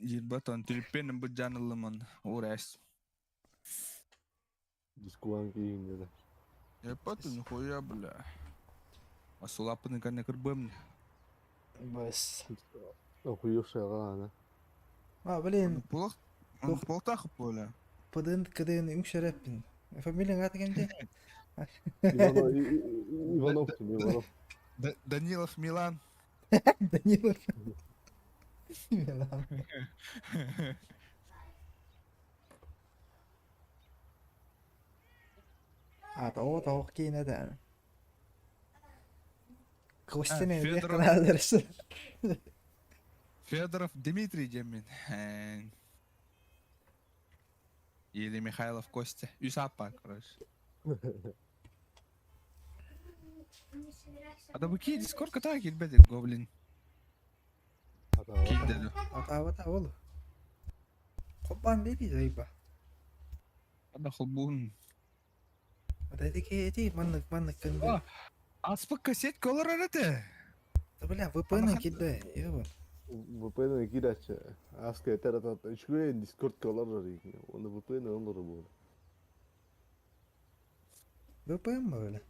Ебать, түлүппүөн быдьаан ыллым он уурээс. Дискуан киин деді. Ебать, нихуя, бля. А сулаппын кэннэ кырбым. Бас. Охуевшая ана. А, блин, Полох полтах поля. пыдын кыдын үҥсэреппин. Фамилияң аты кемде? Иванов, Иванов, Иванов. Данилов Милан. Данилов. Милан. А, того того киинэ да. Костин Федоров. Федоров. Федоров Дмитрий диэммин. Или Михайлов Костя. Үс аппа, короче. А да бу Дискорд ката килбеди гоблин. Киирдэ Атаабата ол. Хоппан беби зайба. Ада холбуун. Ата эти маннык маннык кын. Аспык кассетка олорор этэ. Да бля, VPN килде. Еба. VPN киирээччи. Аска этэр атат үчүгэй Discord олорор Оны VPN олорор буолар. VPN ба бля.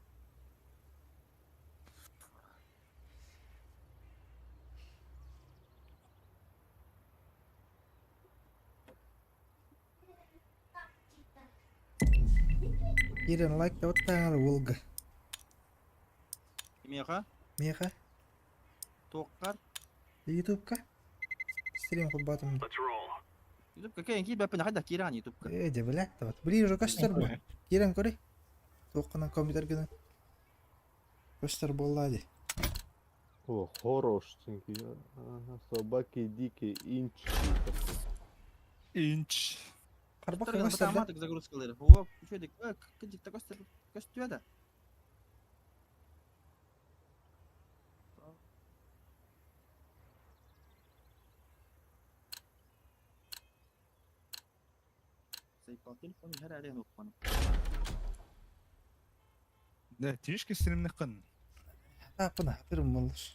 Киирэн лайк да баттааҥар Волга. Миэхэ? Миэхэ? Туоххар? Ютубка? Стрим холбоотум. Ютубка кэлин киирбэппин хайдах киирэҕин Ютубка? Ээ дьэ блядь вот. Ближе көстөр бу. Киирэн көрүй. Туоххунан компьютергынан. Көстөр буолла дии. О, хорош, Ага, собаки дикие, инч. Инч. Харбах Көстөр көстөр да? автоматик загрузкалары. О, үчүгэй кыдьык да көстөр көстүө да. Сайпал телефон иһэр эрэ укпаны. Да, тишки стримныкын. Тааппын хатырым боллуш.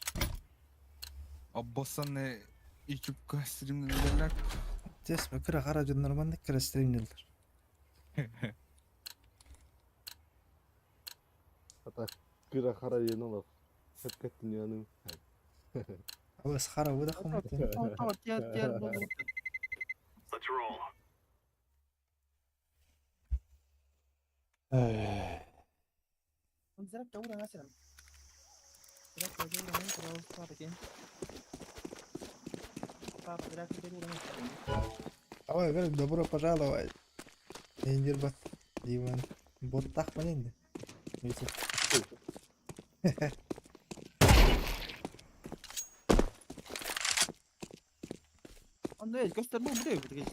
Обоссаны ютубка стримнелер. Тес кыра хара дьоннор маннык кыра стримнеллер. Ата кыра хара диэн олох. Сөпкөттүн яным. Алыс хара бу да хомутун. Тиэр тиэр буолбут. Зарядка ура насерам. Зарядка ура насерам, папа тен. Папа, зарядка ура насерам. Давай, говорит, добро пожаловать. Эндербат. Диван. Боттах енді. Ютуб. Онно көстөр бу бу бу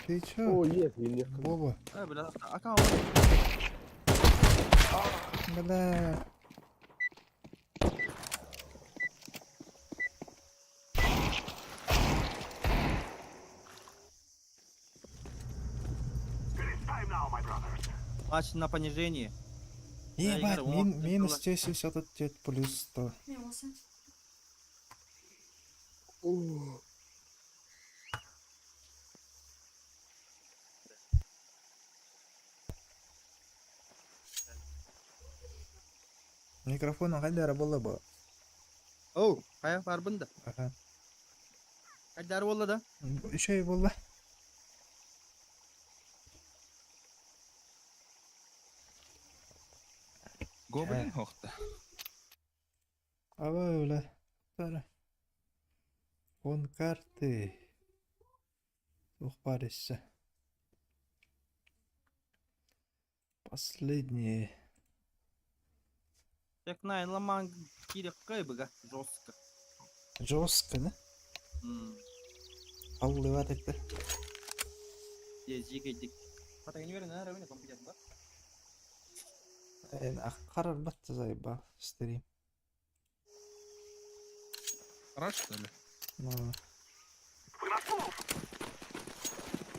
Ты чё? О, есть, не Боба. Э, бля, ака Бля. Матч на понижении. Ебать, Игорь, мин, о, минус это 174 плюс 100. Микрофон қайда бола бу? Оу, хайа барбын да. Аха. Хайдар болла да. Үчөй болла. Гоблин хохта. Аба бля. Тара. Он карты. Ух, паришься. Последние. Так на ламан кирек кайбыга жестко. Жестко, да? М. Аллыва это. Е, жеге дик. Пата не верно, наверное, компьютер, да? Қарар батты зайба стрим. Раш, что ли? Ну.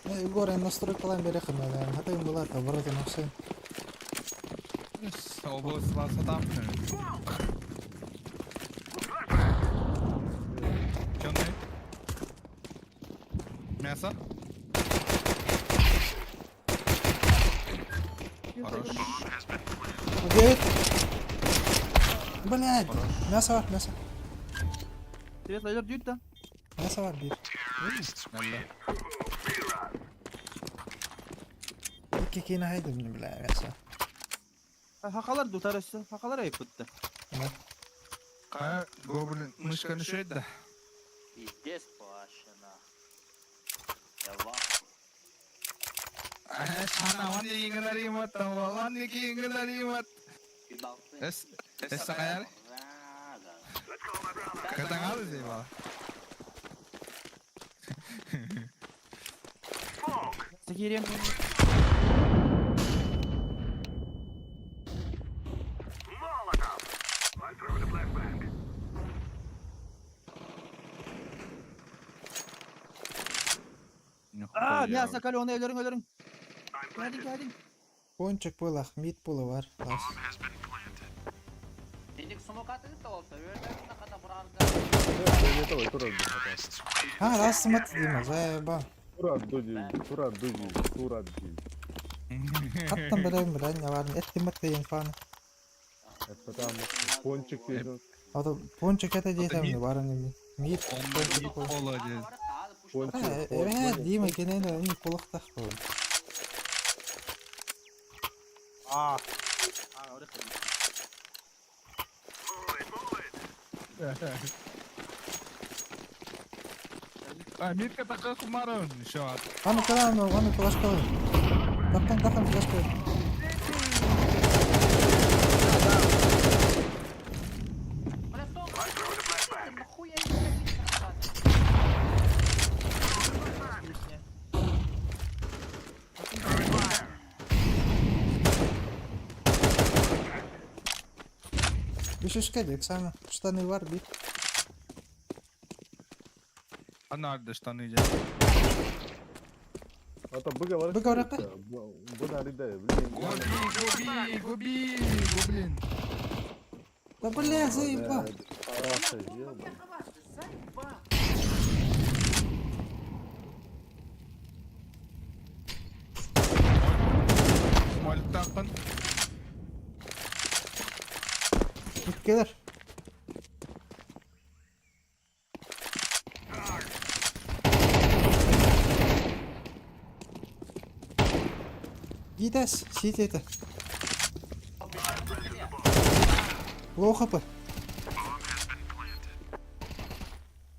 Егор, я настройкалаан берехин, хатыгын булар, оборотын оксайын. Облыс сатам. Чё, Мясо. Хорош. Убейт. Блядь. Хорош. Мясо бар, мясо. Привет, лазер дьют да. Мясо бар биир. Нэллэ. Икки киинэ хайдым, бля, мясо. Хакалар дутар өссө. Хакалар айыппытта. А, гоблин, мышка не шеет, да? Пиздец, вообще нахуй. Я в ахуе. Ебался. Эс, эс сакаяр? Катангалы заебал. Сакирем. А, мясо каленое, өлөрүҥ, өлөрүҥ. Кэлин, кэлин. Пончик буолах, мид буола бар. Тас. Денег самокаты оставался, Давай, тура, А, раз мат Дима, заеба. тура, дуди, тура, дуди, тура, дуди. Хаттан билэн билэн яварын эттим мат деген фан. Это там пончик идет. Ото пончик это диэтем барын эми. Мид пончик буола. Молодец. Пончик. Э, Дима кенен эми кулактах бу. А. А, орых. А, Митка такой хумарон, еще. Аны калан, аны флешка. Тактан тактан флешка. Бля, стоп! Нахуя Лишнее. Үшүскэ дек сана. Штаны бар бит. Ана штаны идет. Это быга варка. Быга варка? Быга рида, блин. Губи, губи, гоблин. Да бля, заеба. Параша, ебать. Мальтахан. Миткелер. Гидес, сит это. Плохо бы.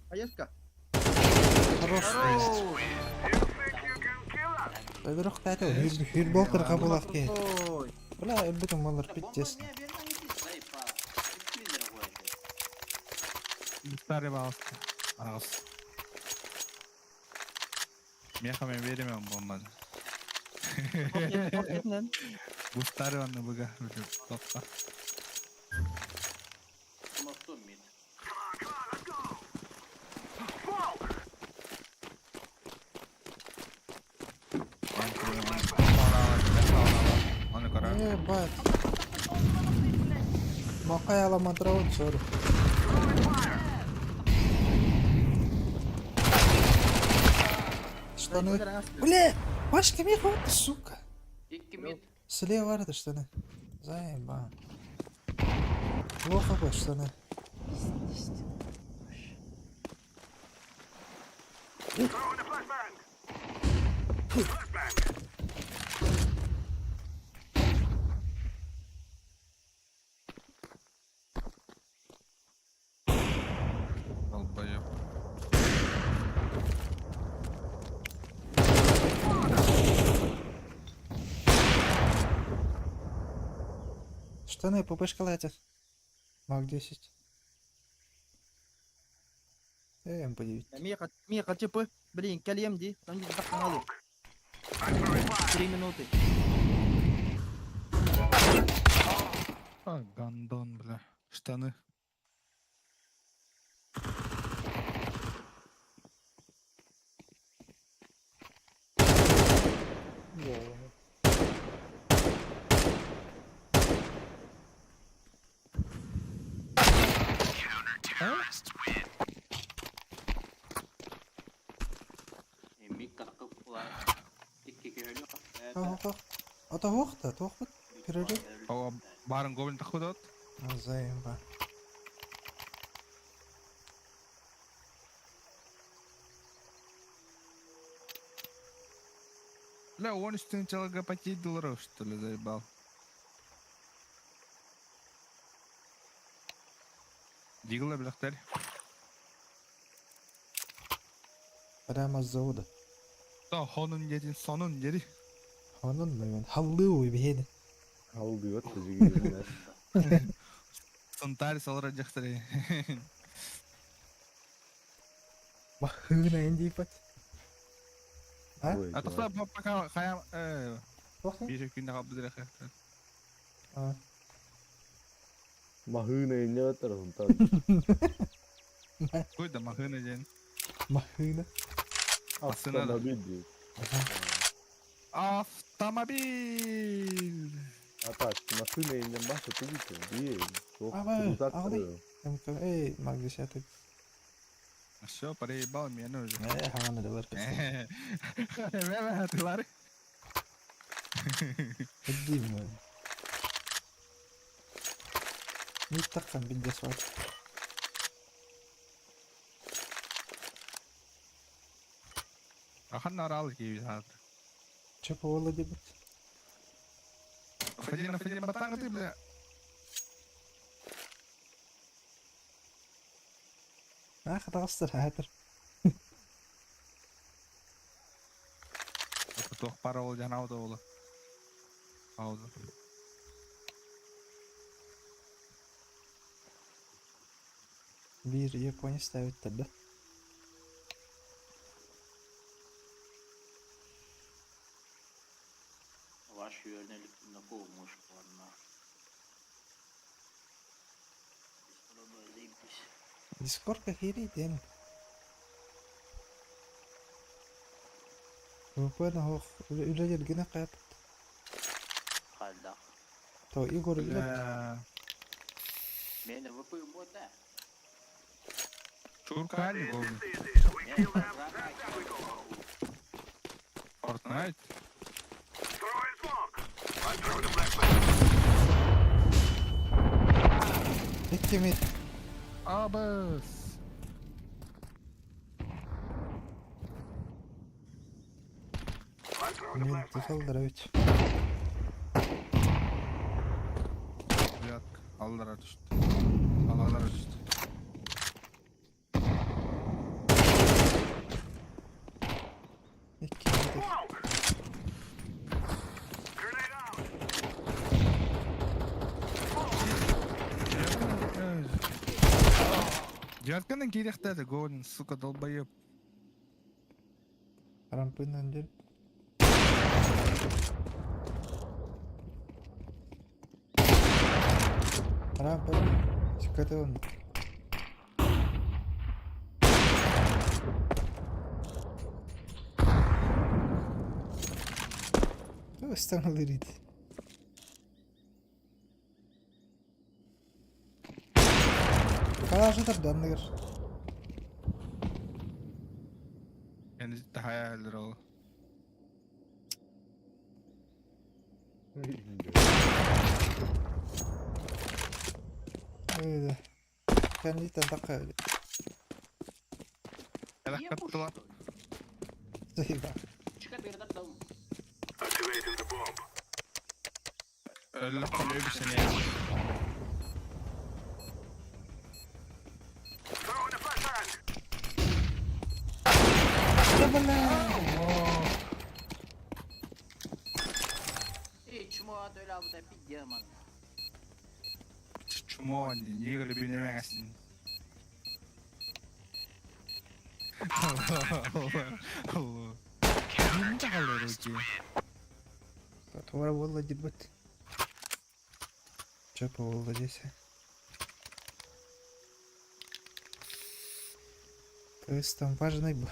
Поездка. Хорош. Öbürü кайта хүр болтыр кабыл ке. Ой. Бля, өбүтүн малар пиздец. Старый балста. Арас. Меха мен беремем бомбаны. Бу старый онны быга. Топка. Оны кара. Ебать. Макай аламадра сори. Штаны. Бля, Пашка мне хватит, сука. Слева это штаны. Заеба. Плохо бы штаны. Долбоеб. Штаны, ППшка летят. Маг 10. МП9. Меха, ЧП. Блин, калем ди. Там не захмалы. 3 минуты. А, гандон, бля. Штаны. Оһох. Ото да, туохпут? Перерыв. О, барын гоблин тахудот. Заимба. Бля, он үстүн чалга потеть долларов, что ли, заебал. Дигла, бляхтарь. Прямо с завода. Да, хонун дедин, сонун дери. Онон мен халлыы биһиэни. Халдыгат жигиенер. Сунтарь салара дьахтары. Махына индипат. А? А тоқта пока хаям Туох бир күндө калып бирехе. А. Махына иннебеттер сунтар. Кой да махына ден. Махына. Автомобиль. Автомобиль. А так, машина иннен баша тугите. Бие. Аба, ағдай. МК, эй, маг десятый. Все, проебал меня уже. Э, хаваны да бар. Меме тылары. Дивно. Не таққан билдес бар. Ахан нарал кийби хазыр. Чөп ола дебит. Фадина, Фадина, батаңы ты, бля. А, хатағыстыр, хатыр. Туох пара ол жана ауды олы. Ауды. Бир Япония ставит тогда. Ваш юрнелик на мушку одна. Дискордка хири ден. ВП хох үлелер генә каяп. Халда. То Игорь билет. Бля. Мен ВП бота. Чуркали бол. Fortnite. Икки Абас. Мен тусалдыра бит. Блядка. Аллара түштү. Аллара түштү. Икки мид. Девятканын керектеді, гоблин, сука, долбоеб. Рампынан ден. Рампа. Чикате он. Станалырит. Кажы данныгыр. Енді тахая ол. Öyle. Kendi таққа. Элек каттыла. Зайба. Өлі қалып сені. Эй, чмо, то ля буда пиздеман. Чмо, не билемezsin. Allah. Kim kalır ki? Тура болла дебет. Чапа болла десе. То есть там важный был.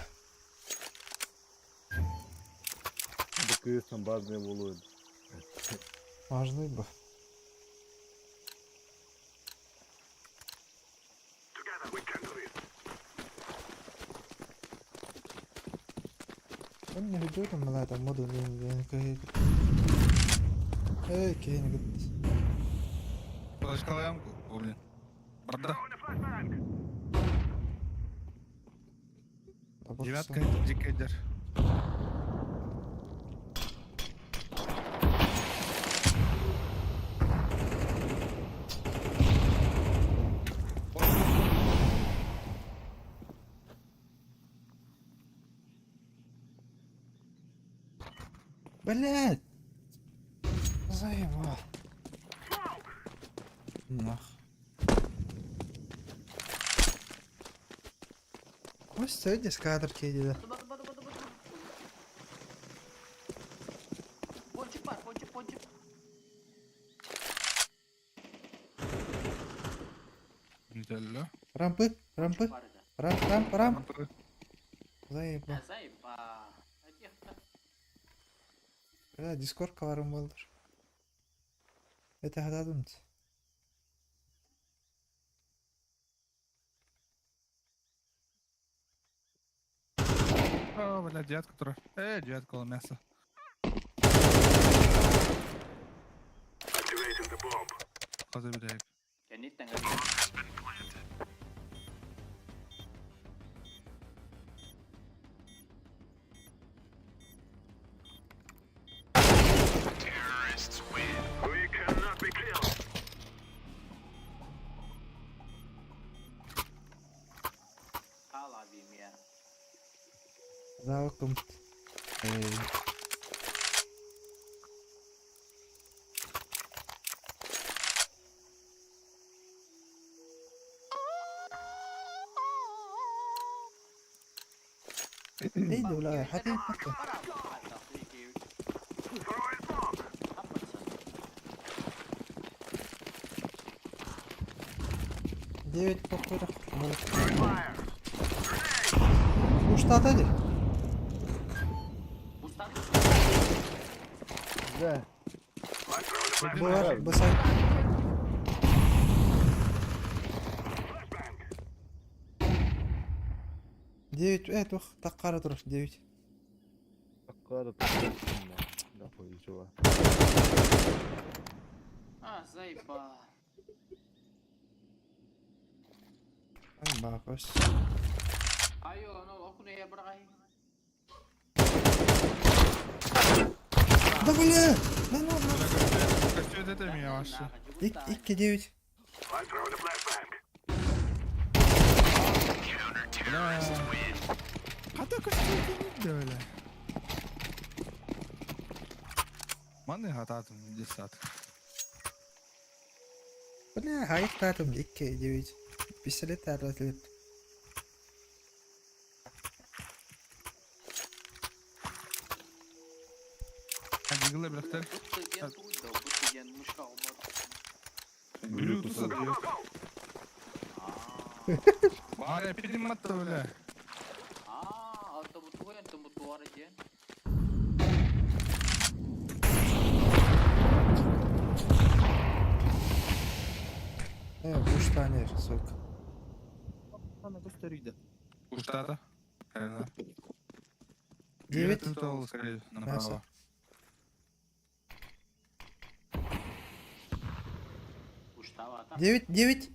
Кыргызстан важный болу. Важный был. Онно сылдьыбытым малаата модун Эй, киһини кытта. Флешкалаем, о, блин. Барда. Девятка, диккейдер. Блядь! Заебал. Нах. Костя, иди с кадр киди. Пончик бар, пончик, пончик. Нителле. Рампы, рампы, Бар это. рамп, рамп, рамп. Заебал. А, заеба. А тех Бля, Дискорд каларым болдыр. Это хададым. О, бля, девятка, которая. Девятка, ол мясо. Хазы бирек. Кенеттен кэлбит. Хаалаа биим я. Завыкым. Эй. Эй, бля, хати хати. Девять попыток. Уштат hadi. Да. Бар, басай. Девять, тух, так қара тұр, девять. Таккара таккара. Нахуй, ничего. А, заеба. Ай, бақос. Айо, ну, окуна я брай. Да бля! Да ну, ну. Костюм это меня вообще. Икки девять. Бля. Хата костюм это бля. Маны хататым десятка. Бля, хайық татым, икки девять. Пистолет әрлетіліп. Дигілі біліктер. Бутты ден туйда, бутты ден мышка olmadı. Блютуса дает. Баря, перемота, бля. Аа, алта буту ен тумбу туара ден. Буштанер, сука. Ана gösteriydi. Уштата. Девять. Скорее, направо. Уштава там. Девять, девять.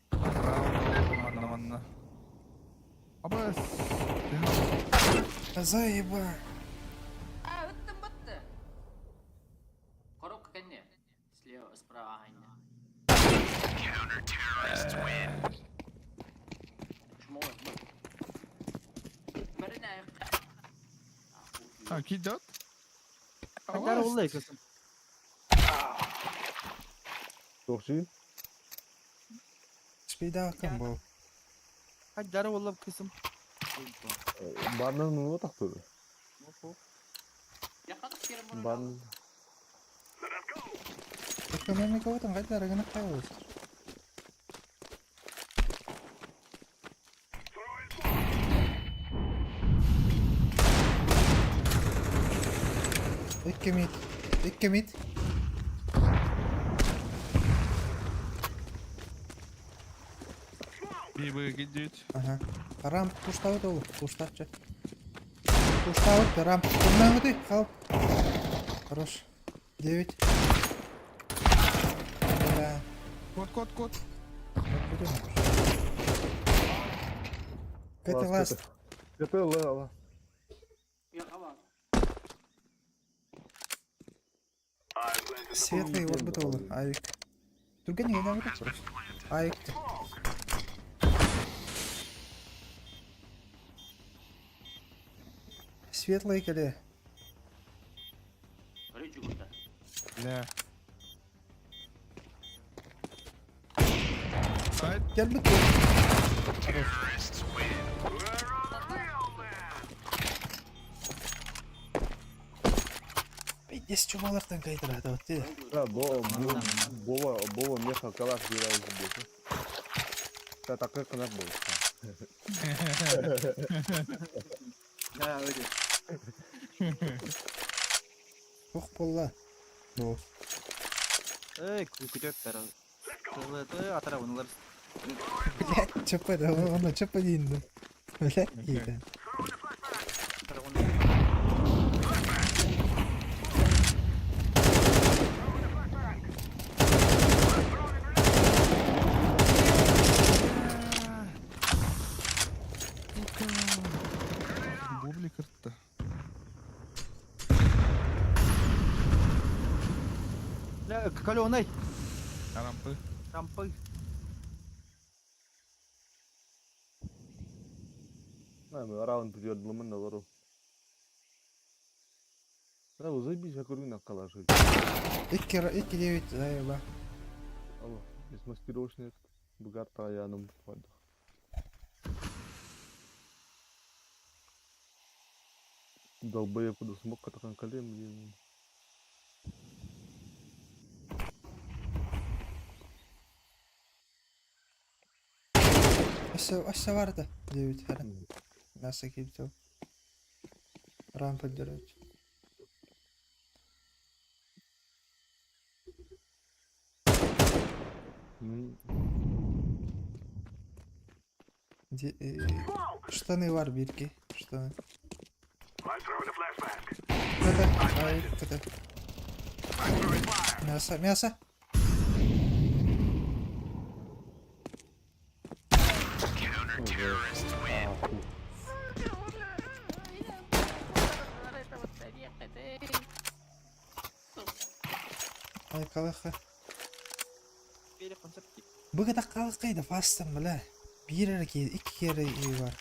Право, манна, манна. Абас. Заеба. А, ыттым бытты. Коробка кэнне. Слева, справа айна. Чмо, Біріне аяқ. А, кидет? Haydar oldu ekasın. Тохчи? Спидаком был. Haydar oldu kısım. Барнан ну так тур. Яқадық керім бұрын. Бан. Экономика в этом қайда рынок қайғыз. Икки мид. Икки мид. Бибы кидет. Ага. Рамп пуштабыт ол. Пуштапчы. Пуштаабыт рам. Курнаабытый, хал. Хорош. 9. Бля. Кот, кот, кот. Кэти ласт. КТ ла. Светлый вот бы ол. Авик. Түргэн игэнэ просто. Авик. Светлый кэлэ. Бля. Сайт. Кэлбит. Пиздец, чумалартан кайтарата вот ти. Да, бо бо бо меха калаш бирай здесь. Та такой канат был. Да, öyle. Ох болла. Ну. Эй, күтөк бер. Тылы атара онулар. Блять, ЧП, да, он ЧП дейін. Блять, дейді. Бубли кыртты. Каленый. Рампы. Рампы. Раунд бүтүөр на лору. Да, заебись, я көргөн калаш. 2-9 заеба. Алло, без маскировочных бугарта я нам попаду. Долбоеб, куда смог катакан калем, блин. Өссө барды. 9 хара. Мясо килді. Рампа дерет. Штаны бар бирки. Штаны. КТ. Ай, КТ. Мясо, мясо. Ай, калаха. Бүгін қалақ қайда фастым, бля. Bir erkeği, iki kere iyi var.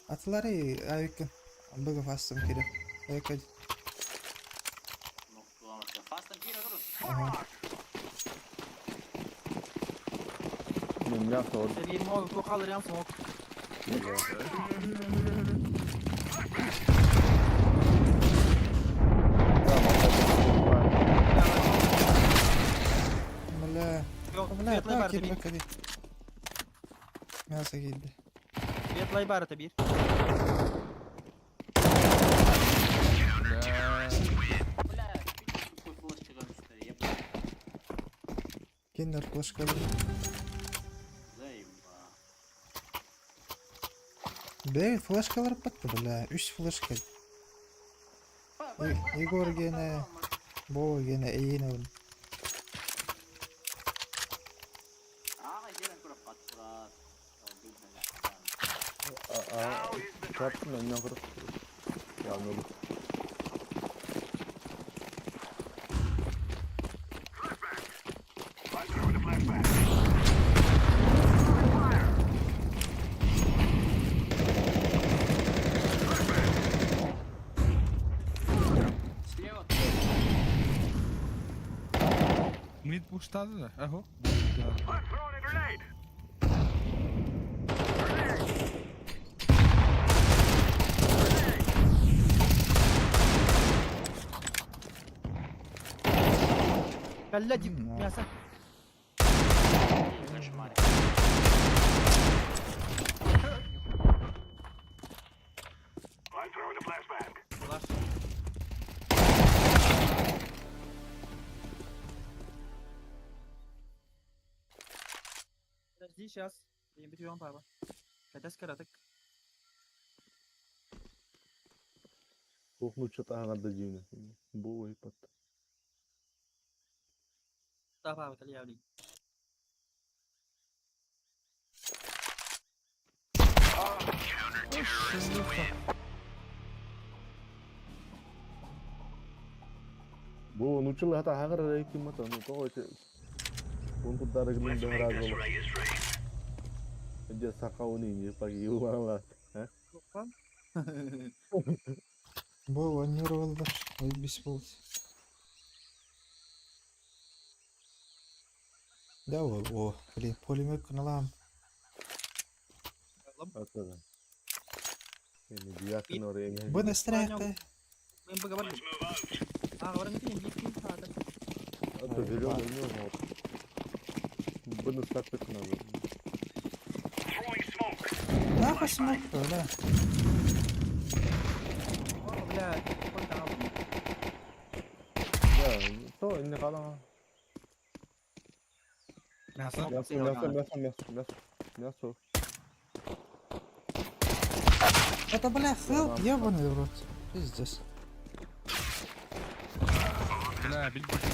Atılары ayıkkın. Бүгін фастым керек. Ayıkkın. Ага. Ну, мясо вот. Смог. Бля. Бля, Светлый так бар bir. кирбек hadi. Мясо келді. Светлый бар это bir. Бля. Кендер флешка. Бля, флешкалар бітті, бля. Үш флешка. Егор гене, Бова гене, Эйін олын. Çarptım önden kırıp. Ya ne olur. Mid pushtadı da. Aho. Калля дип мясо. Флаш. Подожди, сейчас. Я беру папа. Когда скоро так? Туох нуучча таһаҕар да дьиҥэ бу уһуйбат. Бу нууччалыы таһаҕар эрэ киммат ону тоҕо ити Унтурдаары гынан быһараазалар. Дьэ саха уни погибла. Бу оонньуур буоллар, ой бис буолт. Да ол, о, блин, пулемет гыналаам. Бу настраекта. Нахуй смок, да. Мясо. Мясо, мясо, мясо, мясо, мясо, мясо. Это, бля, хелп, ебаный в рот. Пиздец. Бля, билбэтим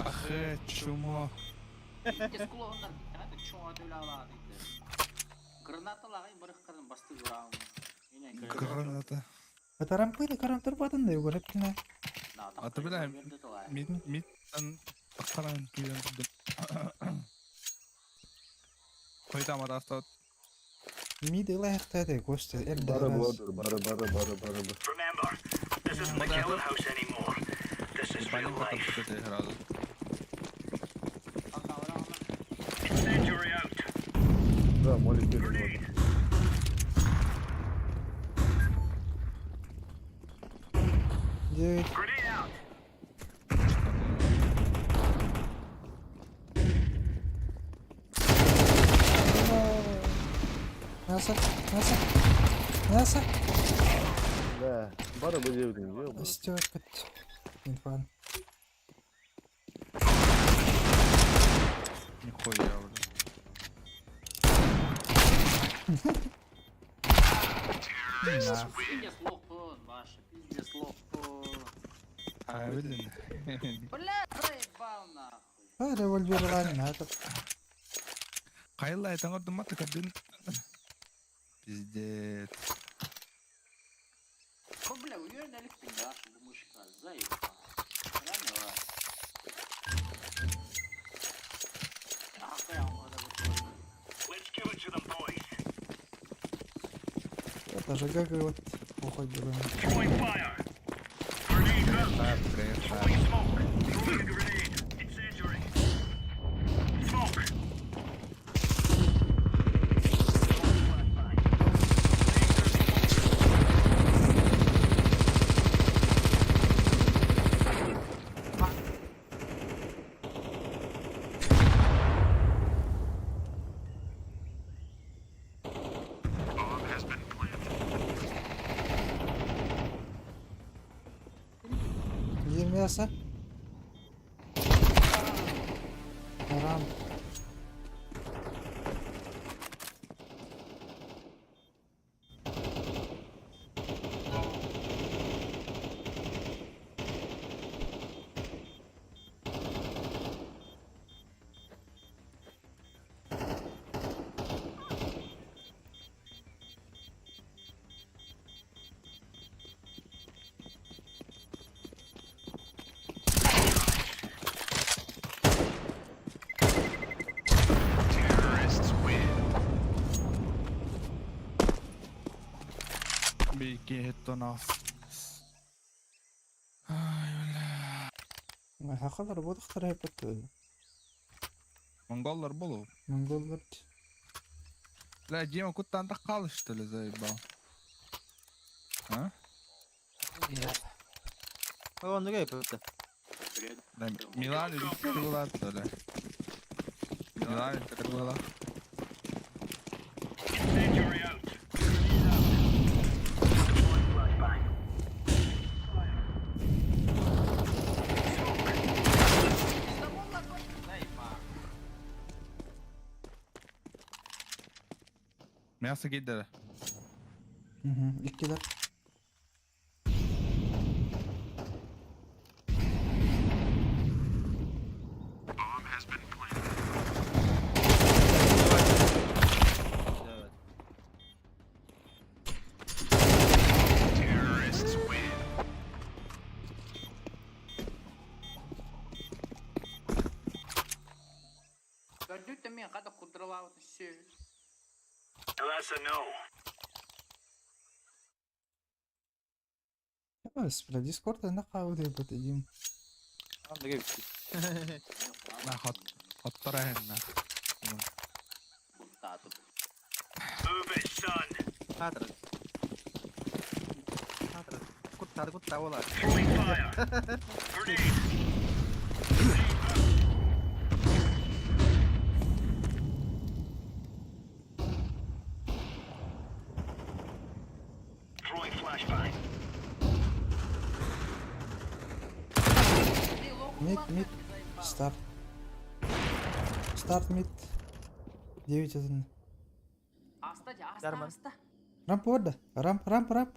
Ах, чумо. Иккис кулуһуннар биттэҕэ чуҥа төлөөлаах Гранаталааҕы бырых басты граун. Граната. Это рампы карантыр батын да югор эптине. А ты, бля, Мид, мидтан тахтаран киирэн турдум. Қойдам адастат. Мид ылайыктады Костя, эр Бары да. буолар, бары, бары, бары, бары. Ебали потом что-то сразу. Да, молик керек болады. Девять. Мясо, мясо, мясо. Да, бары бу диэбитиҥ дии, бары. Стёпет. Инфан. Нихуя, бля. На. Пиздец лох, Маша, пиздец лох. А, блин. Бля, заебал нахуй. А, револьвер лайн, это. Хайла, это надо маты кабин. Пиздец. О, бля, уверен, элек пиндаш, бумышка, заебал. Реально, ладно. Ах, я вам это вот. Это же как вот уходит. Так, привет. Где мясо? Рам. Беги, это на. Ай, бля. Хахалар бодохтор хайпат. Монголлар болу. Монголлар. Бля, Дима, куда ты отдыхал, что ли, заебал? А? Да, Милан или была, что ли? Милан это была. Мясо киирдэ. Угу, иккилэр. Evet. Көрдүүттэн мен хата кудралаабыт сү. Бля, Дискорд на хавы дим. Tamam da gel. На хот. Хоттор эһэннэ. Куттаатым. Хатыр. Хатыр. Куттады кутта ола. Мид, мид. Старт. Старт мид. 9-1. Аста, аста, Жарман. аста. Рамп орда. Рамп, рамп, рамп.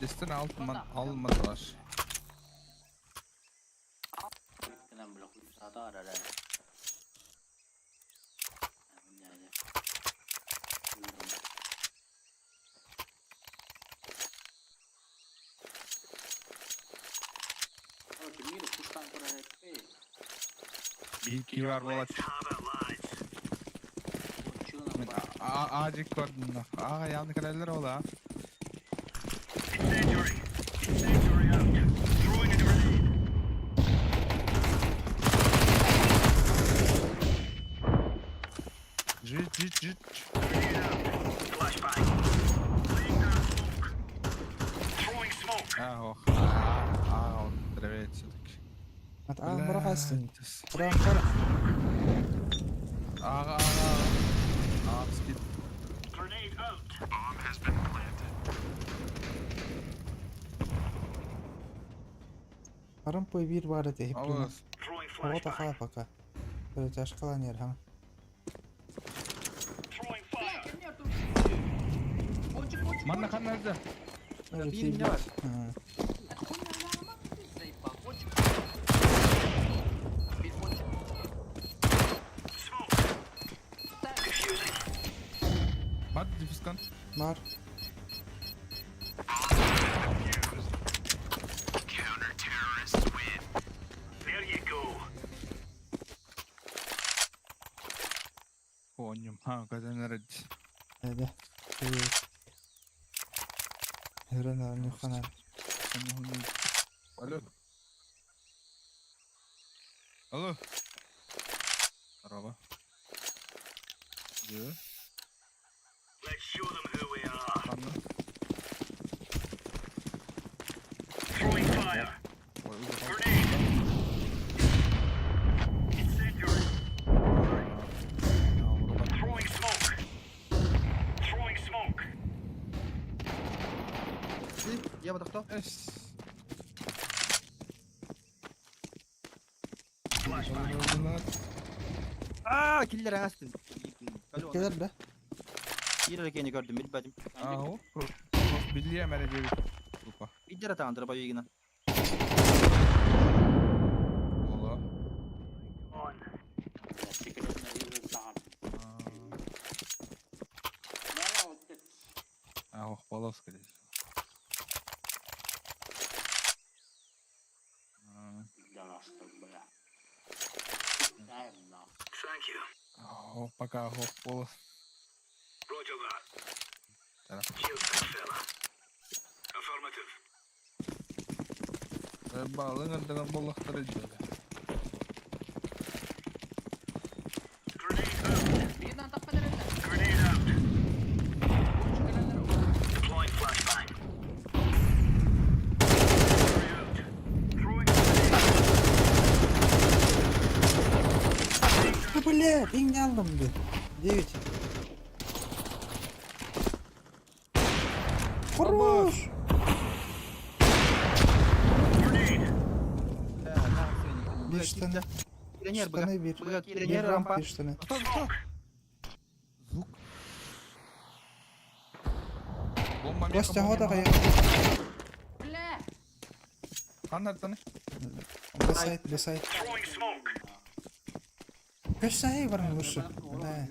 Дестен алтыман алмадылар. Гынан бля сатар эрэ. Короче, мир куштан турар этпей. Bir iki var bola. Чыгынан бар. Acık gördüm. Aa yandı kaleler ola. Жить, жить, жить. Ah oh. Ah, привет все-таки. От А, брахастин. Рамп, рамп. Ага, ага. А, скид. Рамп бир бар эти. Алыс. Вот аха пока. Тяжкала нер, ха. Бля, кемнер тут? Кончик, кончик, Манна кончик. хан nerede? Bir ne var? Заебал, кончик. Bir кончик. Hadi difüzkan. Бар. Конюм. Ha, kadınlar. Эде. Херена, нюхана. Алло. Алло. Здорово. Где? Ладно. Ой, ужас. А, врубай. Я вот кто? Эс. Олар. Aa killer astın. Иккилер да? Киллер кени көрдүм билбедим. А, о, Билия мәре Опа. Бидер атаандыр байыгына. Ола. А, ох, балас скорее всего. А, О, пока ох, голос. Балың ындыган боллахтар иди. Да бля, пинг алдым бе. 9. Хорош! Беш тан. Киирэн быга. Штаны биир. Быга Биир киирэн рамп, рампа. биир штаны. Кто, кто? Звук. Бомба меха, Костя, бомба хода меха. Бля! Ханнартаны? Б-сайт, Б-сайт. Көс саһай баран лучше. Да.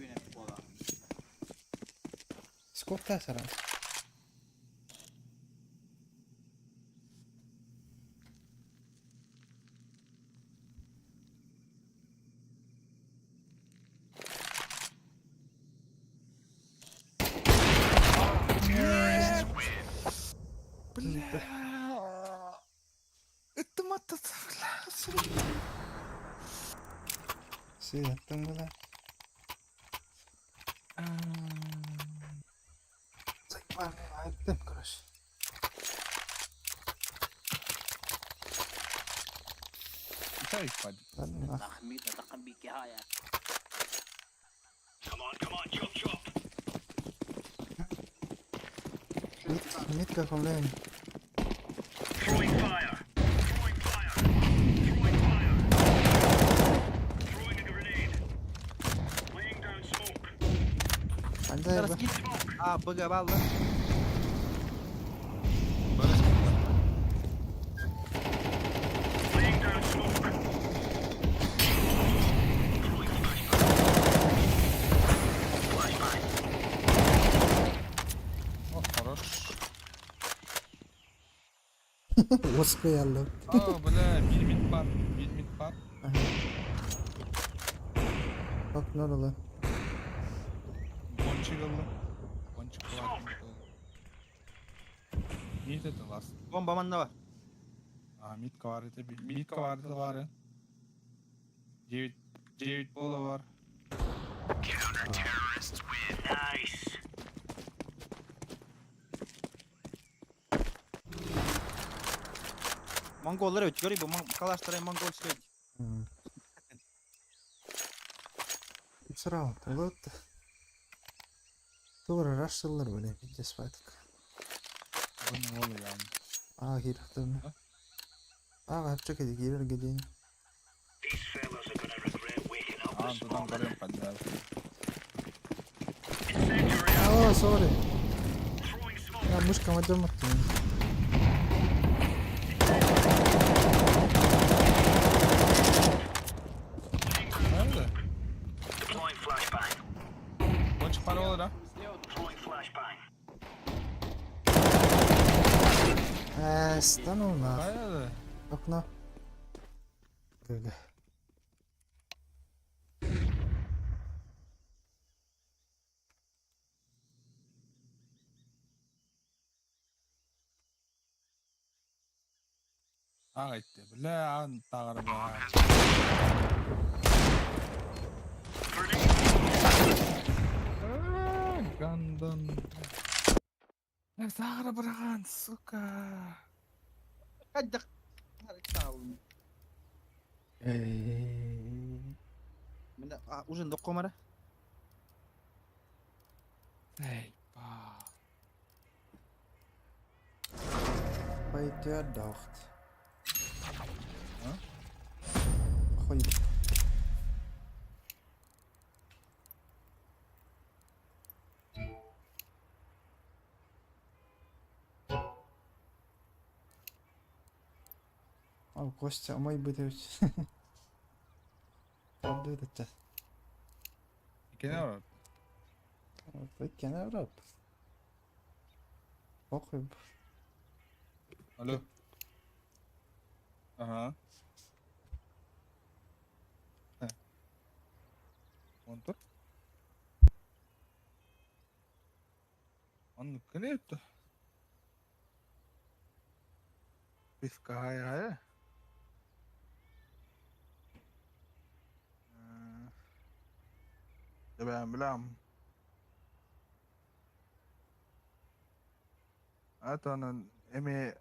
Сколько сразу? Бля. Это мата, бля. Сыйаттан была. Айттым, короче. Дай спать. Ладно, нах. Нахмит, это Мид, мид как он лень. Андай Раз ба. кит. А, быга балла. О, хорош. Лоска яллы. А, бля, bir mid бар, bir mid бар. Bak ne oldu? Пончик алды. Пончик бар. Mid это last. Бомба манна бар. А, мидка бар это, мидка бар это бар. 9, 9 пола бар. Монголлар өт көрүй бу калаштар монгол сөйд. Үч раунд. Вот. Тугура рашылар бile. Виде спайтык. Бұны ол яғни. А, киректим. А, хапчык эди кирер гедин. А, тудан көрем қадыр. А, sorry. Я мышка мадаматтым. Nerede? Пончик бар olur ha. Э, стану на Nerede? окно. ГГ. Аға айтты. Бля, ан тағыр бля. Гандон. Бля, тағыр бұраған, сука. Каддак. Менде ужин докко мара. Эй, ба. Пойдет дохт. А? Хуй. О, Костя, мой будет. Правда это? Кене бар? Кене бар. Похуй. Алло. Ага. Онтур. Онны кене өттü. Пивка хай хай. Тәбәм биләм. Атанын эме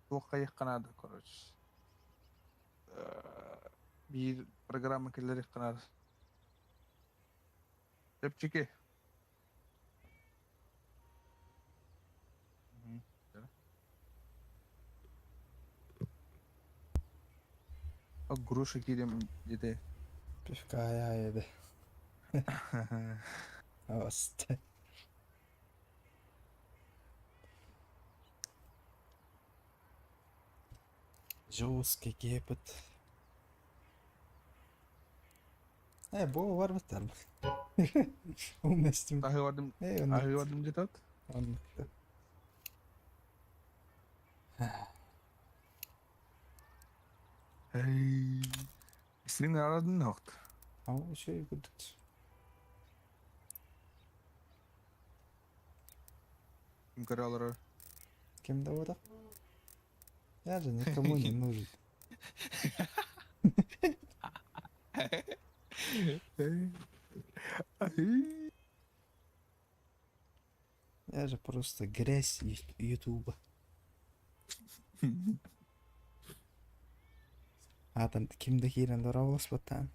туққа канады, короче. Bir программа келер канады. Тепчики. Груша киирим диэтэ. Пивка еді. Осты. Жесткий кепет. Бу бар бытар. Уместим. Аһы бардым, аһы бардым диэтэ. Оннукта. Эй. Син арадын нохт. Ау, еще кудык. Ким көрө Кем да вот? Я же никому не нужен. Я же просто грязь Ютуба. А там кимде киирэн дорооболоспуттаан.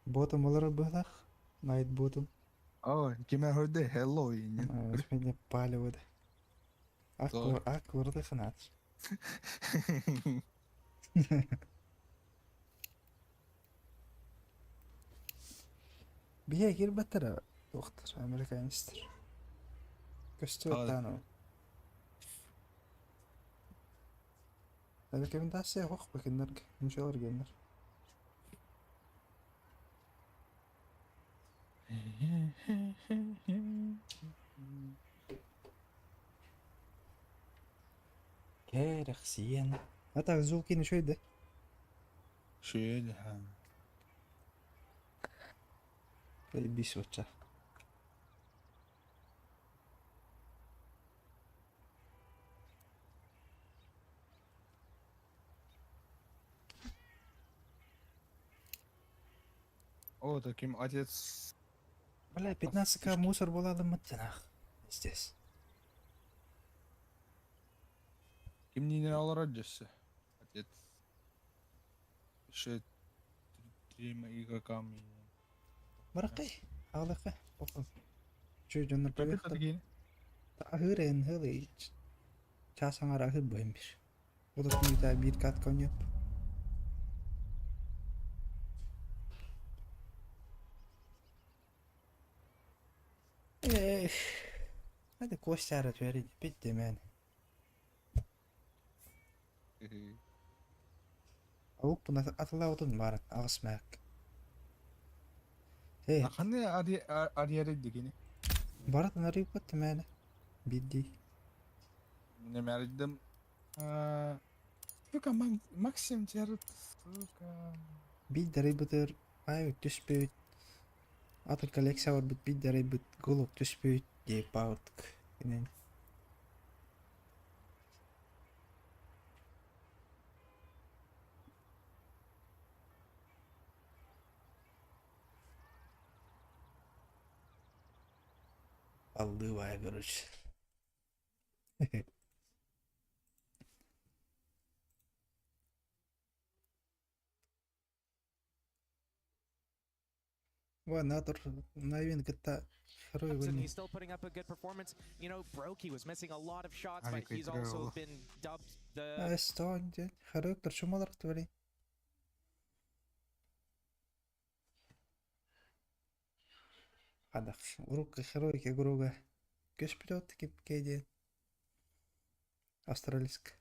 Ботом олорор быһылах. Найт ботом. О, ким көрдө? Hello инен. Меня палеводы. Акварды ханат. Бия кирбеттер доктор американецтер. Көстүбэт Американ тасса хох бакиннер мушалар геннер. Кэрэх сиэн. Ата зулкин шойды. Шөйді. Бис отча. О, таким отец. Бля, 15к мусор была да маттанах. Здесь. Ким не олорор десе? Отец. Еще трем игрокам. Баракай. Агалака. Охон. Чүй дьоннор Капит пөбөхтөр. такие. Ахыр хылы. Час аңар ахыр бөймбир. Удат мүйта бир кат коньяп. Эх. Hadi Костя тверить, битте мен. Аук атылаутун бар агыс мәк. Эй, Ханы ариаре дегени. барат нарыйып кетті мәні. Бидди. Не мәрдім. Сука, Максим терет, сука. Бидди рыбытыр, ай түспөйт. Атын коллекция бар бит бидди рыбыт, голуб түспөйт деп баурдык. Инен. Алды короче. Ва, натур, навин кытта And второй he's still putting up a good performance. You know, Brokey was missing a lot of shots, but he's also been dubbed the Эстон, Характер, чумалар твори. Хадах, урук херойки груга. Көшпілет кип кейде. Австралийск.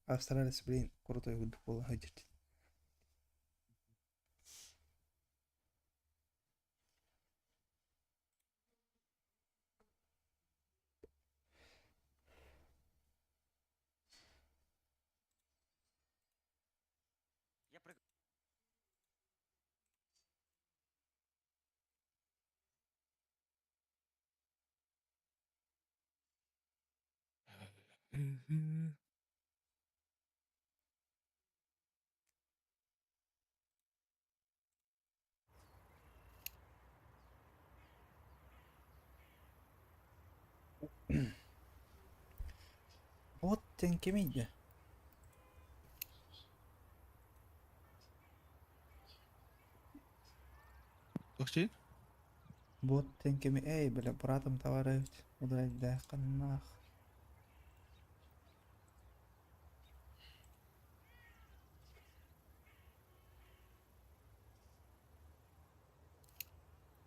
Австралийц, блин, крутой был выйдет. Вот тен кемейді. Тоқши? Бот диэн кими эй, бля, братым товарищ, ударайдаахханнаах.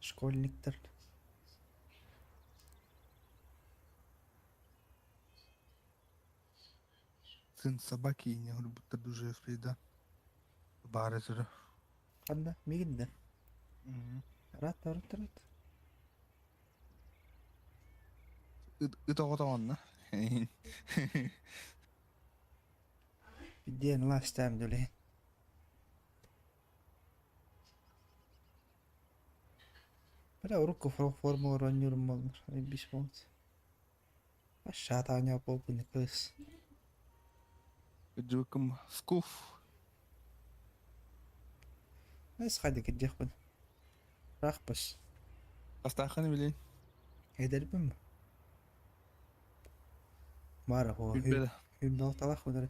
Школьниктар. Сын собаки не будто дуже да. Бары түрі. Ханна, мигин да. Рат, рат, рат. Ыт оҕотоҕонно. Бидиэн last time дүлэ. Бля, урукку форма оронньуурум буоллар, бис буолт. Шатаня буолбун кыыс. Жукум скуф. Эс хайда кирдиэхпин. Рахпас. Астаханы билин. Эдэрбин Бара хо. Билбеле. Хүм талах удар.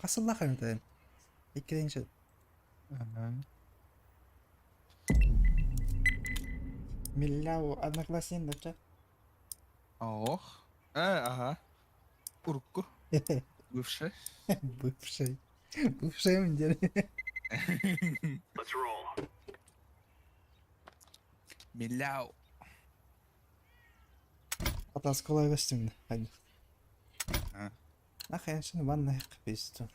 Хасыллах эмитэн. Иккиденче. Милляу одноклассник дача. Ох. Ага. Урукку. Бывший. Бывший. Бывший мдер. Милляу. Атас колай көстүм. Хadi. А. Ах, я ванна хписту.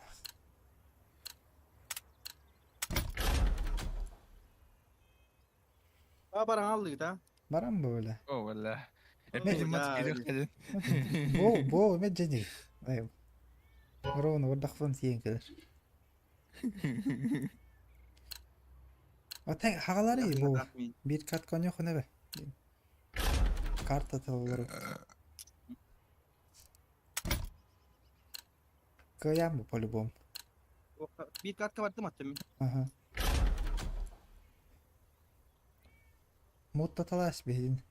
А баран алды да. Баран böyle. О, валла. Эппитим мат кирих кэлин. Бо, бо, мен жени. Ай. Ровно вардахфан тиен келер. Ата хагалары бу. Bir kat коньох не бе. Карта талары. Кыям бу по-любому. Bir katka бардым аттым. Ага. Мутта талас бейдин.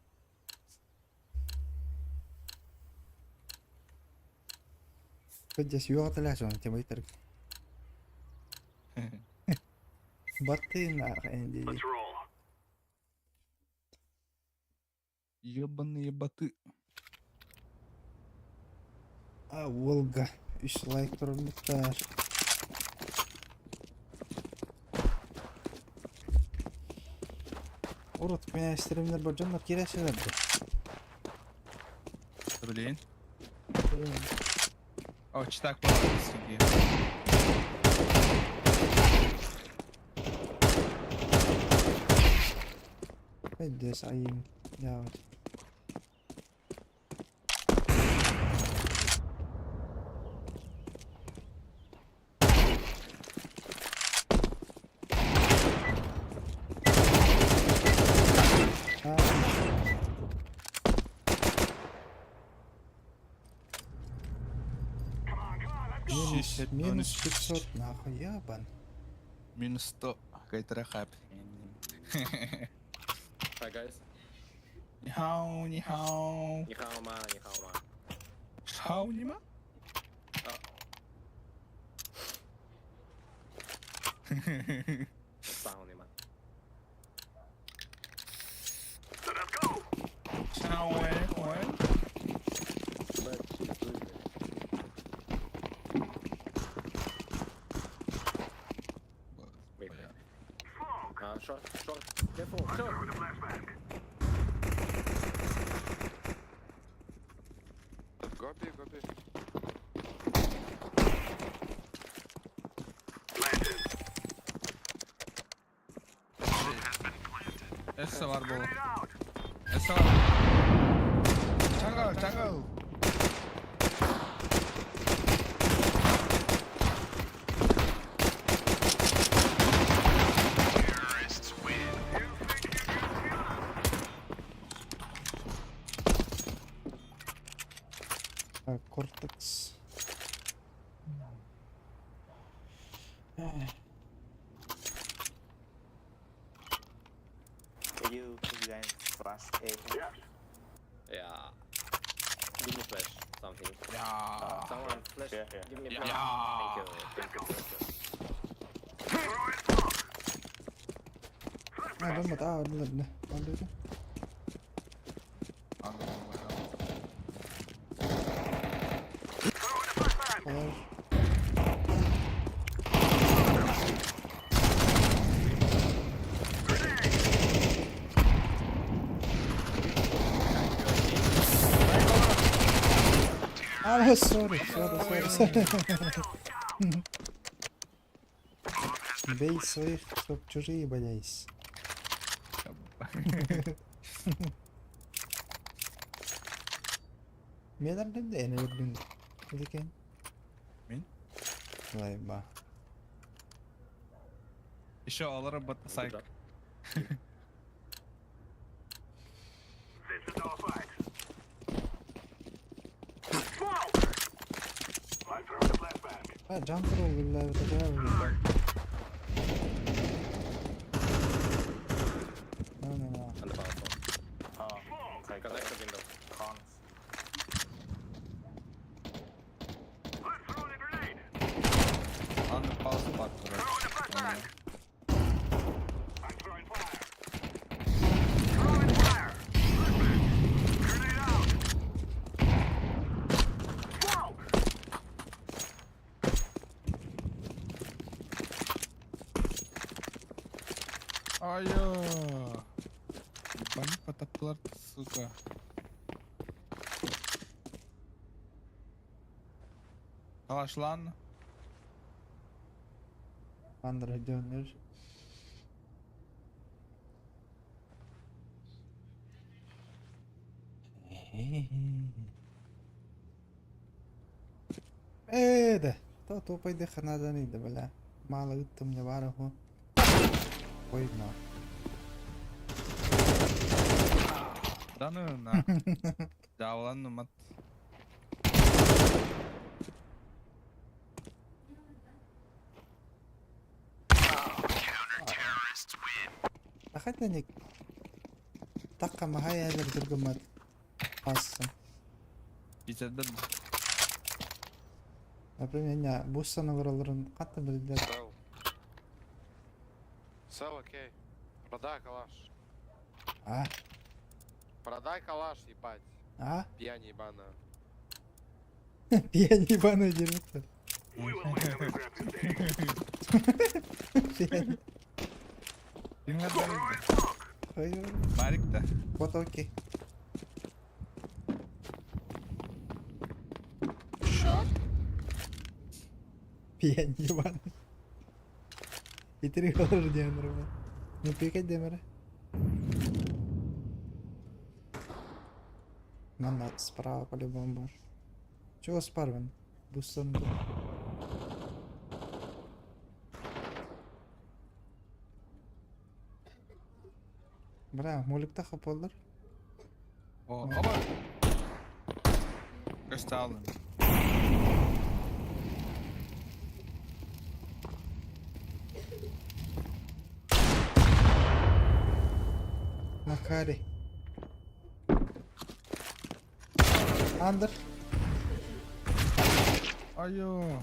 Кыджас юга талас он тем айтар. Баттын энди. Ебаные боты. А, Волга. Үш лайк турмуттар. Урут меня стримнер бар дьоннор киирээчилэр дуо? Блин. О, читак по-русски. Эдdes айым. Я вот. А, Минус, минус 500, нахуй, ебан. Минус 100. Какая-то хап. Hi guys，你好，你好。你好吗？你好吗？操你妈！操你妈！操喂喂！ Wait. Short, short, careful, short. Gobi, gobi. S var bol. S var. Jungle, jungle. А, Кортекс. Can you guys flash A? Yeah. Give me flash, something. Yeah. Someone flash. Yeah, yeah. Give me flash. Yeah. Thank you, thank you, thank you. А, дома, да, ладно, ладно. Коллаж. Ah, sorry, sorry, sorry, sorry. Бей своих, чтоб чужие боялись. Медар да не блин. Или Мин? Лайба. Еще алары бат сайк. А, джампер бля, это да. No, no, no. And the power Oh, take Connect the window. Cons. On the pause spot, короче. Айо! Ебани потоплар, сука. Калашлан. Андра, где он лежит? Э, да. То тупой дыха надо не да, бля. Мало ыттым не вараху. Ой, на. Да ну на. Да ладно, мат. Ахат не Такка махай әзер дүргімат. Ассын. Питерде Например, не, буссаны вараларын қатты білдер. Сел. Сел, окей. Продай калаш. А, Продай калаш, ебать. а? Пьянь ебаная. Пьянь ебаный директор. Пьянь. Ой, Марик да. Вот окей. Пьянь ебаный. И три доллара демер, Не пикать демера. Манна справа по-любому бар. Чего спарвен? Бустан. Бра, моликта хапалар. О, оба. Кристаллы. Макари. Андер. Айо.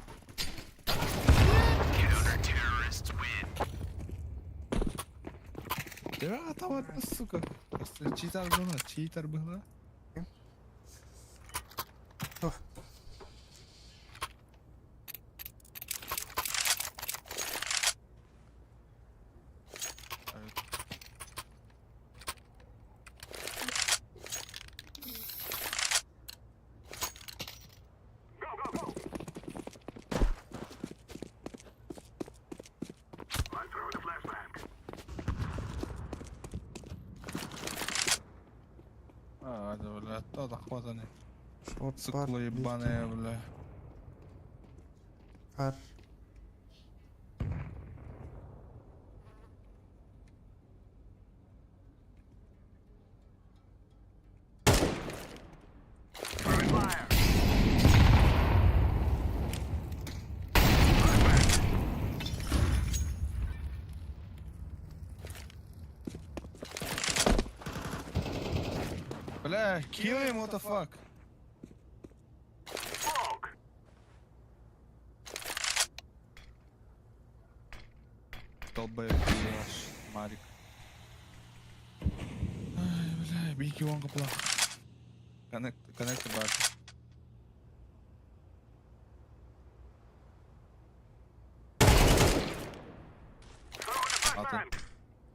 Да, там одна сука. Читер была, читер была. Ох. А, это, бля, то захватаны. Шорт бар. Сука ебаная, бля. Кар. Бля, kill him, what the fuck? Долбоеб ебаш, Марик. Ай, бля, бики вонга плох. Коннект, коннектор бар. Атын.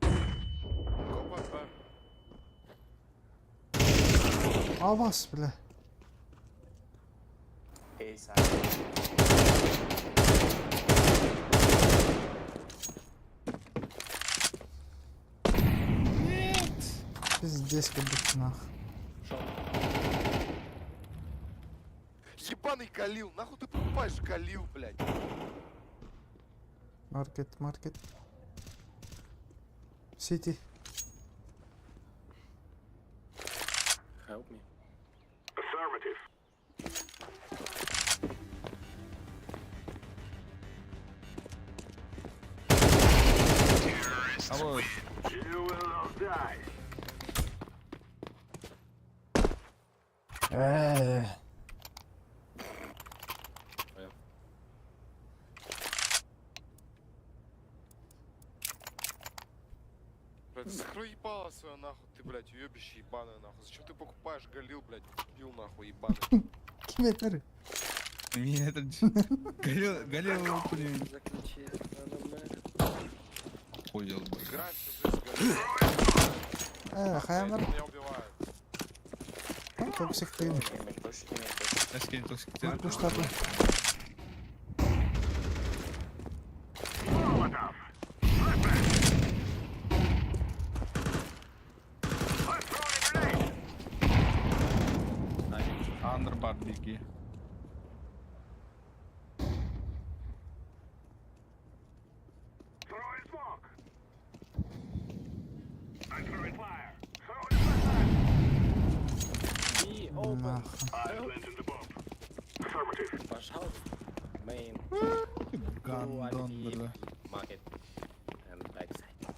Go B, B. Абас, бля. A side. Пиздец, как будто нах. Ебаный Галил, нахуй ты покупаешь Галил, блядь? Маркет, маркет. Сити. Help me. Алло, Э. Блядь, закрой ебало свое нахуй, ты, блядь, уебище ебаное нахуй. Зачем ты покупаешь Галил, блядь, пил нахуй ебаный. Ким этер? Меня это... Галил, Галил, блин. Заключи. Хуел, блин. Играй всю жизнь с Галилом. Э, хаямар. Блядь, Меня убивают. Токсик тыын. A mid push, A mid push. Я скинь токсик. Пуштаты. Андербар беги. B open. Нахуй. Пожалуйста. Main. Гандон, бля. Market. And backside.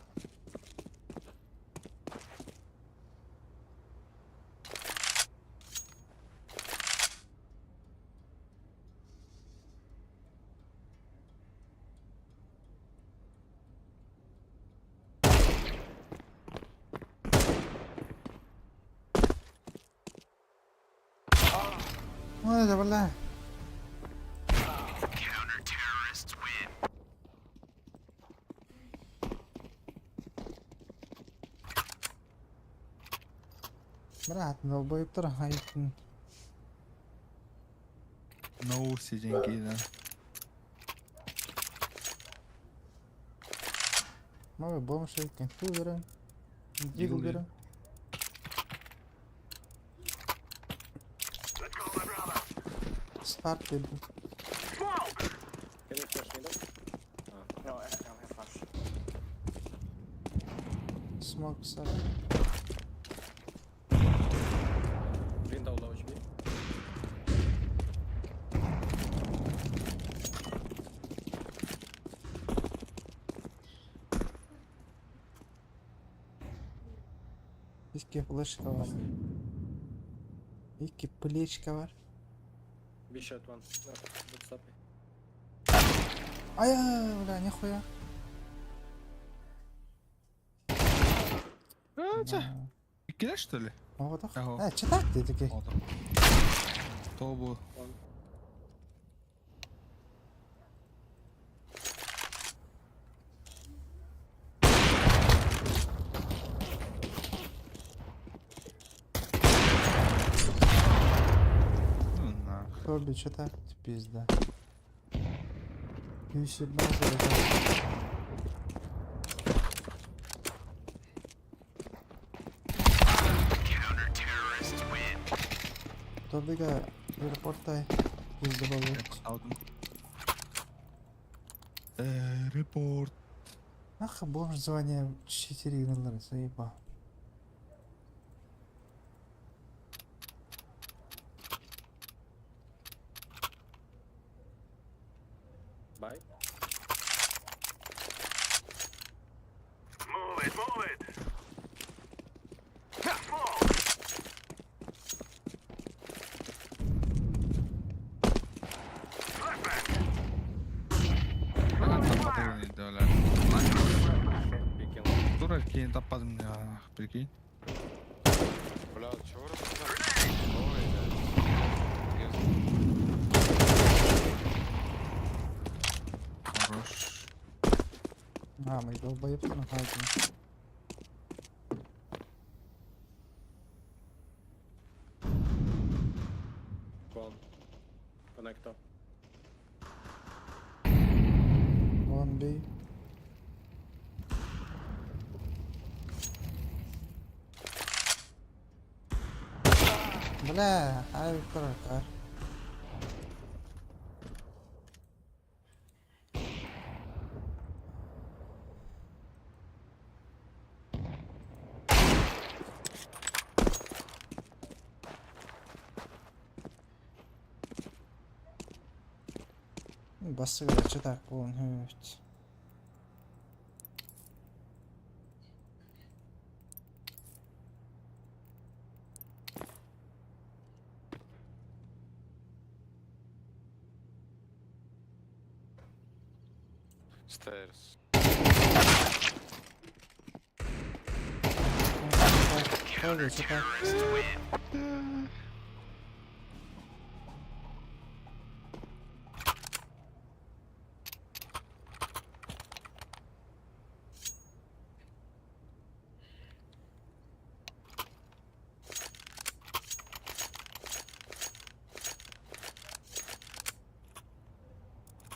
Ой, да бля. Брат, долбоебтар айттын. No сиденьки, да. Мабы бомж экен. Ту берем. Дигл Дигл берем. Старт бердим. Can you flash middle? No, I don't have flash. Смок старт. Window low HP. Икки флешка бар. Икки плечка бар. B short one. No, don't stop me. Ая, бля, нихуя. А, Кидай, что ли? Оҕотох. Ага. Э, читак дедики. О, там. Тобу. Ну нах. Хобби читак, пизда. Юсип база. Тобига аэропортай пизда болот. Алдым. Репорт. Ах, бомж звание 4 гналар, заеба. Bye. Патроны дали. Киһини таппатым ya, прикинь. Бля, чего рассказал? Ой, блядь. Хорош. А, мы долбоеб на хайде. One. Connector. One B. Бля, ай кар. Бассыгы чытак буолан хөт. Stairs. Тоже чытак.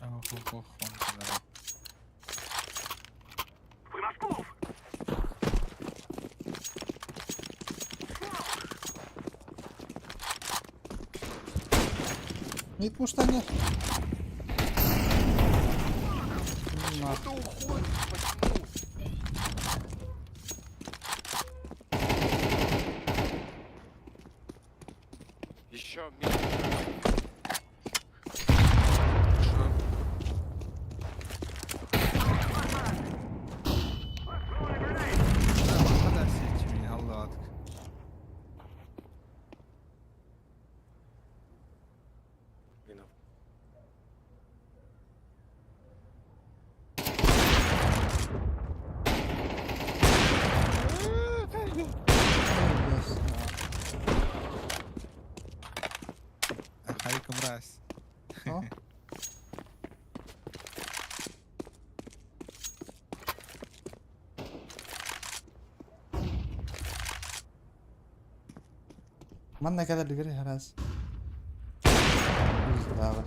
Ох, ох, ох, он здоров. Мид муштане. На. Ты уходишь, почему? Еще мид. Что? Подождите меня, Аллах. Window. Хайка мразь. О. Манна кэлэр игры раз. Здраво.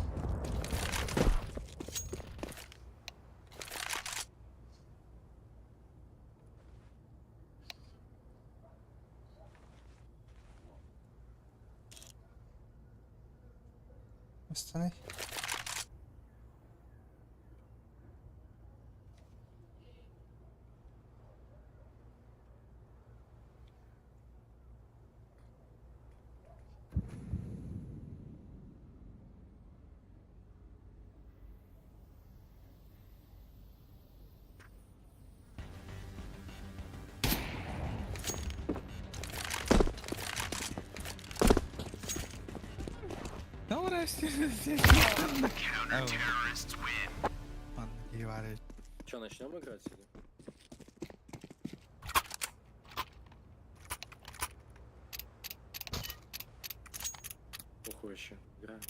Останови. Да мразь. Ладно, Че, начнем играть или? Похуй вообще. Играем.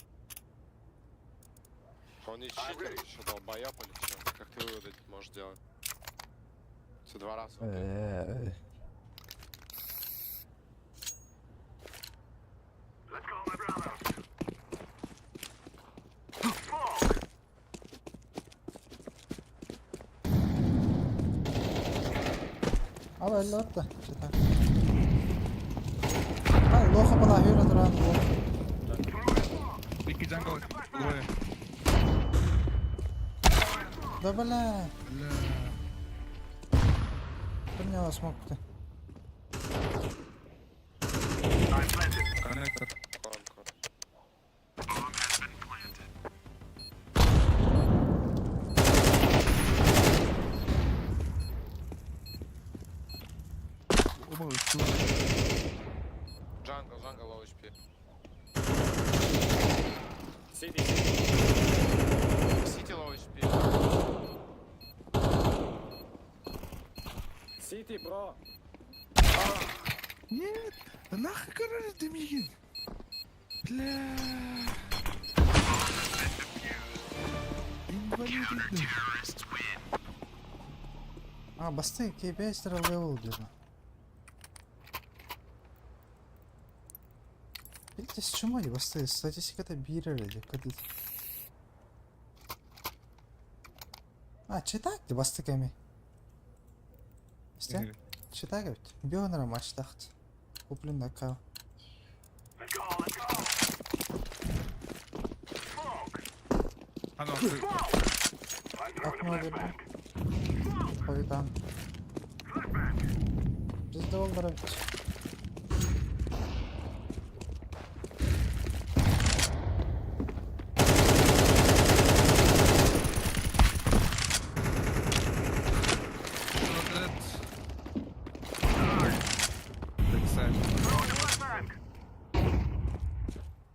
Он не читер, ты что, долбоеб или что? Как ты выводы тут можешь делать? Все два раза. Э, Ала эллотта. Чета. Ай, лоха была хюра туран лох. Икки jungle. Двое. Да бля. Бля. Поняла смог-то. Коннектор. Кон, кон. Оба тут. Jungle, jungle, low HP. City. CT low HP. City, бро! Нет! Да нахуй короче ты мигин? Бля. Инвалид. А, басты KPI level диэн. Видите, с чему они басты? Статистиката биир эрэ дии, кадит. А, читак дии басты кэми. Истэ? Читак эбит. Бионера матчтахт. Куплен аккаунт. А ну, ты- Окно бердим. Хойутаан. Биз да олдор эбит. Вот этот. Backside.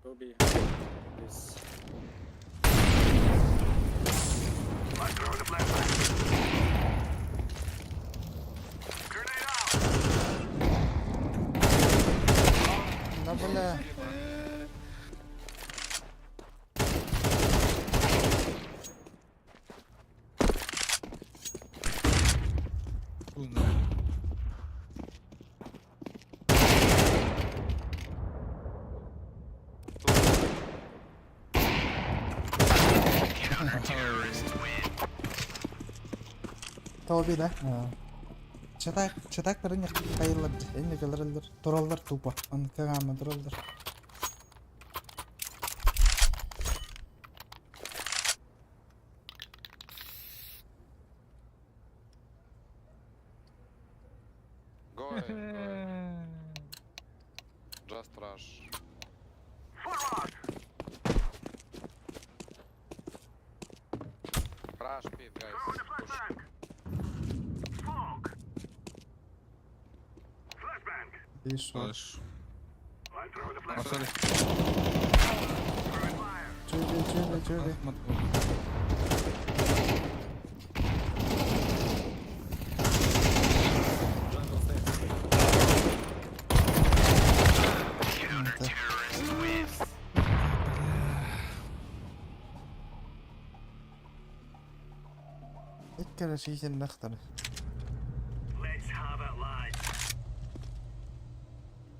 Go B. This. Да бля. Умный. Тоби да? Чатак, чатак бары кайылар, энне каларалар, тураллар тупо. Аны кагама тураллар. Go away, go away. Just rush. Rush mid, guys. Push. И шо? Слышь. О, sorry. Чуди, чуди, чуди. Jungle stairs. Это. Иккere шиитин нахтар.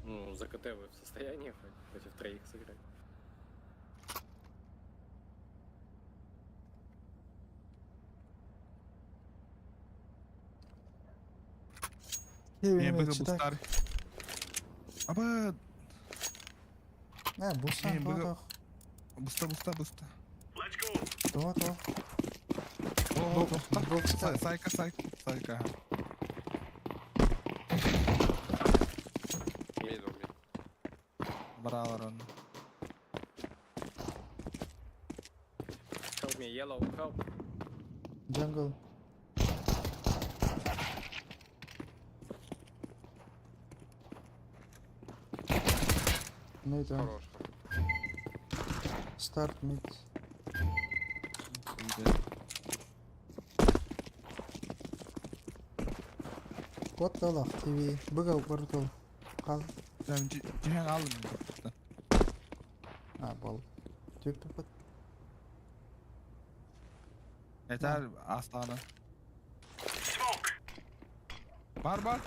Ну, за КТ вы в состоянии хоть против троих сыграть? Не, быга бустар. Аба, Не, буста, Не, то, быга- то. буста, буста, буста. То, то. О, Бу- буста. Сайка, сайка, сайка. ага. Middle, mid. Бралар он. Help me, yellow, help! Jungle. Mid one. Хорош. Start mid. Кот талах TV. Быга бартыл. Кал. Там Джихан алдым. А, бол. Түп түп. Yeter aslanı. Бар бар.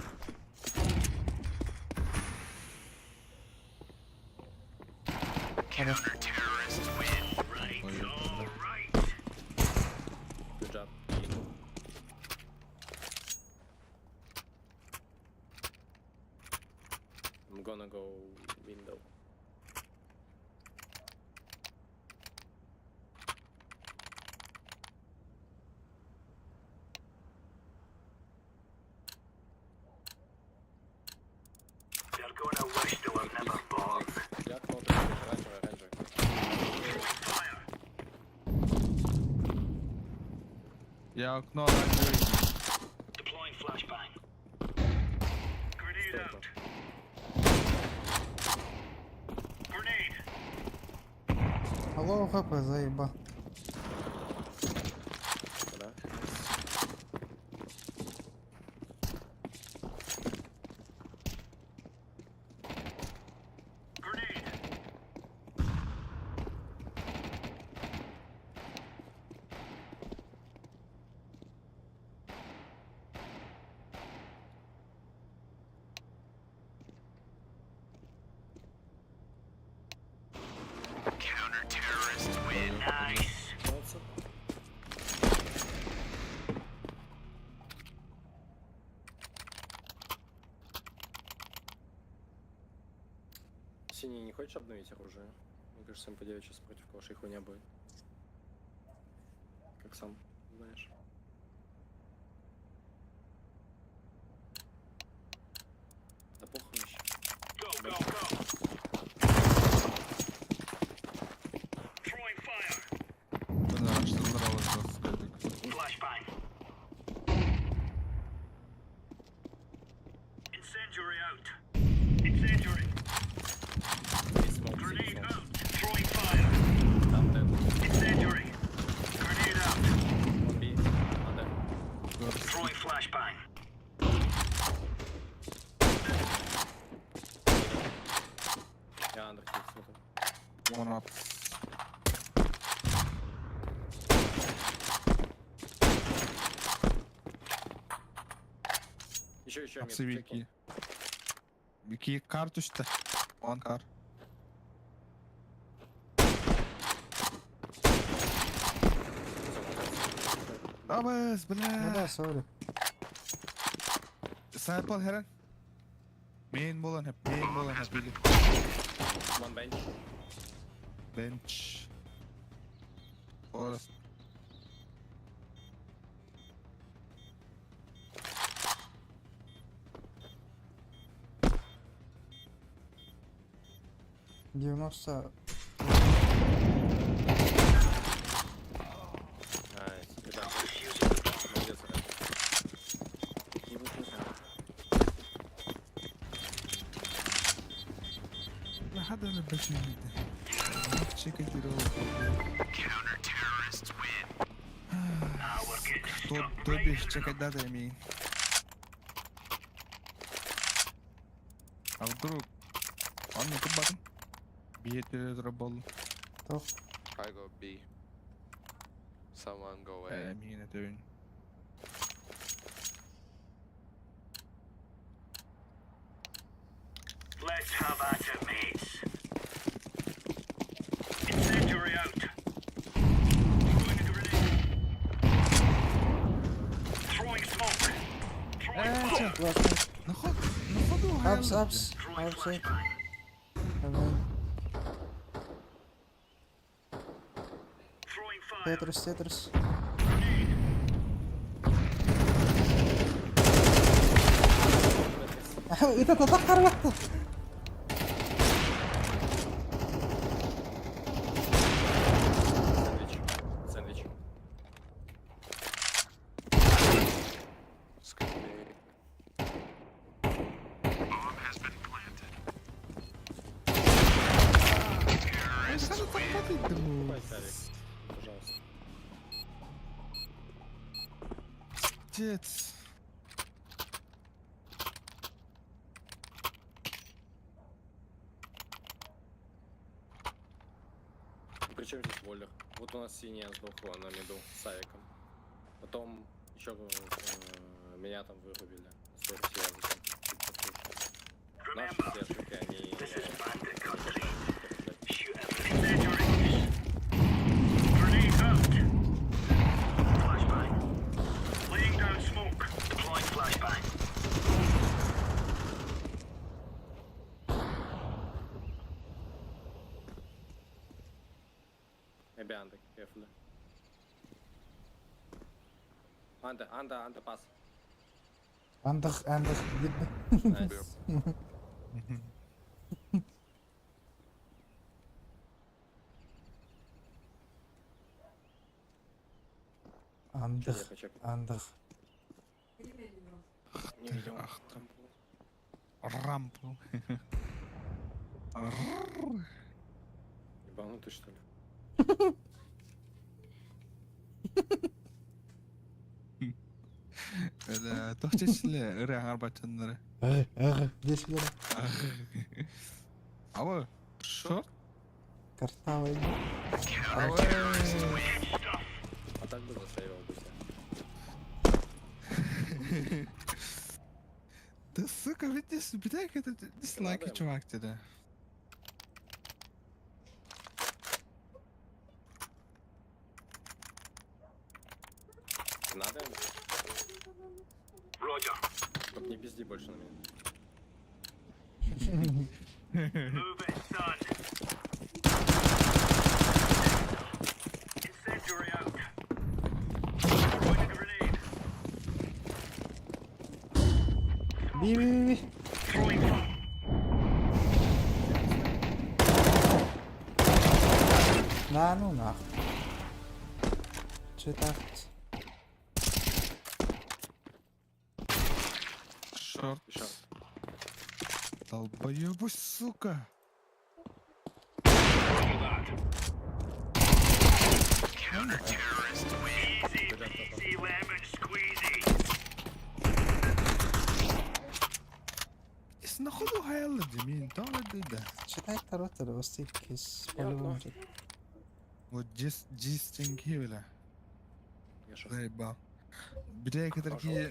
Хорош. Ой, Good job. I'm gonna go window. Я окно оранжевый, оранжевый. Я окно оранжевый. Стойка. Алло, хп, заеба. Да? Молодцы. Синий, не хочешь обновить оружие? Мне кажется, МП9 сейчас против калашей хуйня будет. Как сам знаешь. Да похуй вообще. Да, что здорово, что Есть smoke, синий smoke. Там dead. One B. One dead. Я under хит смотрю. One up. Еще, еще mid. Апсовики. Бики карточка. One car. Абас, Ну бля. да, sorry. Sample Heren. Main болан hep, main болан hep bili. One bench. Bench. Forest. Девяносто. Nice. Ребята. Молодец, ребята. هذا انا بشي Кто бишь чекать дата ми? А вдруг он не кубатым? Бьет работал. Тоқ. I go B. Someone go A. Мин это вин. На ходу, Апс, апс, апс. Давай. Тетрис, Тетрис. Это تتأخر وقته. Сэндвич. Сэндвич. Скорее. Покупайте авик. Пожалуйста. Дец. Причем здесь Воллер? Вот у нас синяя сдохла на миду с авиком. Потом еще меня там вырубили. Сорти я зачем-то чуть послушал. Наши все ошибки, они... Maybe under, carefully. Under, under, under pass. Андах, андах, видно. Nice. Андах, Я хочу андах. не видел. Ах ты. Рампу. Ебанутый, что ли? Тохчечле ыры арбачыннары. Эх, эх, здесь видно. Абы, шорт. Картавый. Абы. А так бы засейвил бы тебя. Да сука, видишь, бедяк это дизлайки, Надо. чувак, тебе. Надо? Только не пизди больше на меня. Би би би би. На ну нах. Че так? Шорт. Еще. Долбоёбусь, сука. Находу хайалла димин, там да. Читай второй востик из Я по-любому. Вот дис дистинги бля. Я шо? Заебал. Бля, такие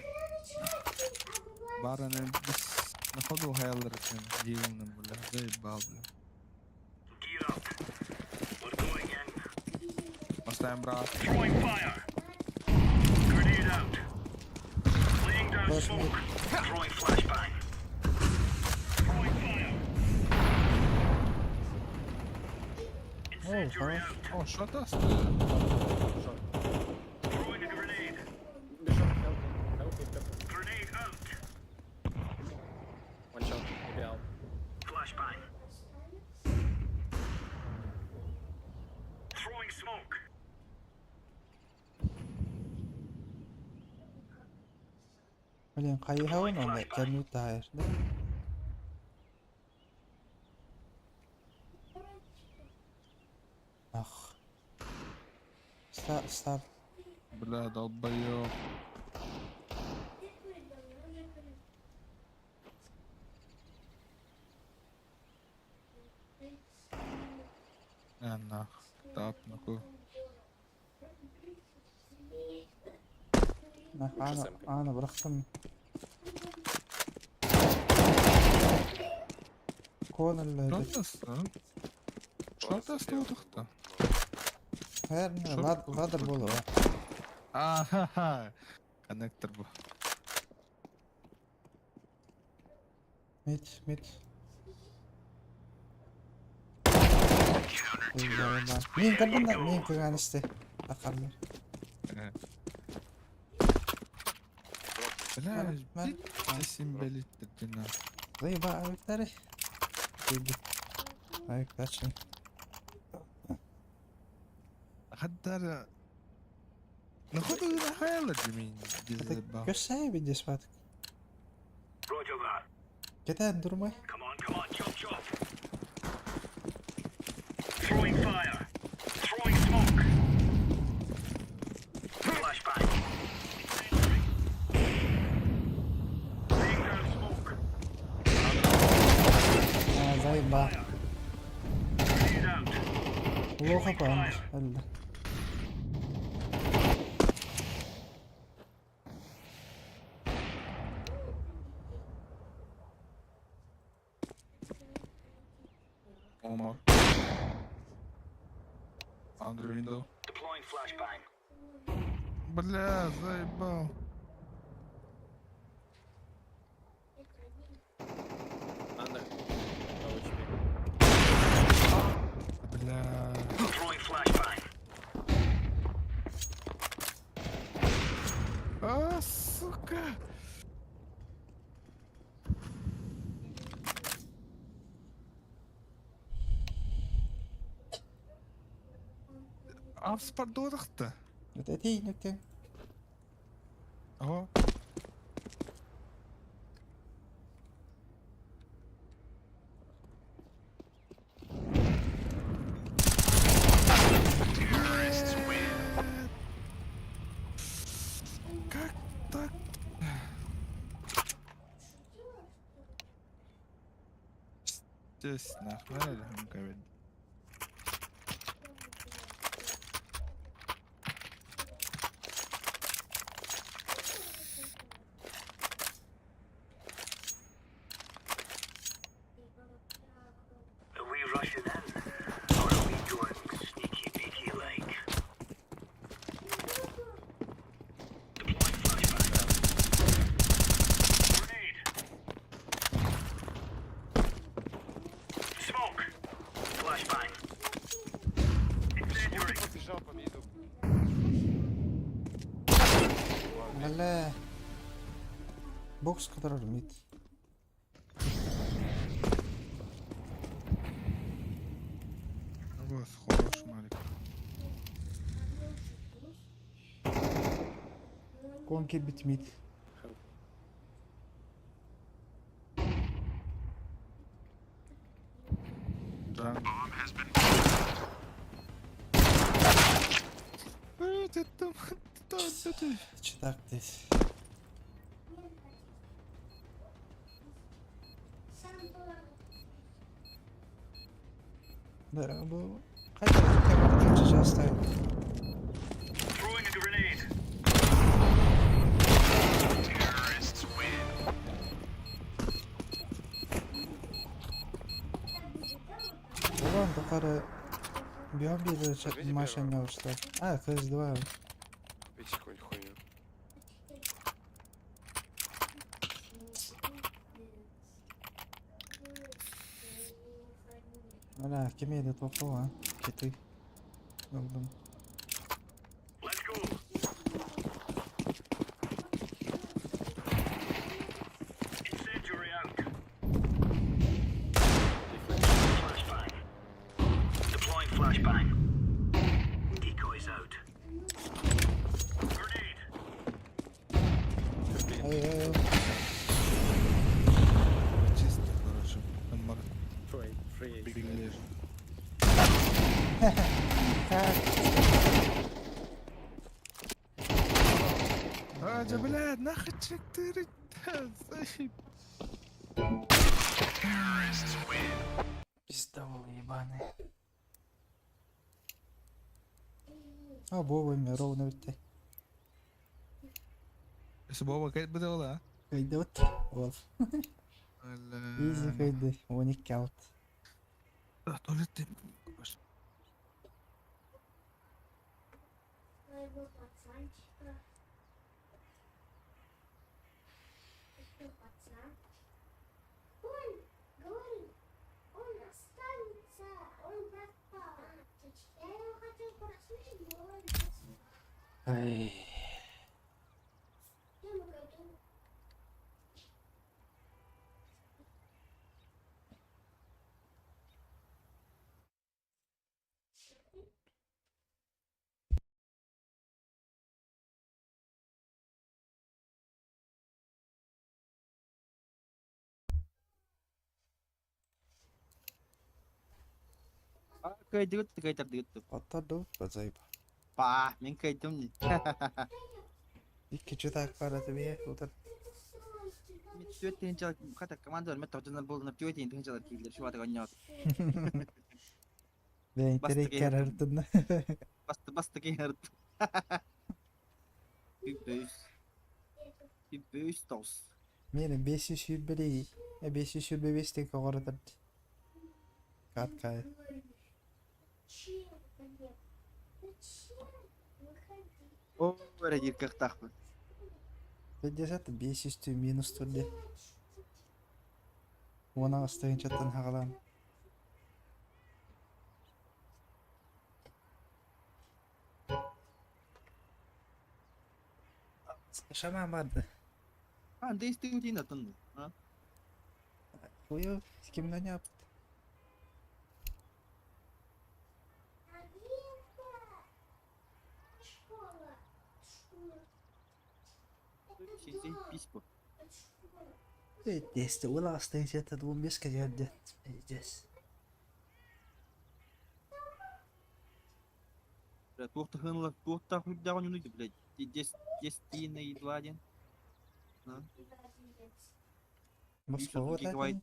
бараны бис находу хайалла дивным, бля, заебал, бля. Поставим брат. Флэш мид. О, хорош. О, что то Шорт. Бежал, help me, help me, help me. One shot, maybe out. Блин, хайыһабын онно кэннүү таайар да. Ах. Стар, стар. Бля, долбоёб. А, нах. Тап, нахуй. Нах, Лучше ана, сэмпой. ана бырахтым. Кон Что то Что то столдухта? Хэр, лад, ладер болу. Ахаха. Коннектор был. Мид, мид. Мин көрдүм да, мин көргөн исте. Такарлар. Бля, Мен, симбелит дина. Заеба авиктары. Диди. Авиктачы. Хаддар. Находу на хайла димин. Дизеба. Көссәй би десват. Кетен durmay. А, заеба. Плохо память. Алда. Omar. Under window. Бля, заебал. Under. Low HP. Бля. А, сука. Авспардорахта. Это эти Ага. Как так? Здесь нахуй, говорит. Почему ты побежал по миду? Бля. Бокс, который мид. Вот, хорош, Марик. Кон кирбит мид. Да. Блять, это... Читак здесь. Да, бу хайда камера часто. Ulan тухары бион бири Видите машина ушла. А, КС2. Купите какую-нибудь хуйню. Бля, кемеде тоқу, а? Кети. Болдум. Ай, ай, ай. Чисто, короче. Там бар Фрей, фрей. лежит. Как? А, да, блядь, нахуй четыре. Заеб. Пиздовол ебаный. А, Боба ми ровно бітті. Боба кайт быдала, а? Кайдот. Вот. Изи кайды. 12 алт. Туалет ты. Моего пацанчика. Ты что, пацан? Он говорит, он останется, он пропал. Я его хотел прослушать, но он не Ай. Я могу. Кайдыгыт, кайтардыгыт. Оттар базайып. Па, мен кайдым не. Икки чытак бараты бие утар. Мен түөттен чал, хата команда мен тоқтонар болдым, түөттен тын чалар килдер, şu атыга ойнап. Бен Басты терек карартын. Басты, басты кейерт. Үпөс. Үпөс тос. Мені 501 505 тек оғаратар. Каткай. Зачем мне? Зачем? Выходи. О, бәрі кықтақпын. 50 500 минус түрде. Оны астайын чаттан хағалан. Шаман барды. А, дейсті өтейін атын. А? Ой, кімнен yaptı? Школа. Школа. Сен писпо. Десте, ол астайын чаттан 15 келді. Дес. Бля, туохта хынла, туохта хуйдаган юнуйду, блядь. Дес, дес тиына едва один. Москва Гигабайт.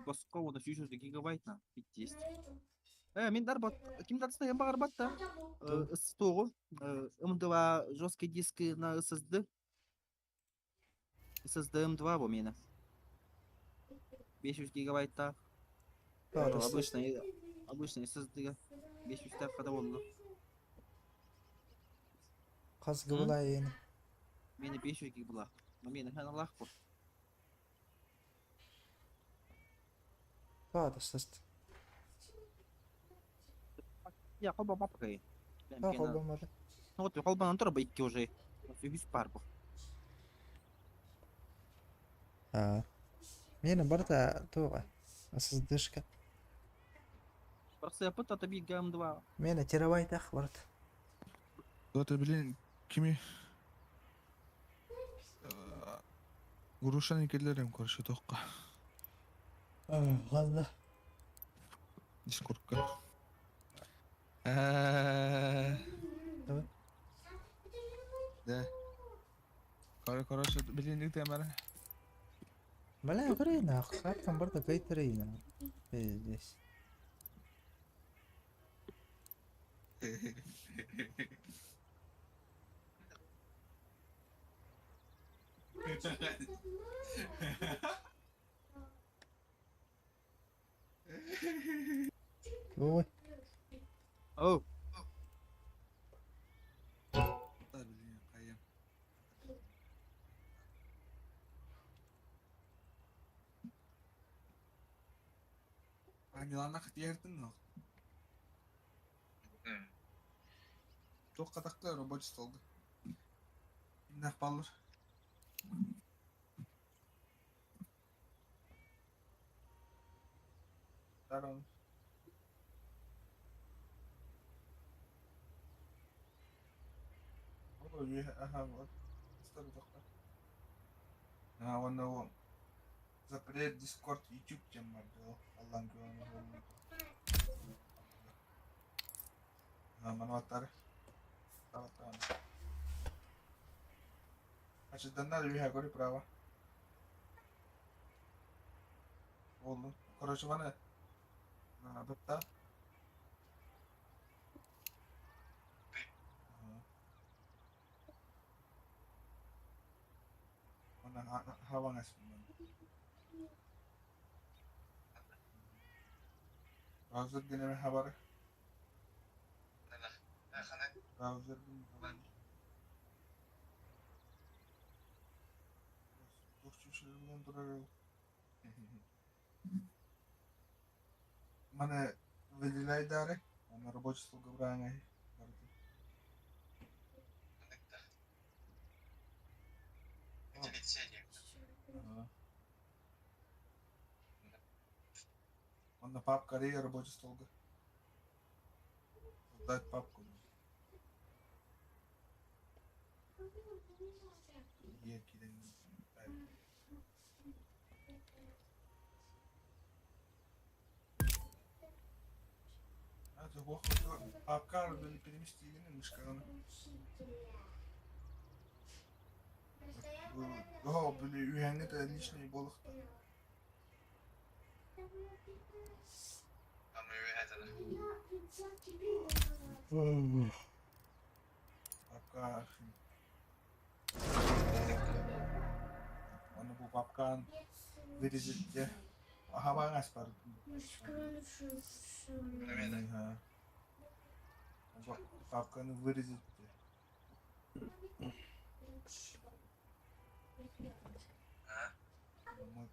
Басқа оны 300 гигабайт на. Десте. Э, мен дар бат, ким датса я багар батта. С тоҕу, М2 жесткий диск на SSD. SSD М2 бу мені. 500 гигабайт Обычный, обычный SSD 500 так қада болды. Қаз гыбыла ені. Мені 500 гиг була. Но мені хан Аллах бу. Тады сыст. Я холбоон папкай. Тоҕо холбоммото? Ну вот холбоон тура икки уже. Үһүс паар бу. Аа. Миэнэ барыта туоҕа? SSD-шка. Барсыаппыт ата бииргэ М2. Миэнэ терабайтах барыта. Кто-то, блин, кими... Грушаны келлерем, короче, тоққа. Ладно. Дискордка. Давай. Да. Короче, блин, ты мара. Бля, көрей нахуй, хаптан барда кайтерей Пиздец. Ой. Оу. Да, блин, хайа. А Милана хатияртын но. Туох катакка рабочий столга. Иннах баллар. Дарон. Ага, вот. А, он его запрет Discord YouTube тем был. Аллах Манватар. Значит, дана Юха говори право. Oldu. Короче, bana бытта. Она хавангас. Браузер генеме хабар. Браузер Мане выделяй дары, на рабочий стол габраңай. Он на папка рей рабочий стол. Создать папку. Папка переместили мышка. О, были үйәңі личный болохта. Папка архив. Оны бу папканы вырезать. Ага, багас бар. Ага. Папканы вырезать. Мой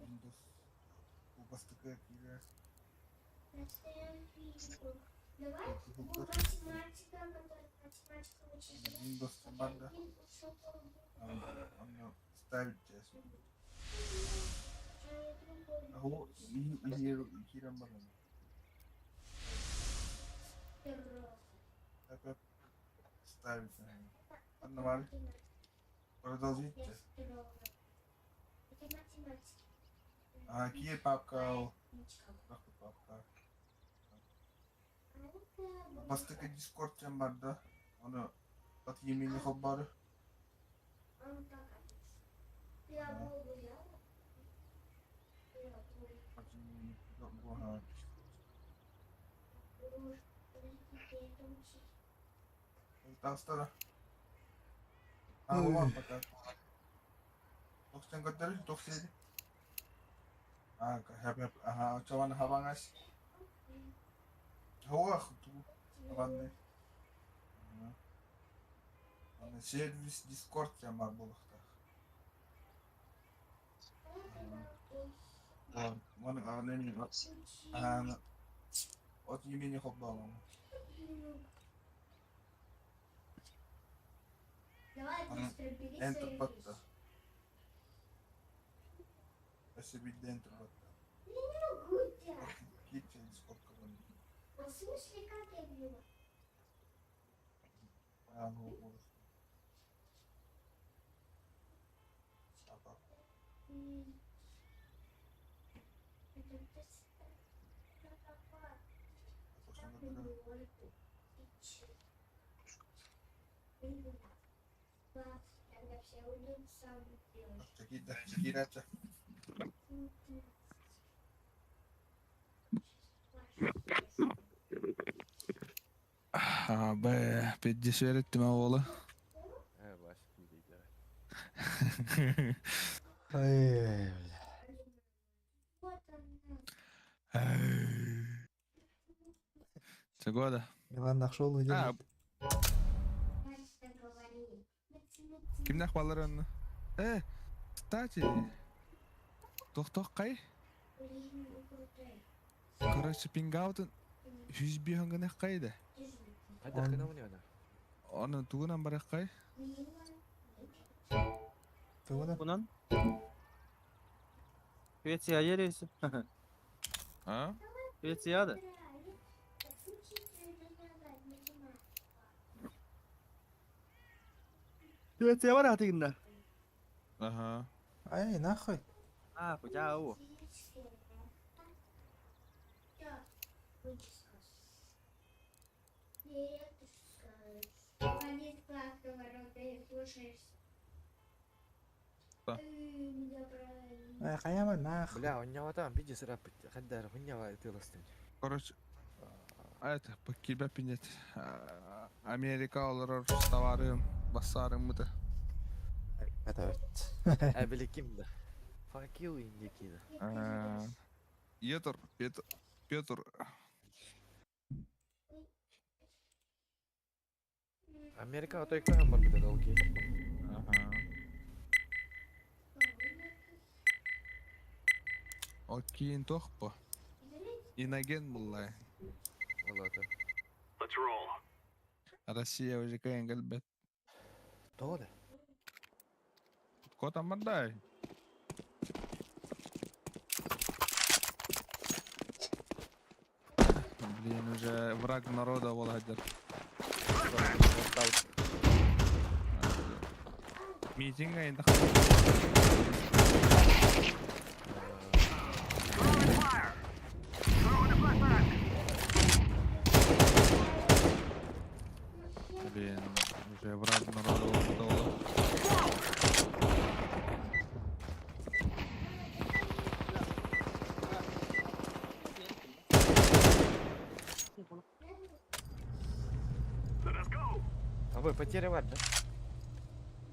Windows. Бастыка кире. Windows команда. Оны ставить Го кирен бар. Так, ставить. Одна Продолжите. А какие папка? Папка. Бастыка Discord тем бар да. Оны от емени хоббары. Тастара. А, вот пока. 90 көтөр, 97. А, ага, чаван хабангас. Хоах ту. Ладно. Аны сервис Discord тем бар болохта. От имени холбоон. Давай быстро бери Эн свои туппатта. вещи. Өссө биирдэ эн туппатта. Я не могу так. Киирчэ Дискордка А в смысле, как я бью? Бе, педдесер еттим оҕолу. Э, Вася, киирдэ. Ай, бля. Чего да? Милан нашел где А, кимнэх баллар онно? Э, кстати, тохтох кай? Короче, пингаутын 105 гынах кайда. Хайдах гынамын ана? Оны тугунан барах кай? Тугунан? Bunun? Швеция ересі. А? Швецияда. Швеция бар атыгында. Ага. Ай, нахуй. А, куда о. Ай, хайама нахуй. Бля, у него там, видишь, рапать. Хаддар, у него ты ластын. Короче, это, покиба пинет. Америка олорор товарым, басарым мыты. Это вот. Э, били ким да? Fuck you, индики да. Петр, Петр, Петр. Америка той кам бар бит окей. Ага. Окей, тохпо. Иноген буллай. Олата. Россия уже кайын галбет. То да. Кота мордай. Блин, уже враг народа Владимир. Митинг енді Блин, уже враг народа болды. А вы потеря бар, да?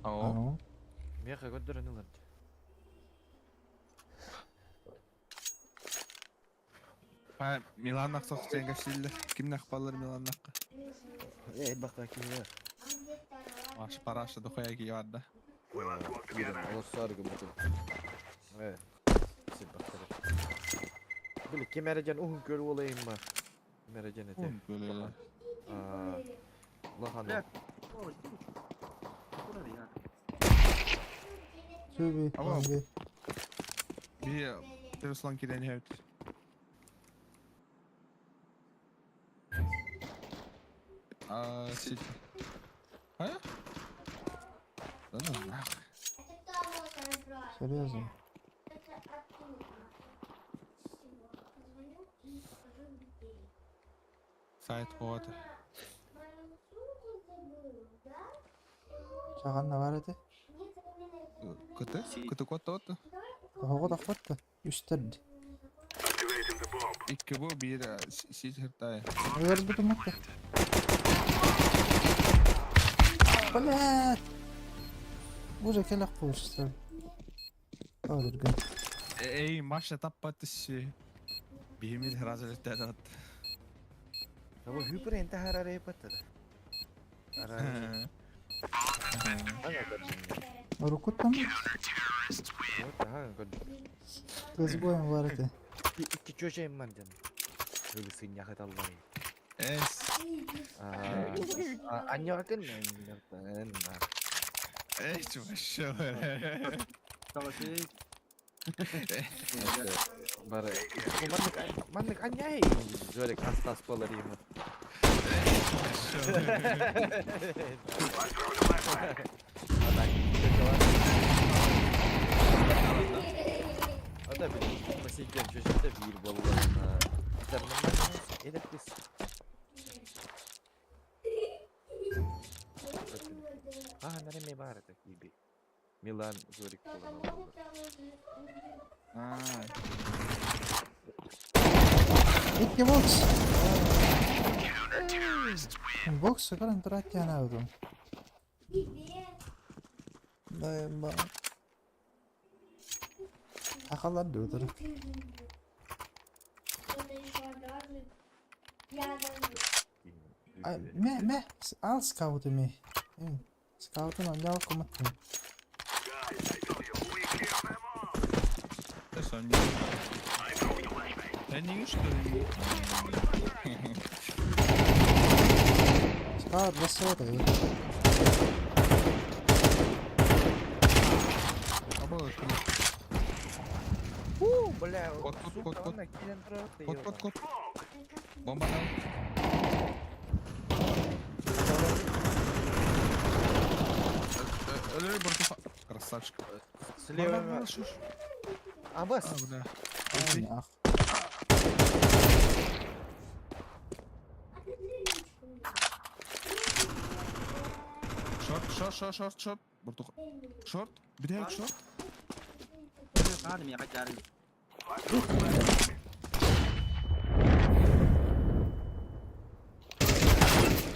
Ау. Меха көддөрөн ылар. Па, Милан ақсақ сен кәсілді. Ким нақ балар Милан наққа? Эй, бакка кире. Маш парашы духая киярда. Олар гымытын. Э. Сен бактар. Били кемережен ухун көл болайын ба? Кемережен эте. Ухун көл. А. Лахана. Сүби, Ама. би. Би Руслан кирен хәвт. А, сит. А? Да ну нахуй. Серьезно? Сайт вот. Чаганна бар эти. Кыты? Кыты кот тот? Ого тахпатта. Үстерди. Икки бу бир сит хертай. Өлөр бутумакта. Блядь. Уже келек кылышты. Өлөргөн. Эй, Маша таппаты си. Бихимил разы тәдат. А вы хюпер энте хараре паттада. Ара. Рукуттан. Вот, Ага, көрдүм. Кыз бойын бар ete. Икки чөчөйм бар ден. Өлі сынняқ эталлар. Эс. Аннёкын, аннёкын. Эй, вообще. Давай. Бары. Маннык, маннык анняй. Жорик астас болар ему. Ада били посидим чөчөтө бир боллар. Эдеп кыз. А, нареме бар это иби. Милан Жорик болар. А, Икки бокс. Бокс көрөн турат жана. Привет. Да, ба. Акалар дутур. Кто-то еще даже рядом. Ме, ме, ал скауты ме. Скаутын анжал коматтын. Ты не. Да не что ли? Скаут басып. Фу, бля, Кот, кот, кот, кот. Кот, кот, кот. Бомба дал. Өлөр бортуха. Красавчик. Слева. А, бас. А, бля. Ах. Шорт, шорт, шорт, шорт, шорт. Бортуха. Шорт. Бирек шорт. Hadi mi yakacağız?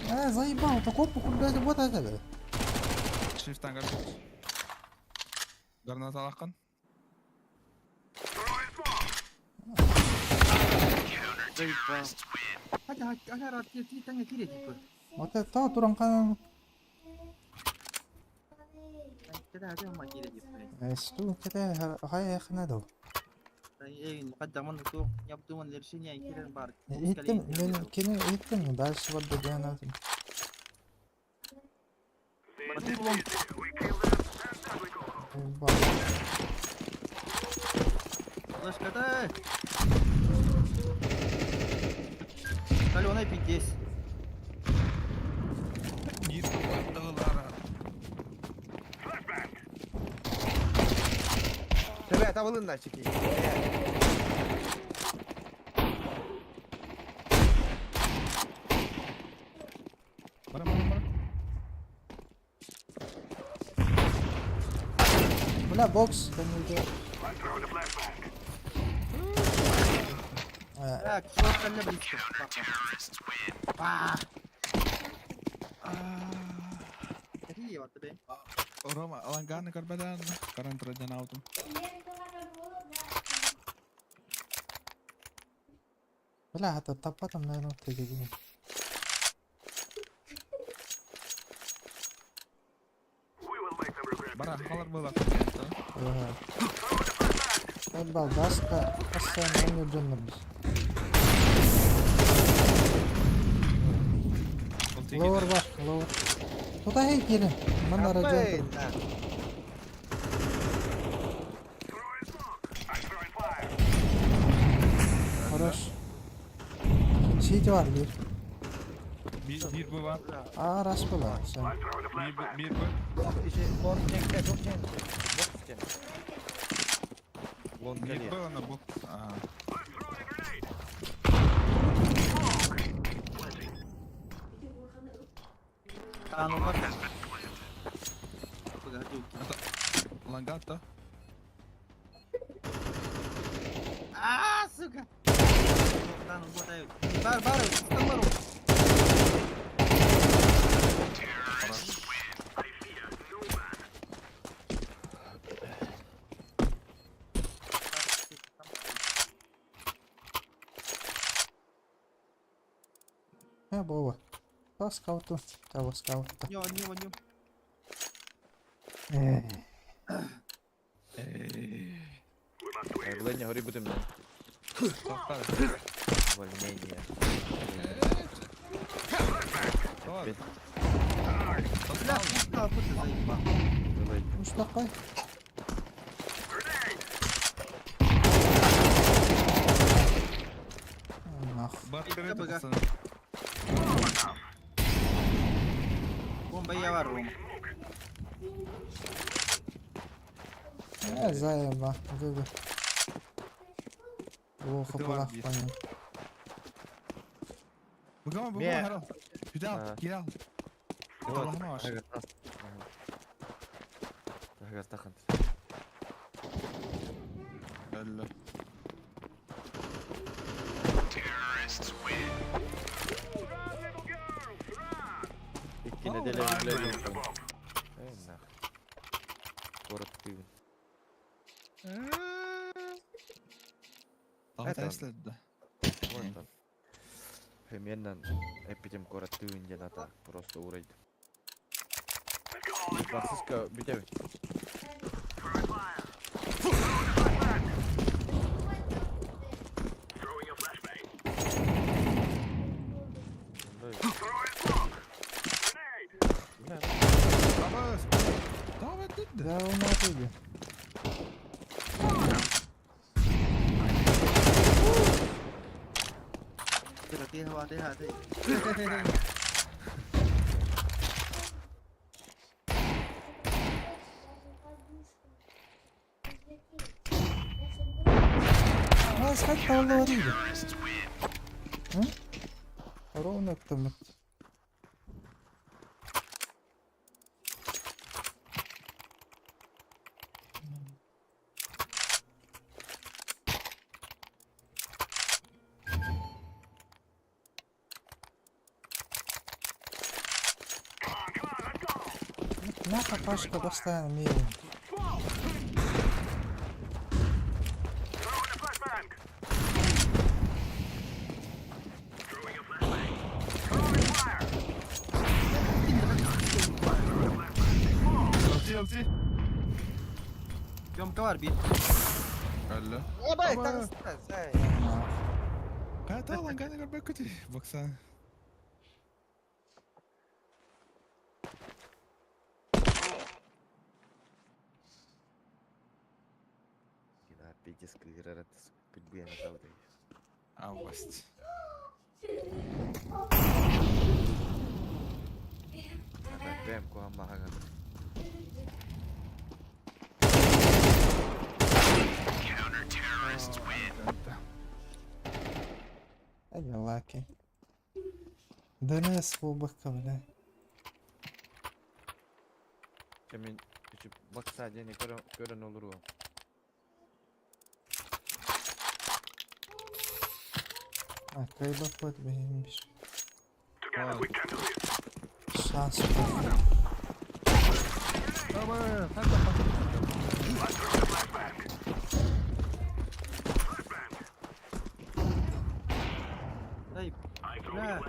Э, заебал, такой блядь, вот это. Шифтан гарнат. Граната алакан. Hadi hadi hadi hadi hadi tane kire типа. Вот это туран кан. كده هذه هم كده типа. Сту кете хай хнадо. Эй, مقدم من تو يبدو من الرشينيا كده بارك. Иттим, мен кини иттим, дальше вот деген. Флешка Каленый пиздец. Бир доллара. Тебе табылын на чеки. Бара, бара, бара. Бля, бокс, кәнеге. Так, шорт калля близко. А. Какие вот тебе? Рома, ланганы карбадан. Каран традан аутум. Бля, это тапатом, наверное, ты деген. Бара, халар была. Ага. Балдаска, постоянно не джоннербис. Ловер бар, ловер. Туда хей келин. Мана раджан. Хорош. Сити бар бир. Бир бу бар. А, рас была. Sen. Бир бу. Бир бу ана бок. А, ну как? Погоди. Лангата. А, сука! Да, ну вот, Бар, бар, бар. Хорош. Я Бова. По скауту. Того скаута. Не, не, не. Эх. Эй. Айбылайня хоруйбутум мен. Тоқтар. Увольнение. Тоқтар. Опять Бля, пушка, ты заебал. давай. Муштакай. Нах. Бар Бага. пацаны. Бомба я var oğlum. Заеба. Вот это. Плохо Ты var плохо bir. понял. Бугама, Ме. бугама, харал. Кидал, А. кидал. Allah'ıma var. Ага, тас. Ага, тахан. Belli. Икки неделя биле Эй, нах. Город тыгын. Daha Это- terslerdi. Вот он. Примерно эпидем город тыгын ден ата. Просто урайд. Баксыска бүтәбит. Бля, Baba. Tamam et dedi. Да, он оттуда. Тихо, тихо, тихо, тихо. А, сказать того говорили. Ровно там. На какашка постоянно милый. Ulti ulti. Gömka var bir. Belli. Ебать, Baba. так эй. Kaya lan kaya kadar kötü. Baksana. Пиздец, кырарат, кырбуяна таудай. Август. Бэм, куаммахаган. Ай, лаки. ДНС бабка, бля. Кемин үчүп бакса дени көрөн олуру. А, кайбак беймиш. Шанс. Baba, hadi bak. Дай. Бля.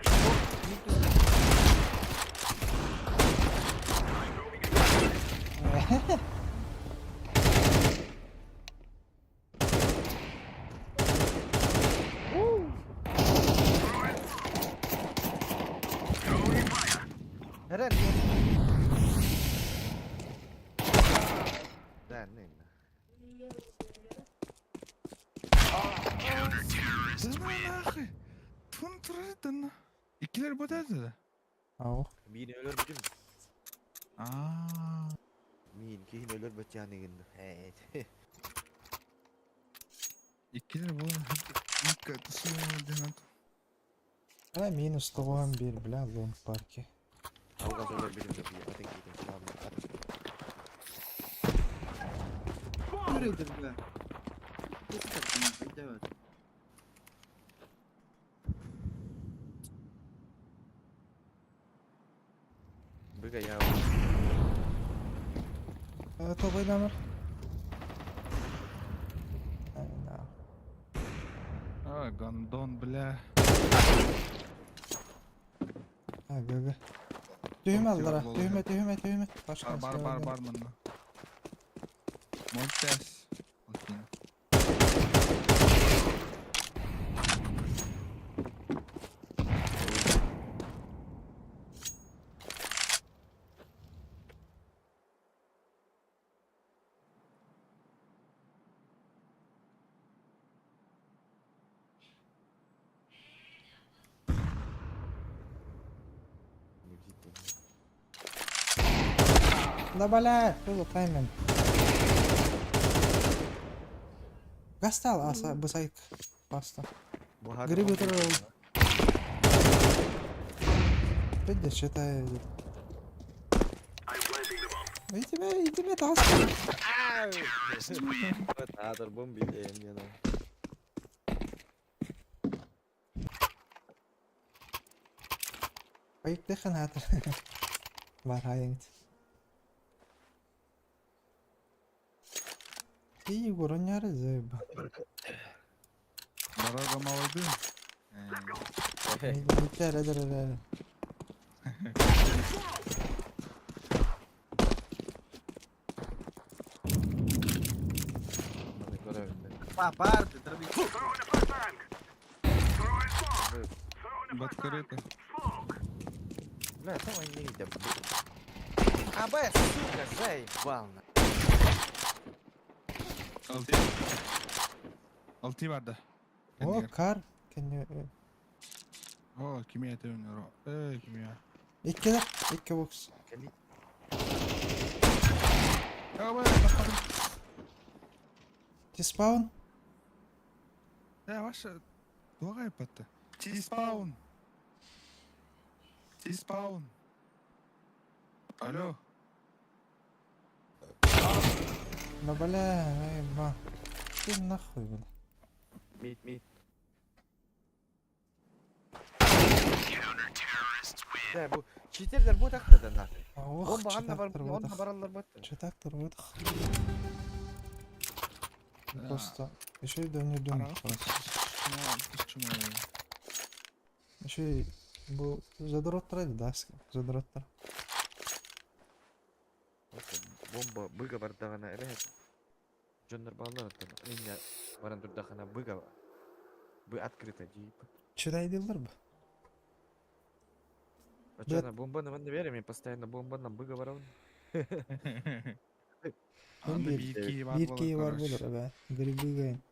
Херен. Да, не. Dana Tun turardı. İkiler bu dedi. Ау. Мин өлөр бүтүм. Aa. Мин кийин өлөр бачаныгын. Э. İkiler bu. İlk katısı denet. А, минус 101, бля, лонг парке. Алгас өлөр бүтүм деп атын кийин. Yürüydür бля. Evet. Быга я. Тобой номер. Ай, на. А, гандон, бля. А, ГГ. Düğme aldılar. Boldu. Düğme, düğme, düğme. Başka Бар бар бар бар мында. Монтес. Окей. Да бля, что за тайминг? Гастал, аса, бысайк. Паста. Грибы тролл. Пидде, читай. И тебе, и тебе таска. Атыр бомби дейм гена. Айыктыхан атыр. Бар хайыңт. Ти гороняр зэба. Дорога молодым. Битер эдер эдер. Папар, ты дроби. Баткарыта. Бля, там они не АБ, сука, заебал на. Алты. Алты барда. О, кар. Can you... О, кимия төвнөр. Э, кимия. Икки да, икки бокс. Ава, Ти спаун? Э, ваша дугай патта. Ти спаун. Ти спаун. Алло. Да бля, эй, ба. Ты нахуй, бля. Мид, мид. Да, бу читердер бу тахта нахуй. Ох, Бомба анна бар, читактыр онна выдох. бараллар бат. Читактыр выдох. Просто еще и да не думал просто. Еще и бу задроттар да, задроттар. Бомба быга бардагана эбет. Жоннор балалар аттан. Инне баран турдахана быга. Бы открыто дип. Читай дилер бу. А чё на бомба на манна верим, постоянно бомба на быга баран. Аны Bir- бир кии бар Bir кии бар болот, болор, эбе. Грибы гайын.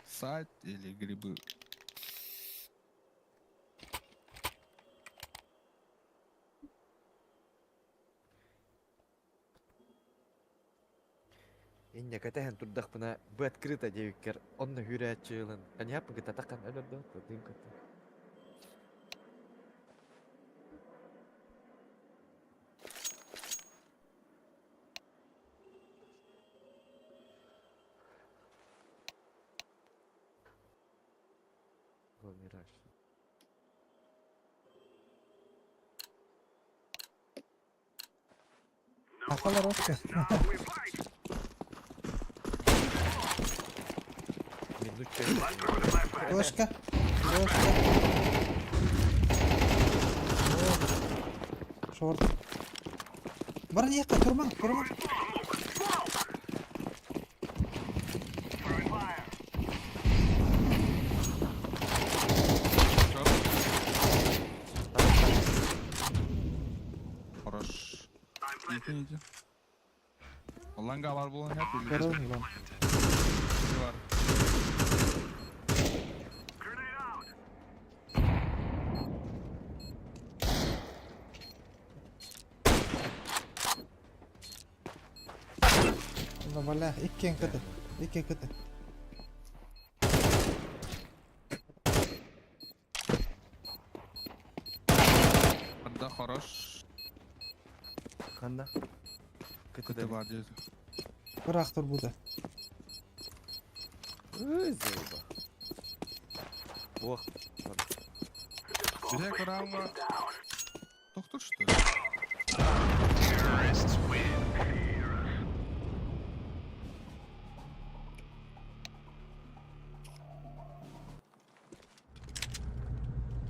Сать или грибы. Инне катахан турдахпына бы открыто девиккер. Онна хүрәчилен. Аняп гыта такан өлөрдө, тын кыта. Мираж. Акалар окка. Минутка. Флешка. Флешка. Шорт. Бар ехка, турман, турман. Хорош. Иди, иди. Ланга бар болан хеп или Көрөм лан. бар. Да бля, иккен кыты. Икки кыты. Да хорош. Канда? Кыты бар дейді. Бір ақтыр бұда. Ой, заеба. Ох. Бирек раундга. Доктор что ли?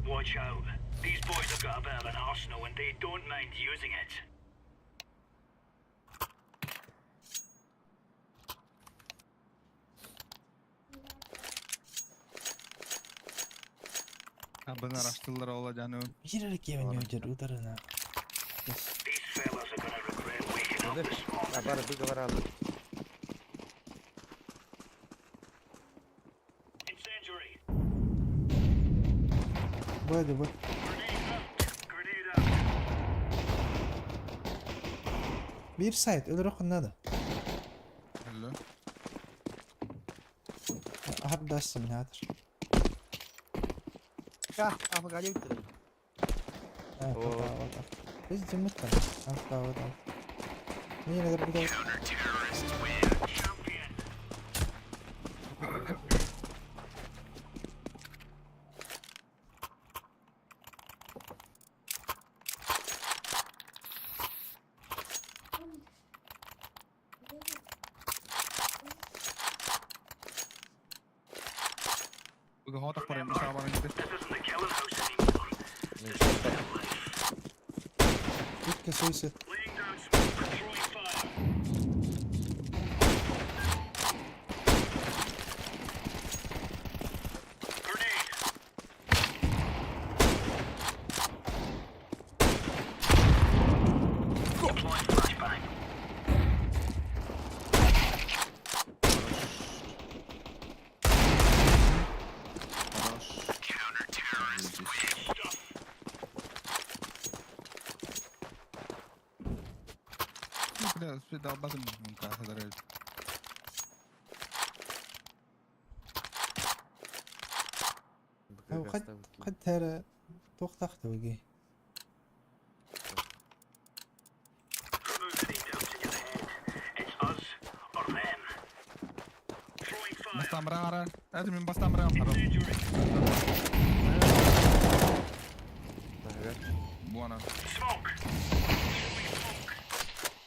Watch out. These boys have got a bit of an arsenal and they don't mind using it. Ha, bunu araştırdılar olacağını. Bir erkeğe oynuyor udarına. These fellas are gonna regret waking up this morning. А, бары быга баралар. Incendiary. Байды бу. Grenade out. Grenade out. Биир сайт өлөрөххүн надо. Алло. Аһардасым хаатыр. Ка, афага диэбиттэрэ. Ээ, потаабатах. Біз дьыммыттар. Ахтаабатах. Миин өлөрбүтэ. Быга хотох барайм, иша барайм деді. Икки суицид. Хорош. Ну, бля, долбазым кафедры. Ау, Хат тәрі тоқтақты өге. Бастан бір ара. Әді мен бастан бір ара. Буана.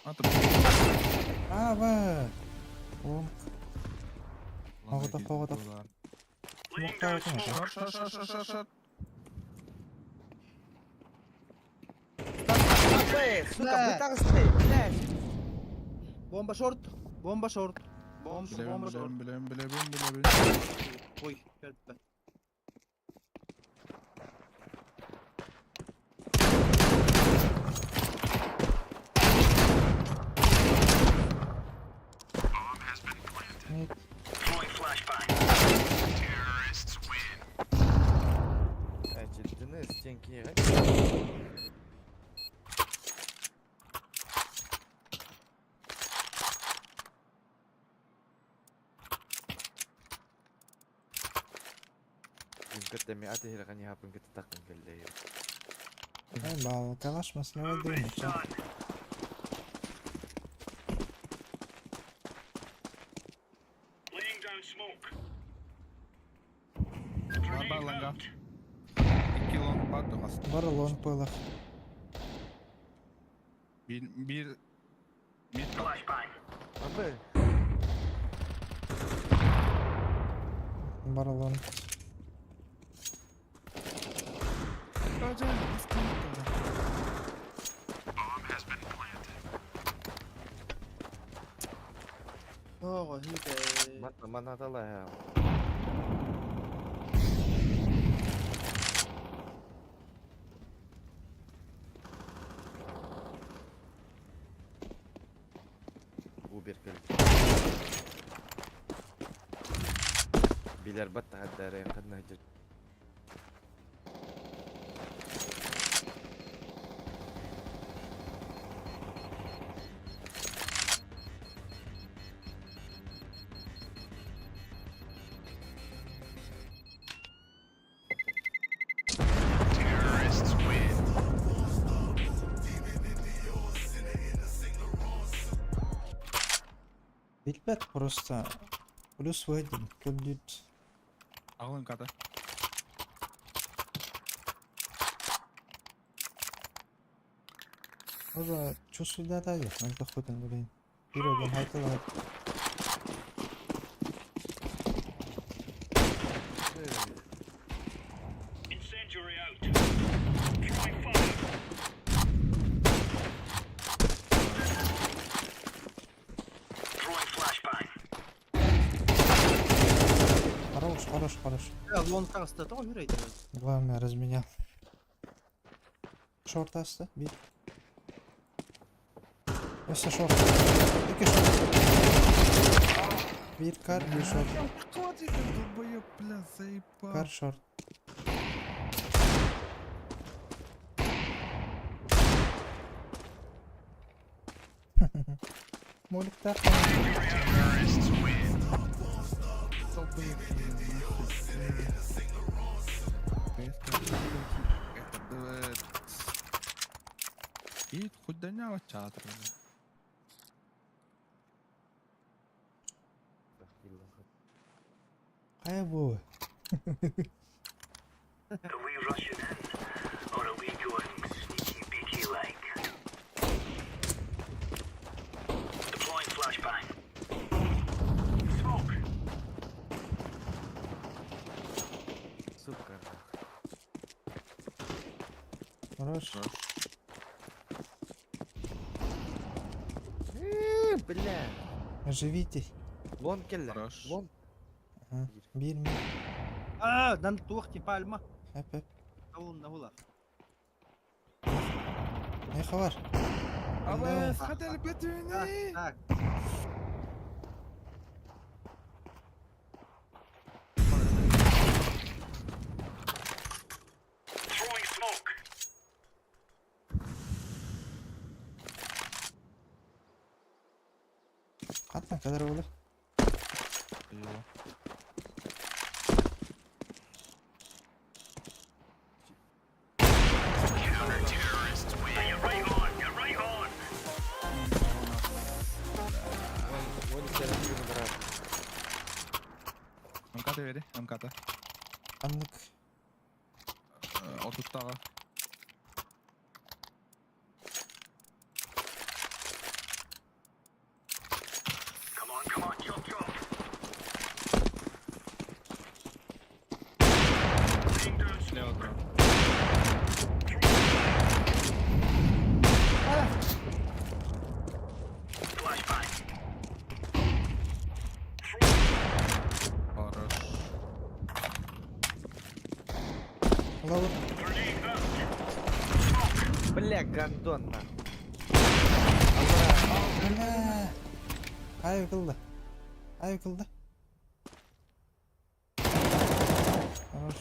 Атып. Аба! Лонг. Оғытақ, оғытақ. Смоктаабытым этэ. Шорт, шорт, шорт, шорт, шорт, шорт. Сука, бытағысты, блядь. Бомба шорт, бомба шорт. Бомба, Билебин, бомба шорт. билебин, билебин, билебин, билебин. Ой, кэлбэ. Нет. Эти длины стенки. Кытта ми аты хиргани хапын кытта такын келле. Ай, бал, калаш маслава дымыча. Бар ланга. 2 лонг бар дохас. Бар лонг пылах. Bir bir mid бар. Абы. Бар лонг. Тоҕо, хите. Манатала я. Убер кел. Билер бат хаддары кадна жер. Билбэт просто. Плюс выйдем. Көлдүт. Ағылын ката. Уже чувствую да да Мен тохтотон блин. Бир один хайталар. Хорош, хорош, хорош. Лонг таҕыста, тоҕо хүрейді. Главное разменял. Шорт асты, бит. Өссө шорт. Iki шорт. Bir кар, bir шорт. Кто ты, долбоёб, бля, заебал. Кар шорт. Моликтаах. Ит худданя чатыр. Хайа бу? Сука. Хорош. Бля. Оживите. Лон келле. Хорош. Лон. Ага. Биир ми. А, дан туох ти пальма. Хэп хэп. Аул нахула. Не хабар? Абы, хотели бетүнэ. Так. Хантан кадар болар? Вон терапию брат. МКТ бери, МКТ. Аннык. Отуттаға. Слева дро. Хорош. Лавр. Бля, гандон нахуй. Бля. Ай кылды. Ай кылды. Хорош.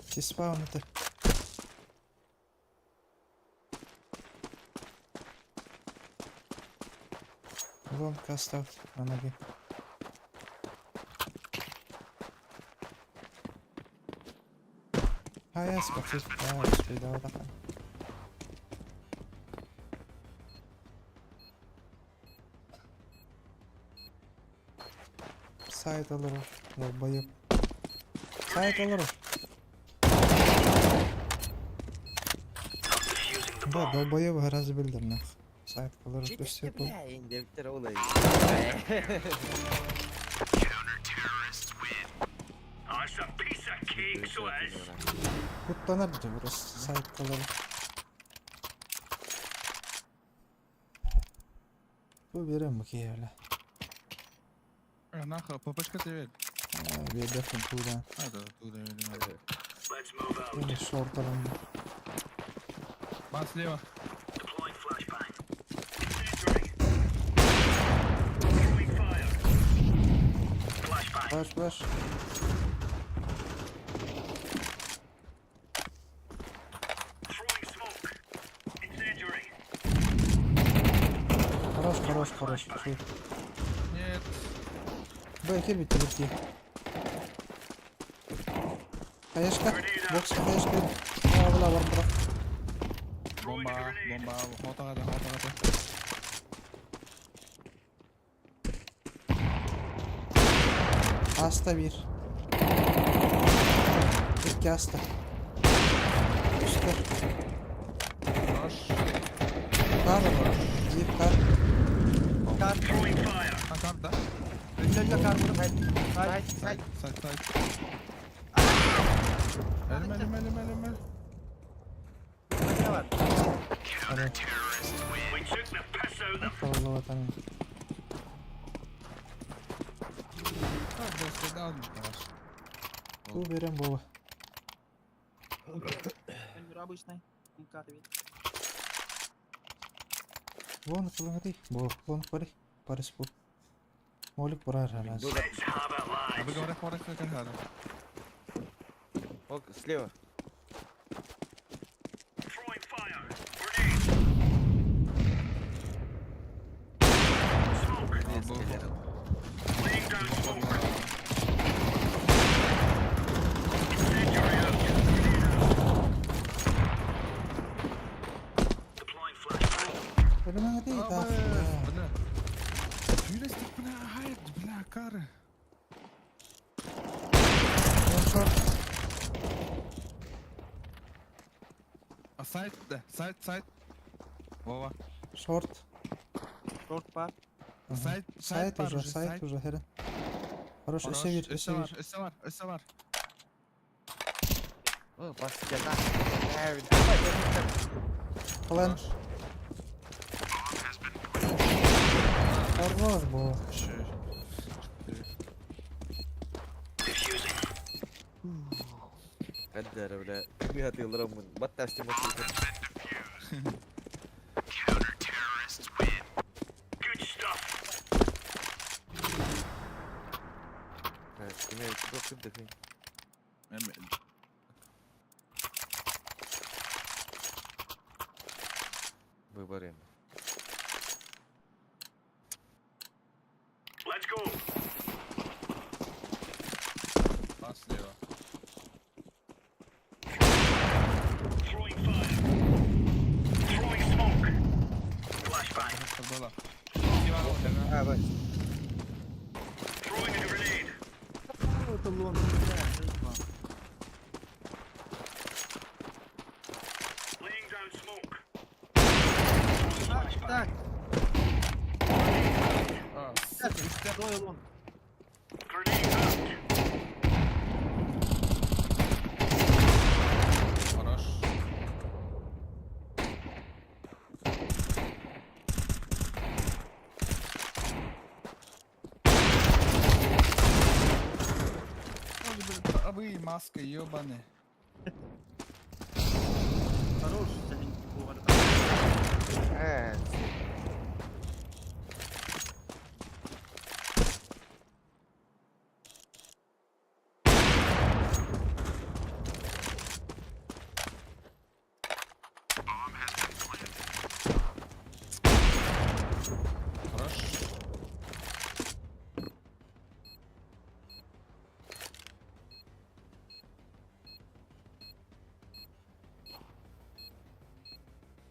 Тиспаун это. Лонг оставь на ноге. А я спокойно. Да, давай. Сайт алыр. Долбоеб. Сайт алыр. Да, долбоеб гораздо билдер нах. Сайт алыр. Все Бля, инде битер олай. Куттанар да просто сайт алыр. Бу берем бу Нахуй, ППшка тебе. Бердехтен туда. А, да, туда видимо. Или шортером. Бан слева. Флэш, флэш. Хорош, хорош, хорош. Шли. Нет. Б, кир битти битти. Хаешка. Бокс хаешка. А, бла, бар, бар. Бомба, бомба. Хотаға да, хотаға да. Аста bir. İki asta. Üstte. Хорош. Kar var. Bir kar. Kar. А, карта. Önlerinde kar bunu. Сайт, сайт. Сайт, сайт. Элем, элем, элем, элем, элем. Ne var? Хорош. Allah vatanı. Так, да, да, хорош. Bu veren baba. Önlü обычный. МК Вон кылыңды. Бо, вон пари. Парис бу. Молик бурар herhalde. А вы говорят, хорек как надо. Ок, слева. Бля, бля, кары. One short. А сайт, да, сайт, сайт. Вова. Short. Short бар. Ага. Сайт, Сайт бар уже, сайт уже, херен. Хорош, Хорош, өсө бир, өсө өсө бар, бир. өсө бар, өсө бар. О, бас стена. План. Хорош. Хорош, бо. Еще. Қаддары, бля. Кімге атылырамын? Бат тәстем Киме ким дефин? Выборем. А слева. Это было. Диван, да. А, бай. Это long, бля, заебал. Так, так, А, так, сука, үстә. двое long. Хорош. Ой, блин, А вы маска ебаный. Хорош, сәлем, bu arada. Э, Хорош.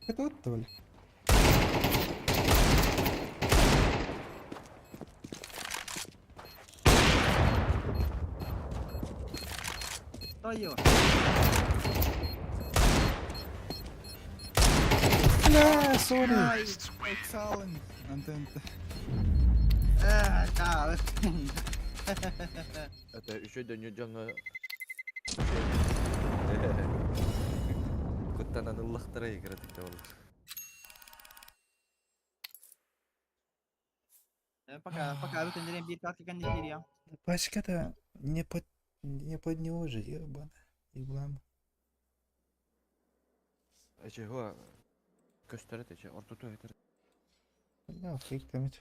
Это вот, то ли? Твое. Бля, сори. Ай, Excellent. Антенна. да. Это еще да не жаңа. Куттанан ыллахтара играть ол. Пока, пока, бүтүн bir tatlı kendi geliyor. Пачка-то не под него же, ебана. Еблан. Эче хуа көстөрөт эче ортоту этер. Бля, фиг там это.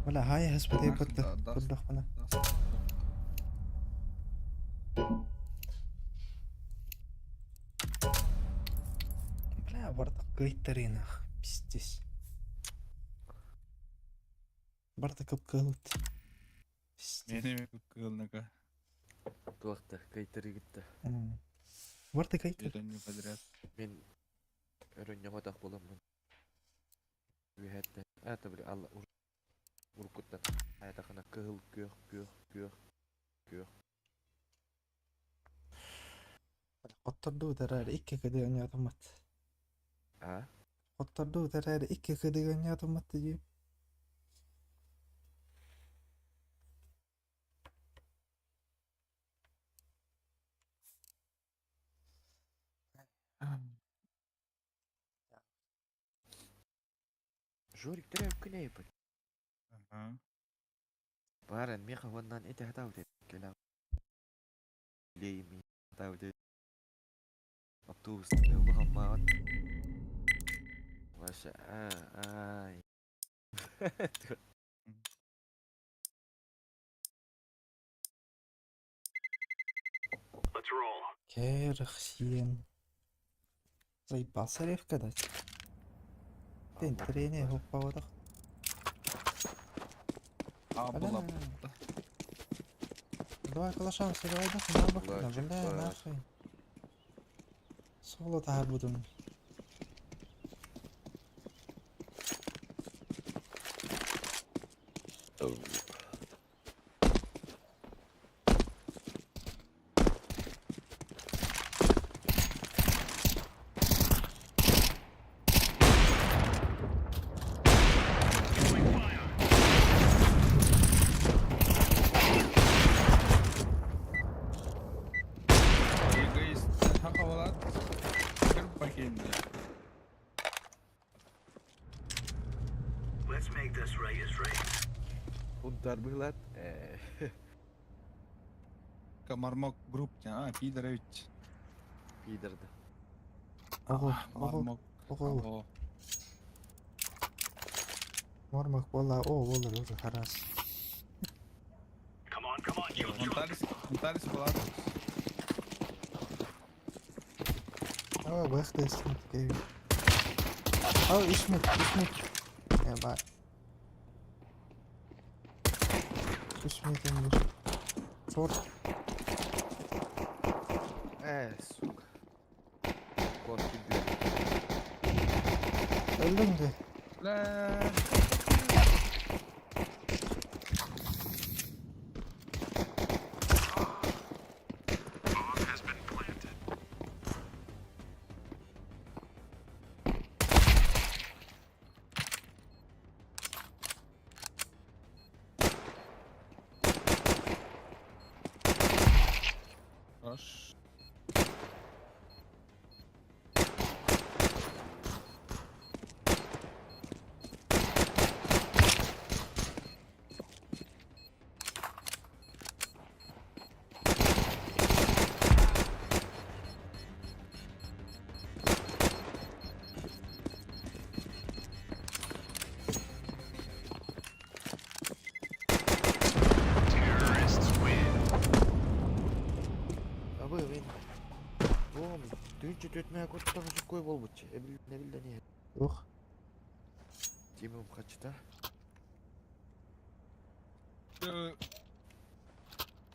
Бля, хай, господи, Нахуй, поддох, да, да. поддох, бля. Бля, бардак кыйтары нах, пиздец. Бардак кылыт. Пиздец. Мени кылныка. Туакта кайтыры гитте. Бардак кыйтыр. Это не подряд. Мен өрөн так боламын. Үһәттә. Это бля алла ур. Уркуттан. Аятахана кыһыл күөх күөх күөх күөх. Хотторду тарар икки кыды ойнотумат. А? Хотторду тарар икки кыды ойнотумат дии. Жорик төрөп күнәй бит. Ага. Баран меха воннан эте хатауды. Келам. Лейми хатауды. Автобус улахан маат. Ваша а ай. Керхсиен. Заебался ревка дать. Тен трене хоппавадах. А, была. Давай калашам, давай нахуй, нахуй, Лачик, бля, лач. нахуй. Соло таһаарбытым. Эгоист хахавалат. Кыр пакетінде. Унтар быһылаат. Мармок групп. А, пидорович. Пидорды. Оҕо, оҕо, Мармок. оҕо. Abo. Мормах буолла, оо буолар уже харас. Монталис, Монталис была. Оо, бахта истин кеви. Оо, үс мид, үс мид. Э, бар. Үс мид эмир. Шорт. Э, сука. Кон килдилер. Өлдүң де. Бля. Хорош. Абы мен. Бом, дүнче төтмә көттөн кой болбут. Эбил не билде не. Ух. Тимум хачта.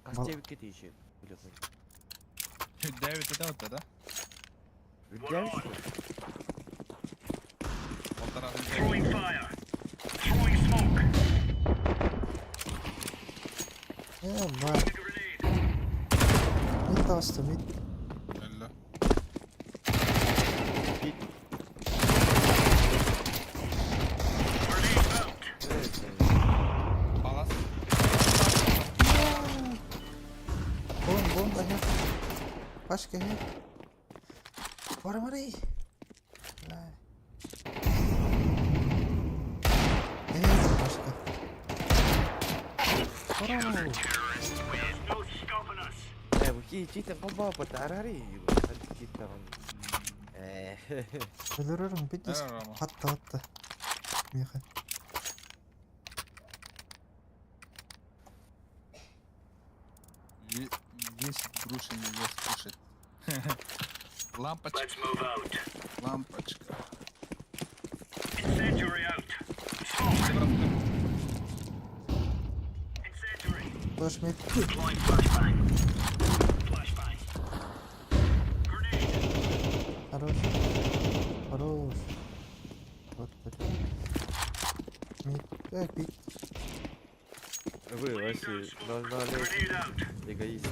Кастебикке тийши. Билет. 9 это вот, да? Үдәр что? Полтора. Э, бар. Мид таҕыста, мид. Өллө. Пит. Палас. Бом, бомба хе. Пашка хе. Бара барай. Бля. Э, Пашка. Бара. Э, бу ки читен комбо патарари. Киттан. Э. Өлөрөрүм бит. Э, Рома. Хатта, хатта. Меха. 10 грушей нельзя скушать. Лампочка. Лампочка. Флеш мид. Хорош. Хорош. Вот, блин. Мид. Э, пит. Вы вообще 0-0 эгоист.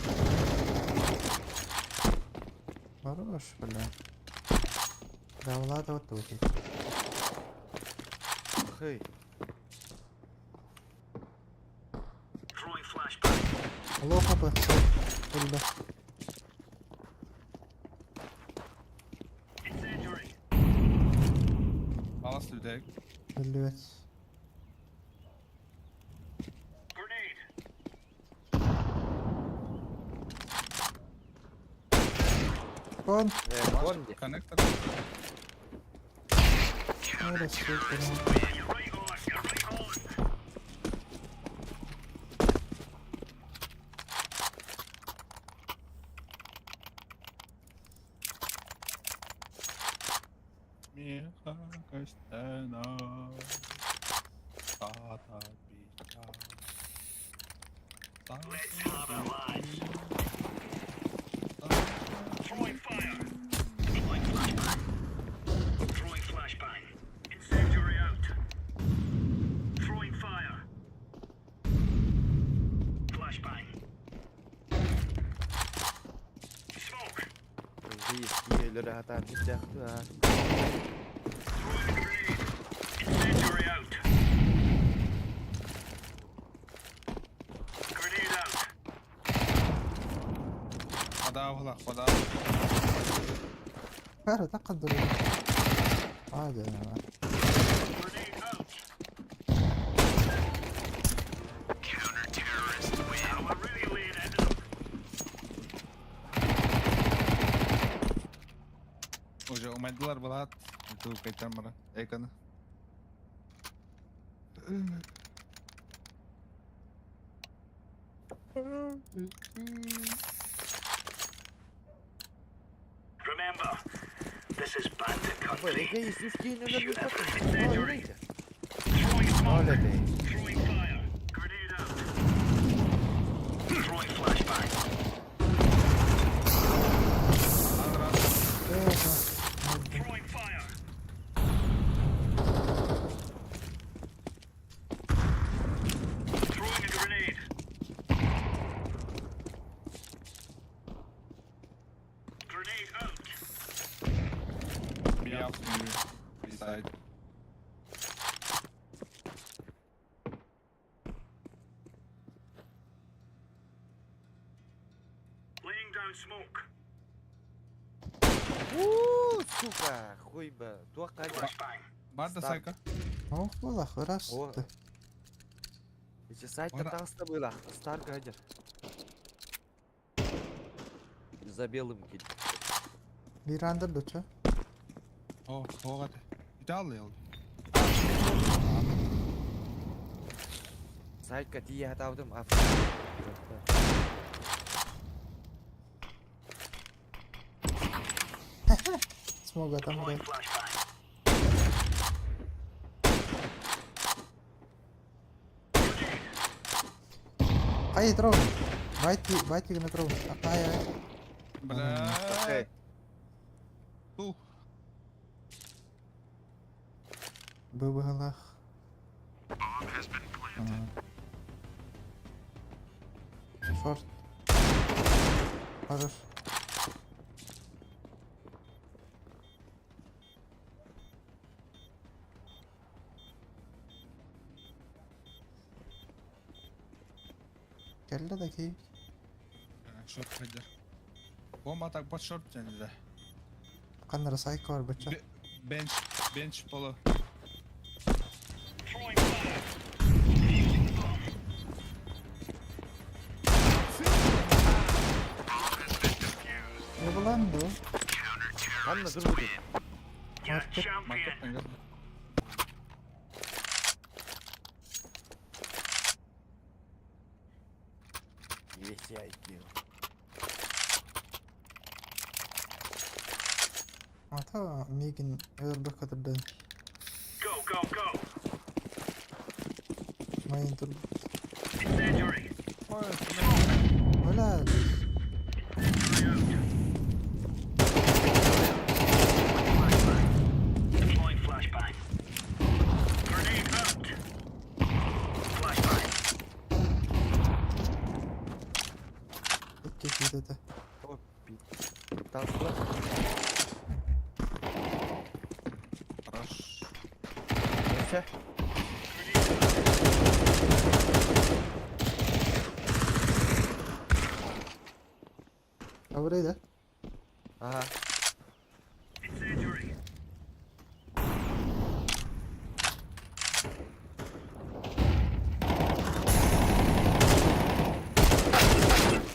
Хорош, бля. Да, Влада вот тут. Хей. Алло, хапа. Өлдө. Палас людей. Өллүбэт. Кон. Э, кон де. Коннектор. Нere сука. Меха Костена. Тата пика. Тата. Өлөрө хатаан сирдээхтүү. Вода вода. Бары таққадыр. Hadi. Уже умайдылар булат. Ту кайтан бара. Эканы. Эгей үс киин өлөрбүт Ол этэй. B up B side. Уу, сука, хуй бы. Туох кайда. Бар да Старт. сайка. Ох, булах, раз. О. Эти сайт Ора. таста было. Старк гадер. За белым кид. Bir андыр доча. О, оғат. Идеал ел. Сайтка тие хатаудым. Аф. Смога там да. Ай, трогай. Байте, байте на трогай. Ай, ай. Бля. Окей. Ту. Быбылах. Шорт. Хорош. Кэллэ да кей. Шорт хайдер. Бомба так под шорт тянет. Каннара сайка бар бача. Бенч, бенч поло. Не булан бу? Ханна dur bu. Маркет. Маркет тангар. Есть IQ. Ата мигин өлбөх катырдан. Майын тур. Оля. Икки киитete. Оп, Таста. Хорош. Все. Аврей да? Ага.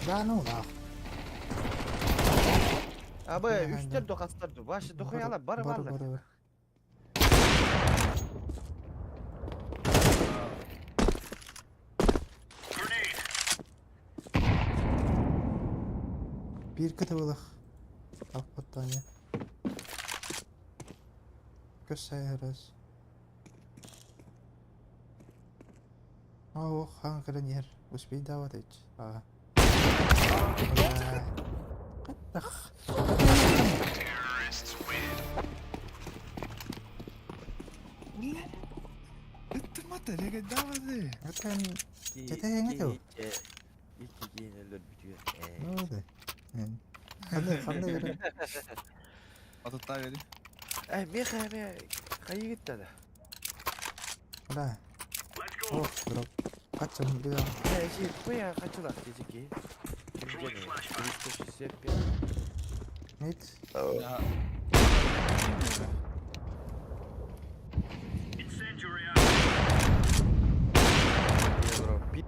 Да ну нах. Абы Ага, үстер да. докастар ду. Башы дохуяла бар Бар бар. бар бар. Bir кытыбылых. Аппаттания. Көссайрас. О, хан кырын Успей давать. А. Каттах. Это мата, давай. Это Кете эҥэ Икки кейин өлөр бүтүөр. Ну да. Ханна ханна көрө. Атыттаа бери. Э, меха эме хайыгытта да. Бля. Ох, дроп. Качан бля. Э, си, пыя качылак дезики. Кимдени? 365. Мид. Ya. Евро. Пи.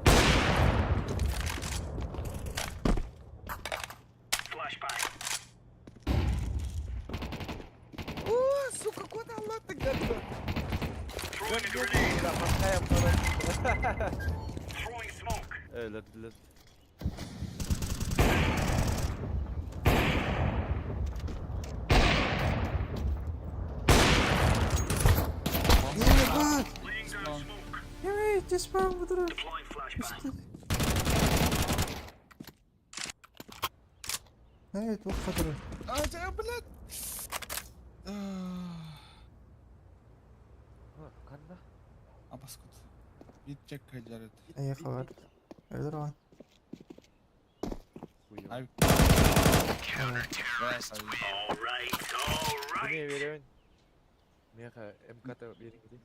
О, сука, куда Аллах ты гадна? Э, лет, лет. Ебать! Эй, ты спам вдруг. Эй, туох хатыры. А, тебя, блядь. Канна? Абаскут. Бит чек кайлар. Эй, хабар. Өлөр он. Ай. Буне беребин. Меха МК-та бериңди.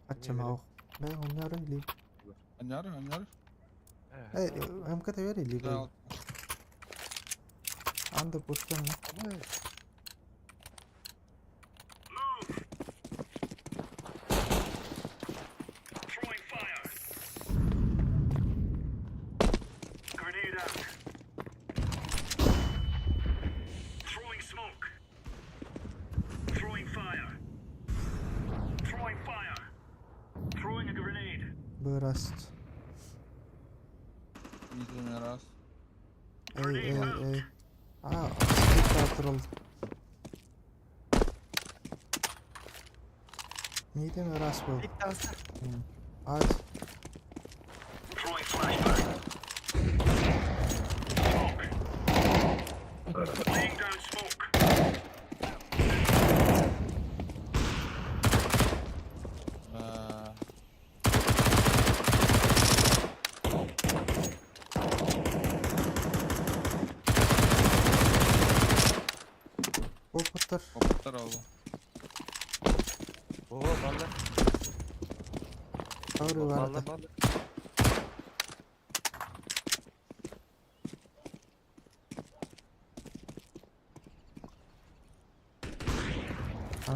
Ачамау. Бә, оннары ли. Аннары, аннары. Эй, МК-та бери ли. Да. Анда пустан. Быраст. Не раз. Эй, эй, эй. А, сколько отрол. Мидем раз был. Ад. Ба. Опыттар. Опыттар oldu. О, балла. Ауру Балла, барда. балла. А.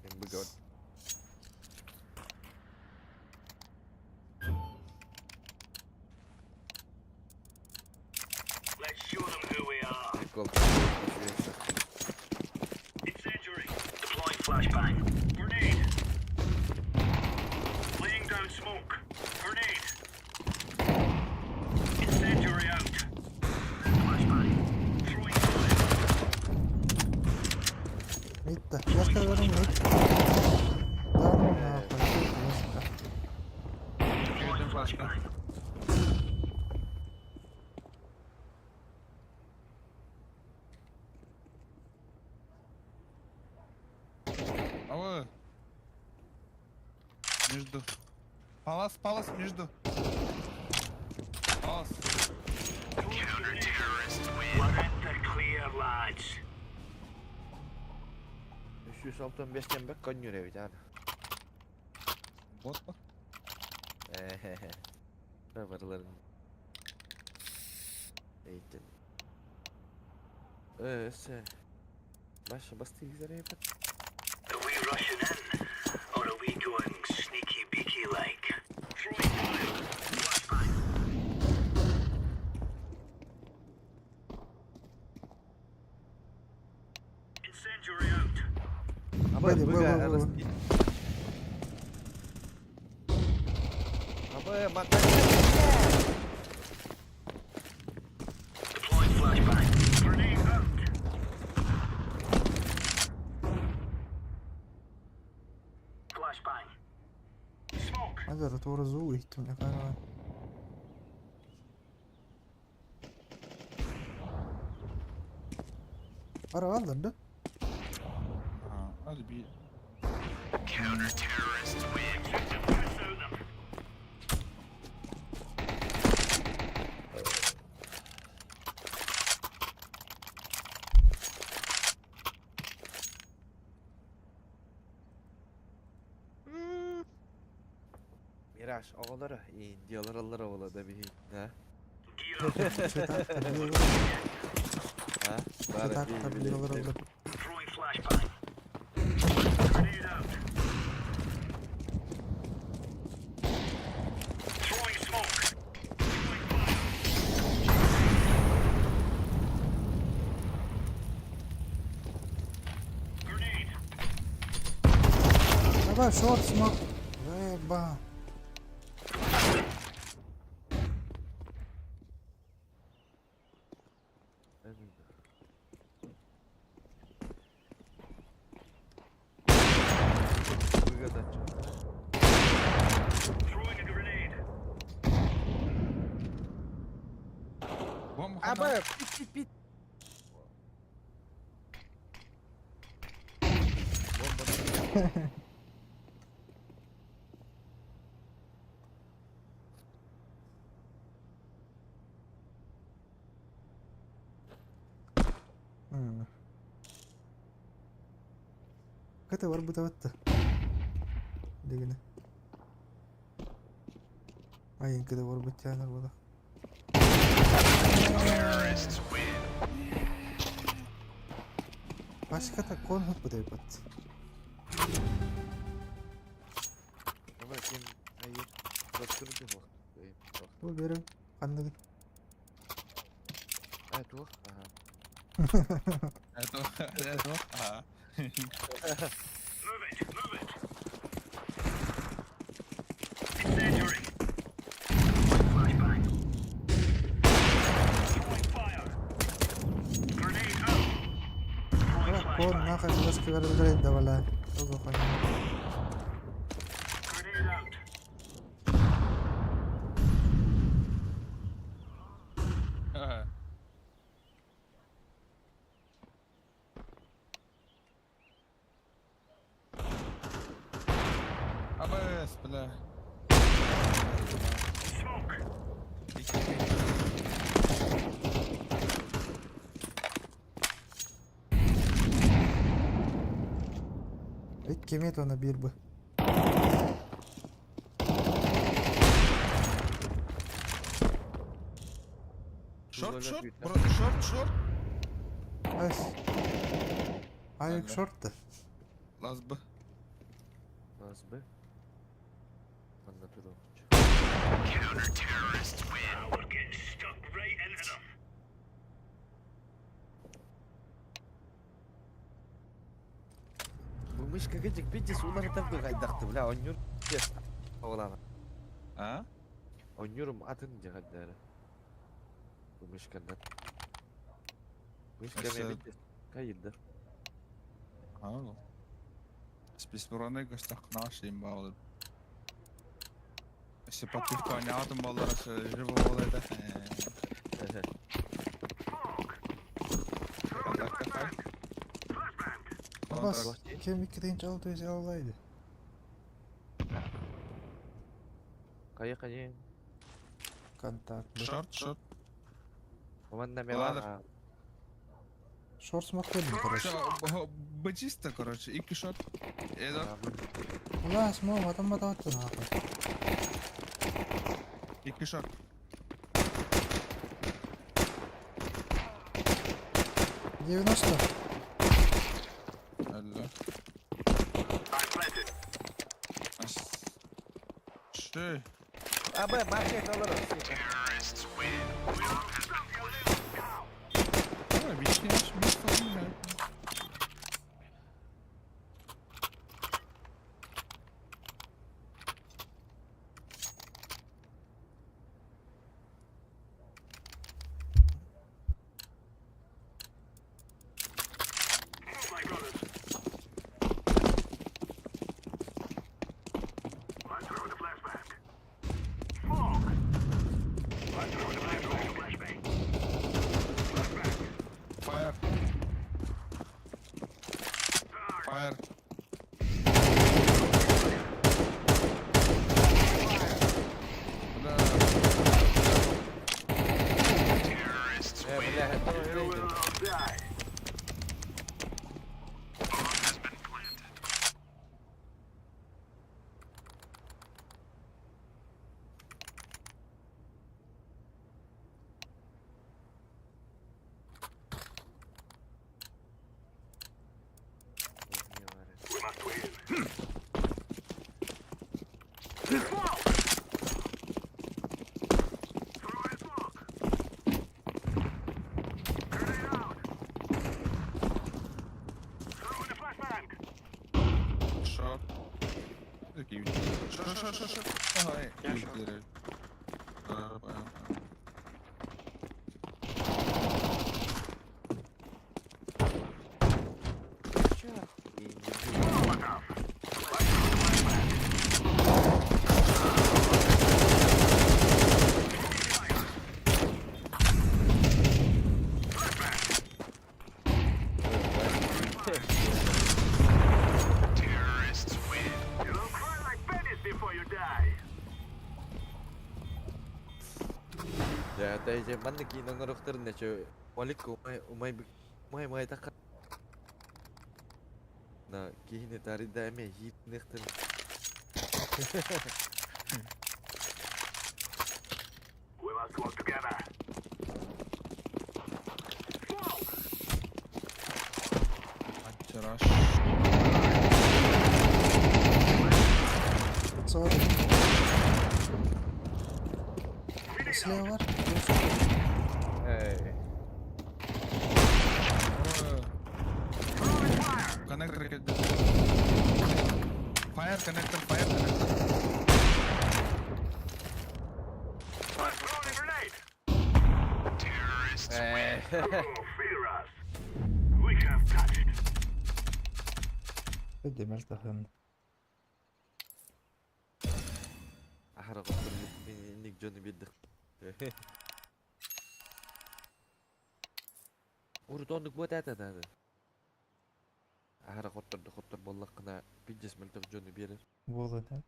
МБГ. Прикол. Мидда. Флешка берем мид. Да ну нахуй. Флешка. Girdim başka. Ава. Между. Палас, палас, между. Палас. Үш жүз алтын бештен бек конюребит аны. Бот па? Барыларын. Эйтин. Э, се. Маша, басты изаребит. Бэди, бэ, бэ, бэ, бэ. Абы, матай. Азыр тура зуу иттим. Para alır da. Ha, hadi bir Miraç oğulları Indiyalar alır oğula da bir ha. Çatak tabii Ha? Çatak tabii olur olur. Давай, шорт смок. Заеба. Bomba Abi pit pit pit. Ката бар бутаватта. Дегене. Айын ката бар бутянар була. Başka da kon hıp bu. Ama kim hayır. Baktırdı bu. Bu benim anladım. Evet o. Aha. Evet o. Evet o. Ha. Кон нахай флешка вербелей давала. Ого хуйня. Ha. Абэс, бля. Ведь кемет она бир бы. Шорт, шорт, бро, шорт, шорт. Ас. Аяк Алло. шорт да. Лаз Б. Laz B. Anlatır o. Bu мышка gıcık bir suları tapdı kaydaktı bla oynuyorum. Oğlan. А? Oynuyorum atınca hadi. Bu мышкадан. Мышка Өссө- мен кайылды. А. Списброны гостахнаш им баалы. Өссө пативка ойнаатым боллар, өссө живо болар да. Контакта хай. Абас, Контакт. кем 2 600 аллайды. Кайы кайы. Контакт. Шорт, шорт. Команда Ладно. мела. Шорт смок көрдüm, короче. Всё, б чисто, короче, икки шорт. Эдо, Ула, смок, атам батаватты нахуй. икки шорт. 90. Алло. Ас. Ши. Абы маркет алыр. Ой, вички наш место умирает. Fire. Fire. Бля. Бля, это рейдер. Short. Такие. Short, short, short, short. Ага, Я short. Да, понял. Дьэ, это маннык киин оҥоруохтарын нече Малик умай умай умай умай таха на киһини тарыйда эмэ хиитныхтын. Антираш. Sorry. Silah var. Эй. Connector кэлдэ. Fire connector, fire connector. Эй. Демел таһын. Аһара хотторбут мин инник дьону биэрдэх. Урут оннук буот этэ даҕаны. Аһара хотторду хоттор буоллаххына пиздец мөлтөх дьону биэрэр. Буолан һэ.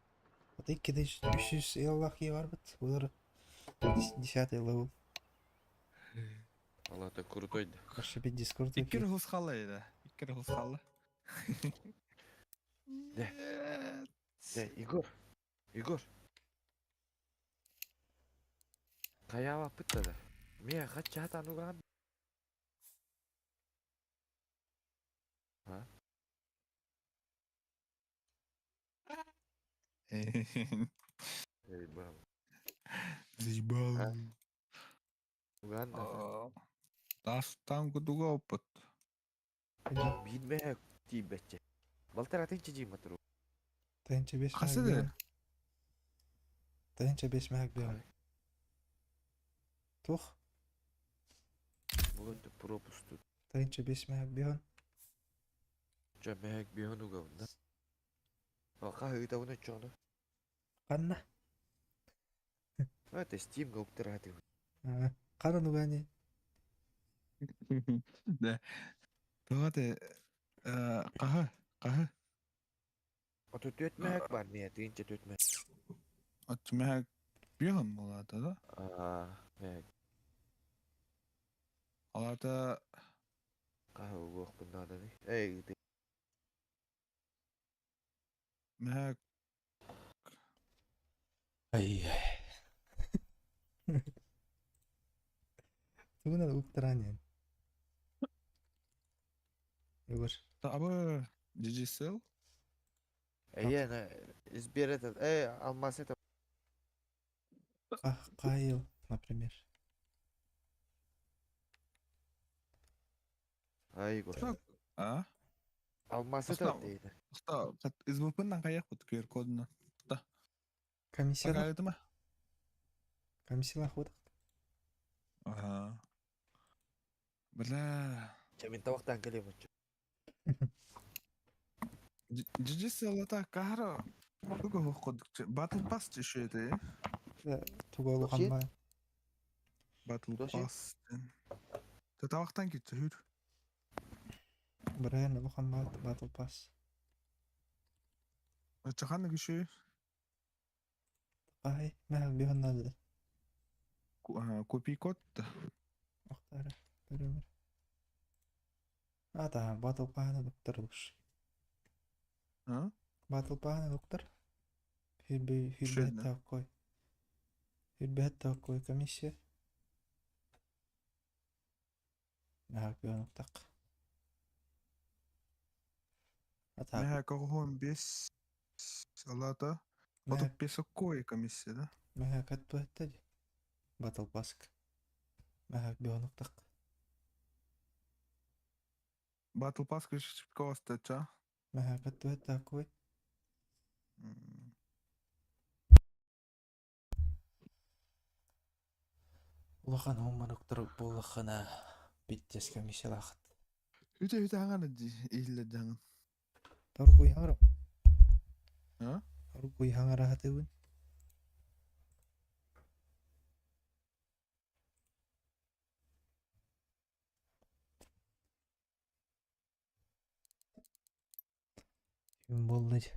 Ата иккиде 300 киһи барбыт. Булар 10 левел. Ол это крутой да. Вообще бит Дискорд. Икки рус халла еді. Икки рус халла. Да. Да, Егор. Егор. Хайаава пытта да. Мия хачча хатан угаан. А? Заебал. Заебал. А? Угаан да. Тас там кудуга опыт. Биир мэ тиийбэччэ. Балтар атын чижима туру. Тыһыынча бес Хасы мэһэк да? биэһэн. 1005 мэһэк биэһэн. Туох? Бүгүн пропусту. 1005 мэһэк биэһэн. Чэ мэһэк биэһэн угабын да. Хаһыытабын оччоҕуна. Ханна? Это Steam уктар хаты. Ханна угаани? Да. Тугаты каһы, каһы. Ото түөрт мэһэк бар миэ, 1004 мэһэк. От мэһэк биэһэн буолаата да? Аа, мэһэк. Алата Хаһы угуохпун нааданы. Эй, ты мэһэк Ай. Тугунан уктараан Егор. Табы GGSL. Эй, на Сбер этот, эй, алмаз это. Кайл, например. Ай, Егор. Так, а? Алмаз это Основ- дейdi. Уста, СВП-нан каяк бут QR кодуна. Комиссияда? Такая ма? Комиссияда ходық. Ага. Бля. Чэ, мин табактан келем оччо. GGSL это кахара. Туга код. Battle Pass еще это, Туга улахан ба. Battle Доши? Pass. Та табактан кетти хүр. Брайан улахан ба Battle Pass. Оччо киши Ай, мэ биханнады. Купи код. Охтара. Көрөмөр. Ата, батыл паана доктор лучше. А? Батыл паана доктор. Хүрбе Шедна. хүрбе такой. Хүрбе такой комиссия. Мэ бихануктак. Ата. Мэ какой без салата. Мэ Вот песокой комиссия, да? мэ кат Батыл паск. Мэ бихануктак. Батл пас коста, Мэ кат такой. Улахан хоммаруктар буоллаххына биттес комиссиялаахыт. Үтэ үтэ хаңана илле жаңын. Торгуй хаҥара. А? Оргуй хаҥара хатыбын. Күн буолла дии.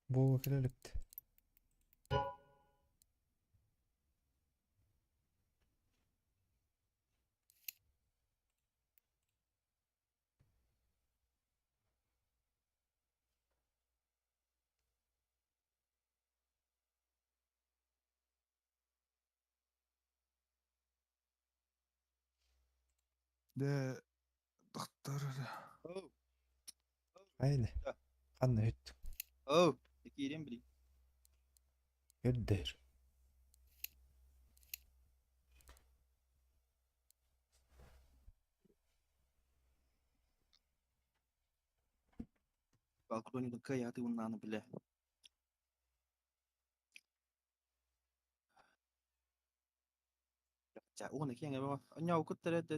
Буола кэлэ иликт. Дэ доктор. Оу. Хайны. Да. Ханна үт. Оу. Киирен били. Көрдөр. Балконida каяты уннаны биле. Ча, уна киңе ба. Аня укуттар эт.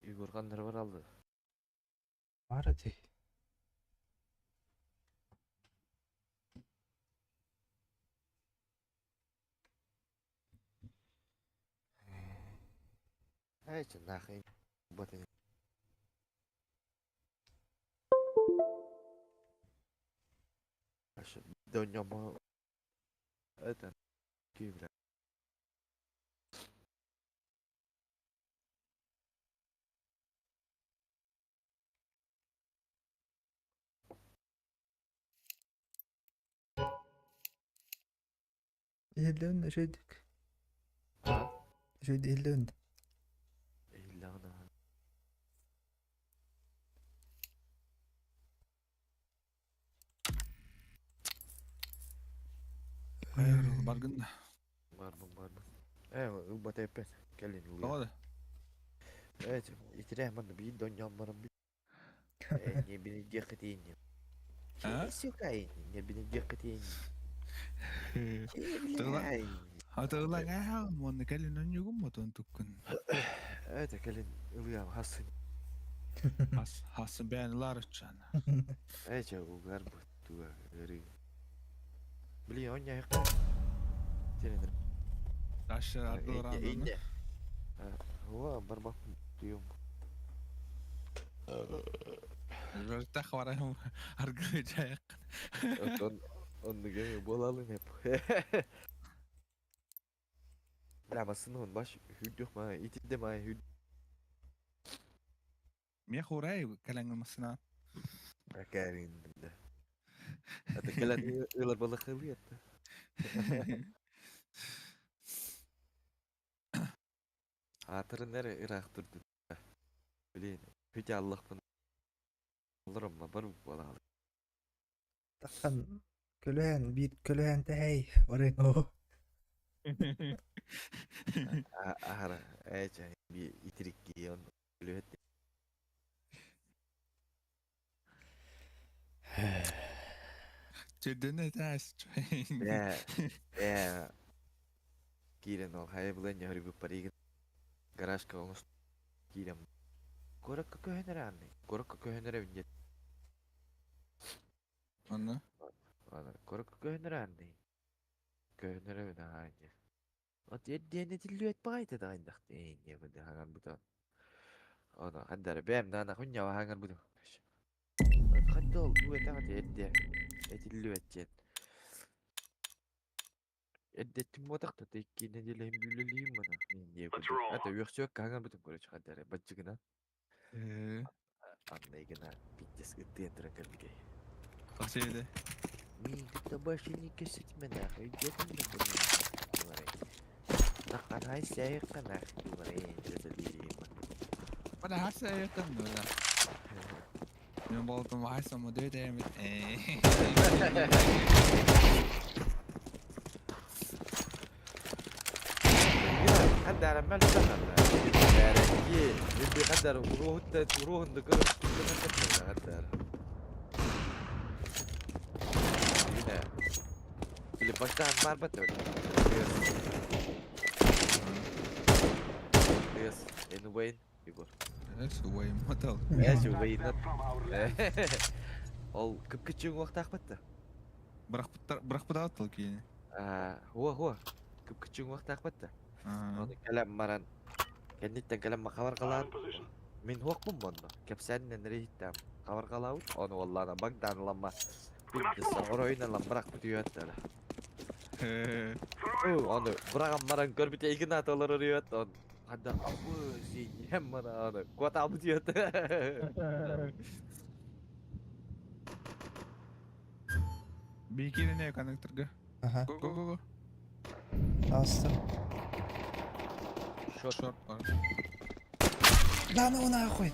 Игорь ханнары бар алды. Бар ити. Эчи нахуй. Батын. Аш доньомо. Это кибля. Иһиллээн үчүгүйдүк. А? Үчүгүйдүк иһиллээн. Иллана. Баргын. Барбын барбын. Э, ылбат эппет. Кэлин ылыа. Тоҕо да? Эчи, итирэ манна биир доньом баран би. Э, не бини диэхэтиини. А? Сука, не бини диэхэтиини. Тыла. Атыла гаа монна кэлин онньугум мотон туккун. Это кэлин ылыам хасын. Хас хасын бээн ларычан. Эчи, угар бу туга гары. Блин, он не хэ. Тенер. Аша ардыларан. Инне. Хуа барбак туйум. Ртах барам аргы жайык. Он он деген болалы деп. Бля, массыына баш хүрдүөх маа, итидде маа хүр. Миэх уурай кэлэҥҥэ массыына. Кэрин да. Ата кэлэн ылар балахылы это. Аатырын эрэ ыраах турду. Блин, хүтэ аллахпын олоромма бар буолаалы. Тахсан көлөһөн биир көлөһөн тэһэй барыҥ оо. Аһара ээчэ би итирикки он көлөһөт. Чүдүн этээс. Ээ, ээ киирэн ол хайа булан ньөһөрүбүт паригын гаражка оҥост киирэн куоракка көһөн эрэ анны куоракка көһөн эрэ диэт Онно Куоракка көһөн эрэ анны көһөн эрэ наһаа От эрдиэн этиллибэт баҕайыта даҕайдах диэн хаҥарбыта. Ону ханна эрэ бэйэм даҕаны хунньаҕа хаҥарбытым. Ханна ол бу этэҕит эрдэ этиллибэт диэн. Эрдэттин буотах да икки нэдиэлэ иһин бүлэлиим мана диэн курдук. Это үөхсүөккэ хаҥарбытым короче ханна эрэ баччыгынан. Анныгына пиздец ыттыан туран кэлбитэй. Хасыйды. Миигин башенники ситмэнэх өйдетин Наханай сәйқанах Бана хаса ятам да. Мен болдум хаса модөй дэмит. قدر ما يبي قدر وروح وروح ذكر قدر هنا اللي بشتغل مع البتول يس إن وين يقول Үгүй мотол. Эс وين Ол кып-кычыгын уохтаахпыт да. Бырахпытаат тыл киини. Аа, хуа хуа. Кып-кычыгын уохтаахпыт да. Оны кэлэн баран кэнниттэн кэлэн хабаргалаан мин хуохпун монно. Кэпсээнинэн эрэ иһиттэм. Хабаргалаабыт. Ону уоллаана Богдан ламма оройун ылан бырахпыт үөттэлэ. Ону быраҕан баран көрбүтэ игин ата олорор үөт. Он хадда абы синием мана аны куотаабыт үөт. Бикирине коннекторга. Аха. Го го го го. Астым. Шорт. Шорт бар. Да ну нахуй.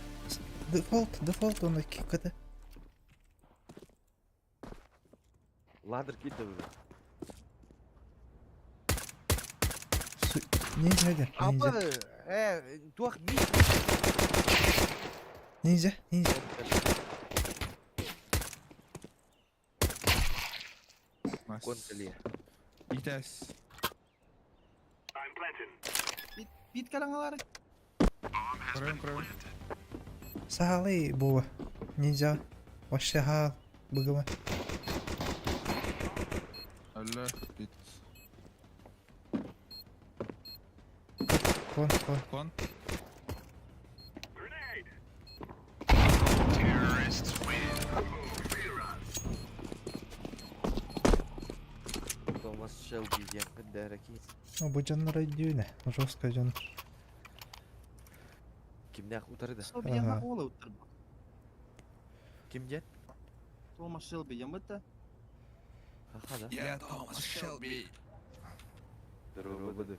Дефолт, дефолт он кикати. Ладер киде уже. Ниндзя ниндзя. Апа, туох ми. Ниндзя, ниндзя. Контали. Итес. Бит калаңалары. Көрөм көрөм. Сахалы була. Ниндзя. Вообще ха. Быгыма. Алла бит. Кон, кон. Кон. Томас Шелби диэн кындаараки. Ну, бу дьоннор өйдүүнэ. Жестко дьон. Кимнээх утары да? Шелби яна ола уттар. Ким диэн? Томас Шелби ямыта. Хаха да. Я Томас Шелби. Здорово, буду.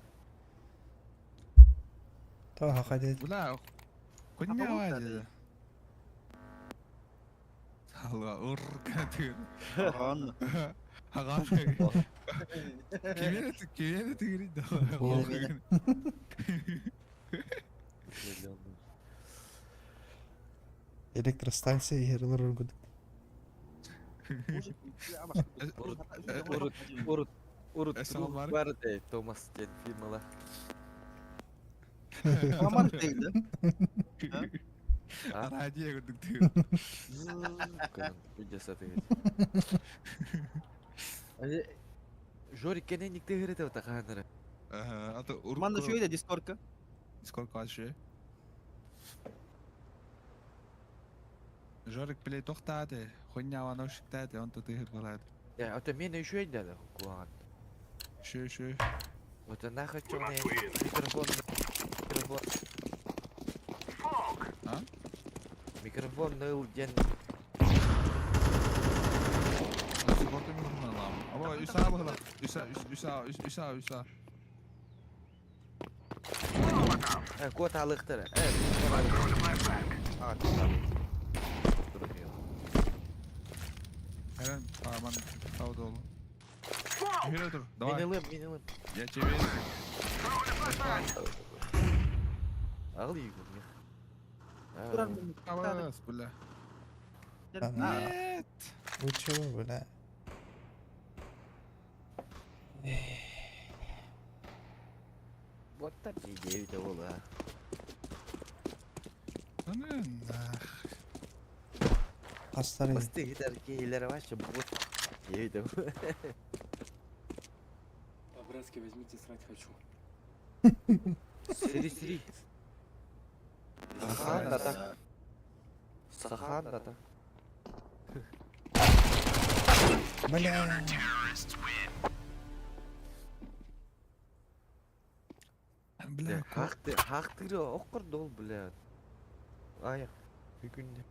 Тоха хадит. Бля, кунья вадида. Алла урка тыгыр. Ан. Ага. Кимени кимени тыгыр да. Электростанция ерлер ургуд. Урут урут урут Эсалмар. бар де Томас диэн фирмала. Амар дейdi. Радио курдук тыгыр. Көнөн видео Жорик кенен тыгыры та ханара. Ага, ата урку. Манда şöyle Discord'ка. Дискорд кашы. Жорик биле тохтаады. Хуйня вано шиктады, он тыгыр балады. Я, ата мен еще да куан. Шö шö. Вот она хочу микрофон. Микрофон. А? Микрофон ныл ден. Sigorta микрофон аламын. Аба, үс А быһылах. Үс А, үс А, үс А, үс А. Кот алыктыр. А, Eren, aman tavda oğlum. Yürü dur, давай. Мен ылым, мен ылым. Я тебе верю. Ал Егор. Абас, бля. Нет. Вы чего, бля? Вот так и 9 ола. Ну нах. Хастар Басты гитар кейлер вообще бот. 9 По-братски возьмите, срать хочу. Сири, сири. Сахан да так. Сахан да так. Бля. Бля, Хақты, хақтыры оқыр дол, бля. Аяқ. Бүгін.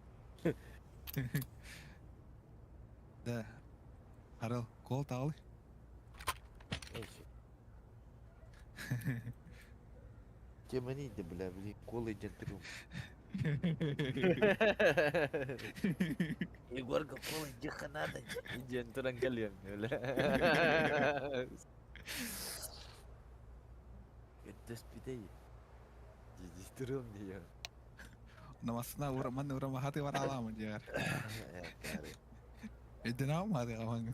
Да. Арал, кол талы. Теманиді, бля, блин, колы ден тұру. Егорка, колы диханада. Ден тұран кален, бля. Это спидей. Дидистырым не Намасына ура, ман ура махаты бар аламын дияр. Эден алмады аман.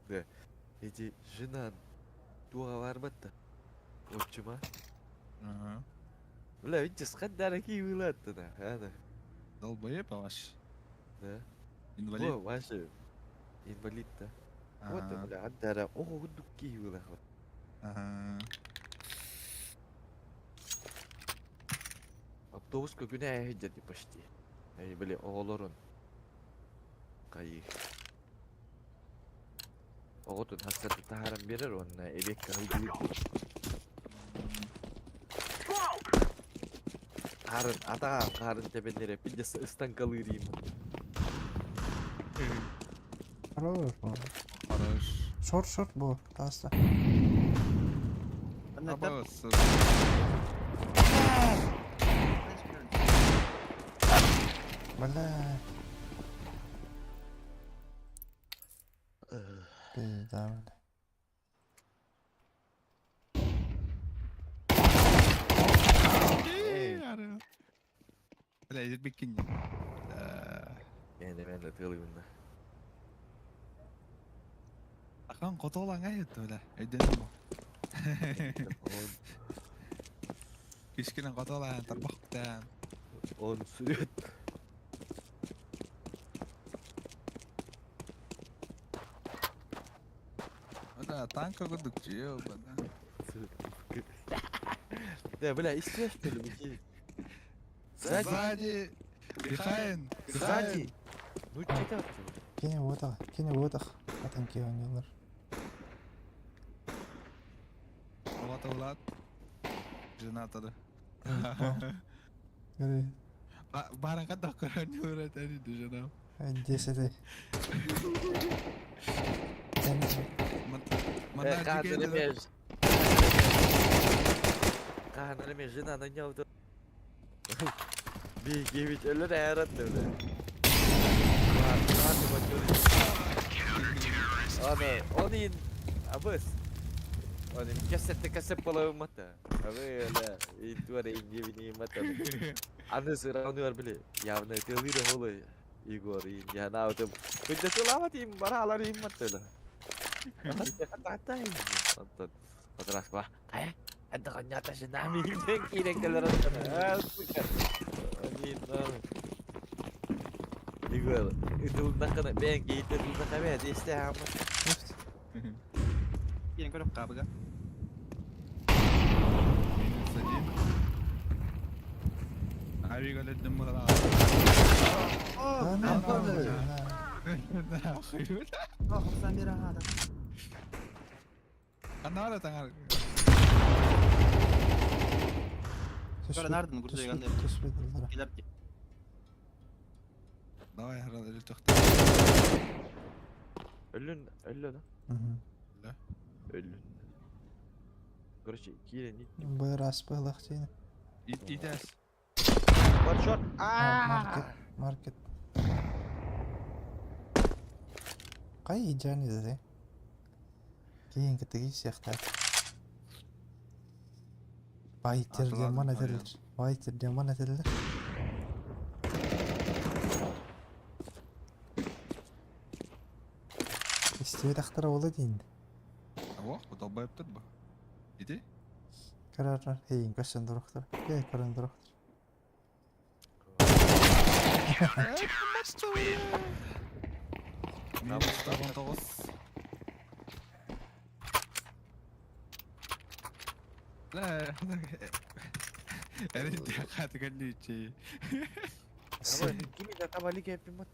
Да. Эти жена туға барбатта. Отчима. Ага. Бля, видите, сқандар кей да, ана. Долбоеб ваш. Да. Инвалид. О, ваши инвалид, да. Вот, бля, андара, о, дуки выла. Ага. Автобуска күнә деді почти. Эй, бля, оғолорун. Кайы. Оғотун хасаты тахаран берер, онна эбек калды. Харын, ата харын тебенлere пиздец станкалырим. Хорош. Хорош. Шорт, шорт был, таста. Абас. Бля. Пизда, бля. Бля, бикини. Мен мен тылыбында. Ахан котолан айт, бля. Эден. Кишкинен котолан тарбахтан. Он срет. Да, танка гудук чё, да. Да, бля, истешь, что ли, Сзади. Сзади. Behind. Сзади. Ну что там? Кене отах, кене отах. Атанки ойнолар. Влад, Влад. Жена тогда. Барака такой не урать, они жена. Десять. Каханырымен жена на нем. Беги ведь өлөр айрат бля. Аны, оны абыс. Оны кесетте кесеп боломата. Абы ла интуаре индивини мата. Аны сырауны бар биле. Явно телире холы. Игор ин яна отым. Күндө тылават им баралар им мата. Антон. Отрас ба. Кая? Анда конята жена ми кирен келер. Сука. Они Игор, ытылнакына бен кейте тылнака бе десте ама. Кирен көрөп кабыга. Минус один. Ави говорит, думала. О, Да, Нахуй. Нахуй. О, хопсан бер ага. Анара таңар. Кара нардын курсайган Түспүт Келер ди. Давай харал эле тохто. Өллүн, өллө да. Да. Өллүн. Короче, киирэн ит. Быр аспылах дейін. Ит итәс. Бар шорт. Маркет, маркет. Қай идеальный деді? Кейінгі тігі сияқты. Байтер Атыладым, демон қарайым. әтелер. Байтер демон әтелер. Истебет ақтара олы дейін. Ох, бу долбоеб тут бу. Иди. Карар, хейін көшен дұрықтыр. Кей көрін дұрықтыр. Минус 19. لا أنا قاعد قال لي شيء Кими да табали кеппин бат.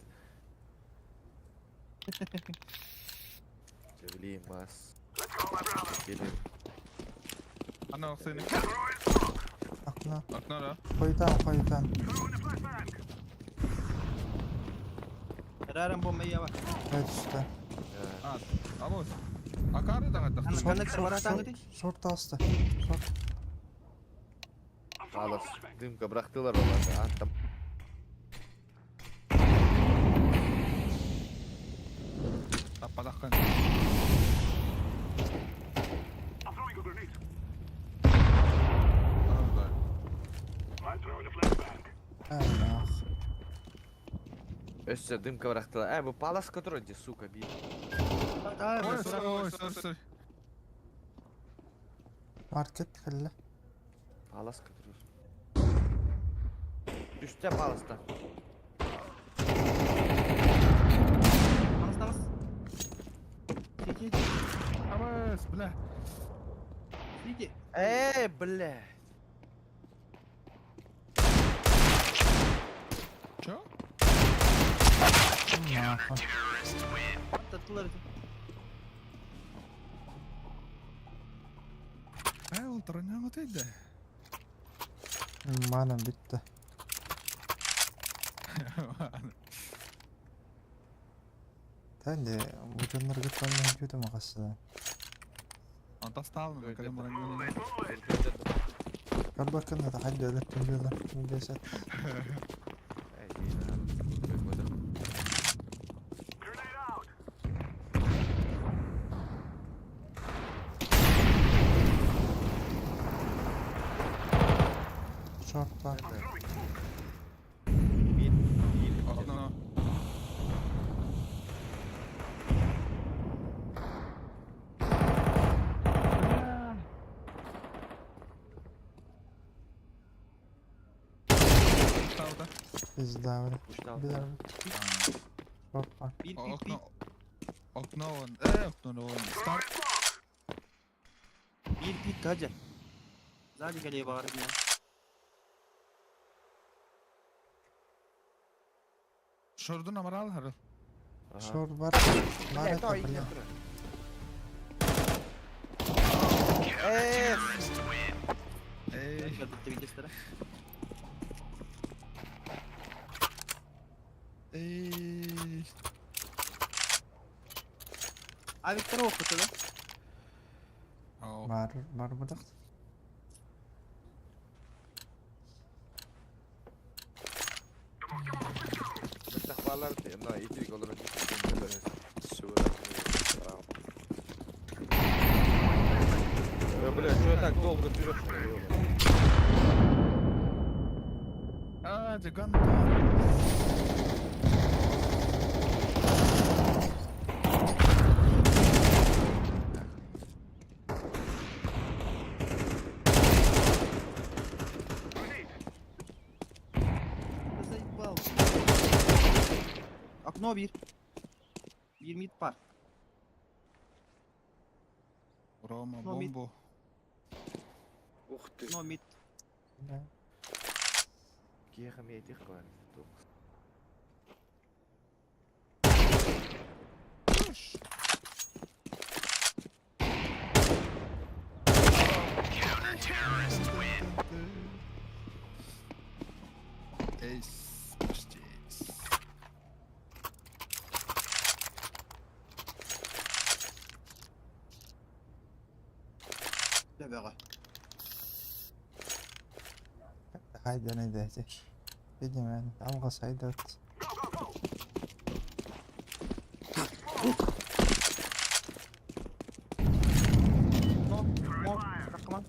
Блин, мас. Келем. انا وصيني Ақна. Окно, Қойтан, қойтан. Рарам бомба я бар. Қай түсті. да? Алло. Акары да Ана қаттақ. коннектор бар атаңы ди. Шорт алысты. Шорт. Алас, дымка bıraktılar onlar. Attım. Таппадаққан. Ах. Өссө дымка bıraktılar. Э, bu палас который где, сука, би. Ай, Ой, бля, ой, сори, сори. Маркет қілі. Палас который. Düştü паласта. Таңыз, таңыз. Сити, Абыс, бля. сити. Э, бля. Чё? Нахуй. Таттылар. Ай, ол тұр өтеді. Манам бітті. Тәнде бұтыннар күтпәнне жүті мақасы. Антасталын, Ой, кәлем это- мұрын. Карбакын да хадды өліп түнжелі. Бесет. Эй, да. Шорт бар. Мид, мид. Окно. Ставда. Пизда, бля. Ушнал. Бля. Шорт бар. Bir, bir, bir. Окно. Окно он. Э, окно он. Старт. Bir pik hacı. Сзади kaleye bağırdım ya. Шордун амарал харал. Шорт бар. Бар Бля, это, той, бля. Э, Эй. Bitti bir kestere. Эй. Abi kara okutu da. Ау. Бар, бар бұдақ. Мыстахвалар, на, итирик олар. Э, бля, что так долго берешь? А, деган. Заебал. Окно bir. Bir mid var. Рома, Ну, мид. бомбу. Ух ты. No mid. Бля. Кеха метих клан. Бөҕө. Хайдан эдээти. Видимо, алға сайдат. Мо, мо, рахман.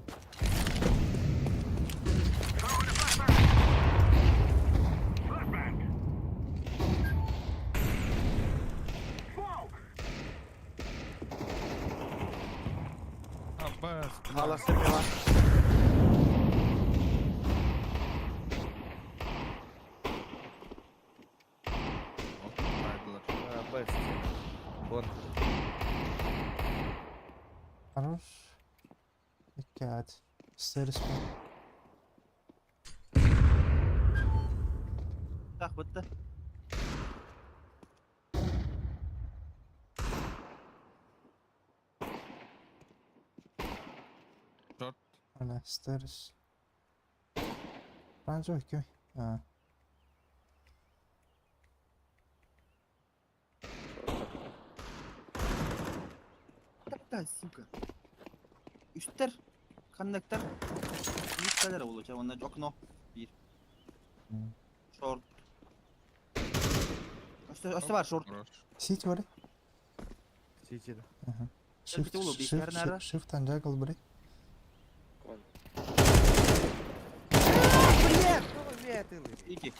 Абас. Халас мила. Б. Вон. Хорош. Икки Стерис. Так, бытты. Шорт. Ана, стерис. Панжо ким? А, Да, сука. Үстер. Коннектор. Миткалер olacak. Onlar окно. Bir. Short. Өстө, өстө бар short. Хорош. Сити бар. Сити. Ага. Shift Shift, olur, shift, bilgisayar nerede? shift, shift and juggle bre. Кон. İki.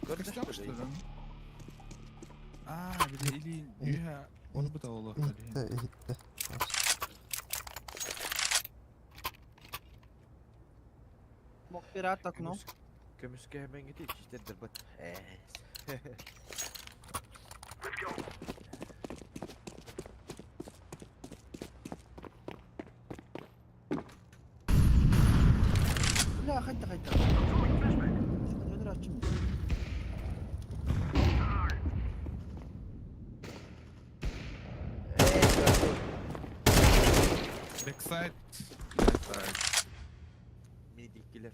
Костяк, что ли? А, били или юха. Он бы того Итте, итте. Мок пират окно. Көмүскө hemen gidiyor. İşte dırбат. Бля, хайта хайта. Ödür açayım. Бэксайд. Бэксайд. Midikkiler.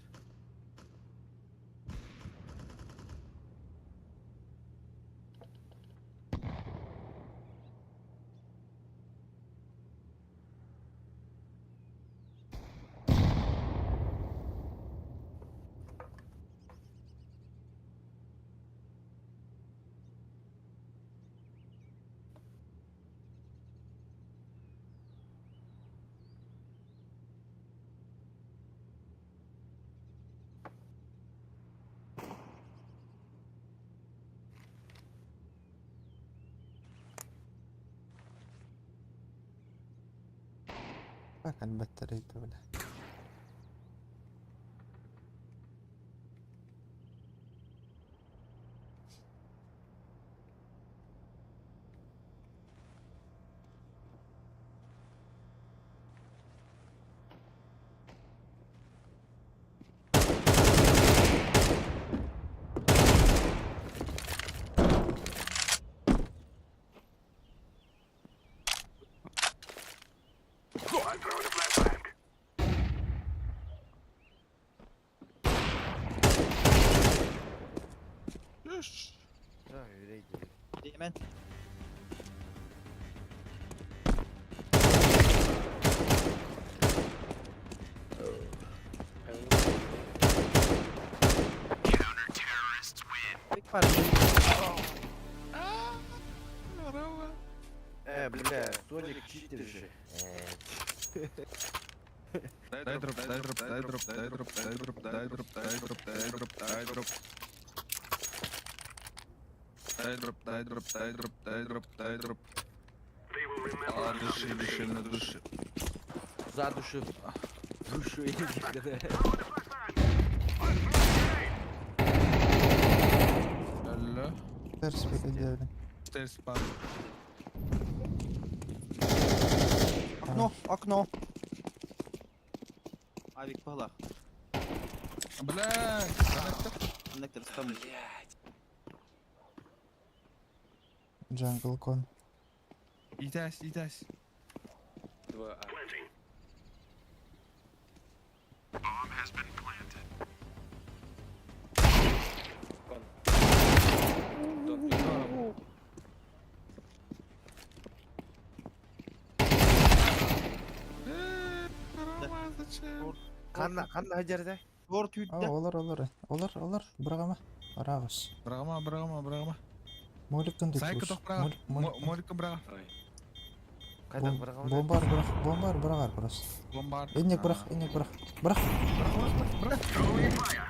Bak elbette öyle. Üş. Ha öyle gidiyor. Hemen. Big para. Бля, Соник читер же. Дай дроп, дай дроп, дай дроп, дай дроп, дай дроп, дай дроп, дай дроп, дай дроп, дай дроп. Дай дроп, дай дроп, дай дроп, дай дроп, дай дроп. А, души, души, на души. За душу. Душу иди. Алло. Ters bir edelim. Стейс пад. Окно, окно. Авик палах. Бля, коннектор. Коннектор там. Jungle con. Итась, итась. 2 А. Don't be. Рома, зачем? Ханна, ханна хадьарда? Шорт О, үйдэ. олар, олар, олар, олар, бырагама. Барагыс. Бырагама, бырагама, бырагама. Моликтан да Сайка туш. тох бырага. Молика бырага. Давай. Хайда бырагама. Бомбар бырах, бомбар бырагар просто. Бомбар. Инник бырах, инник бырах. Бырах. Бырах, бырах, бырах.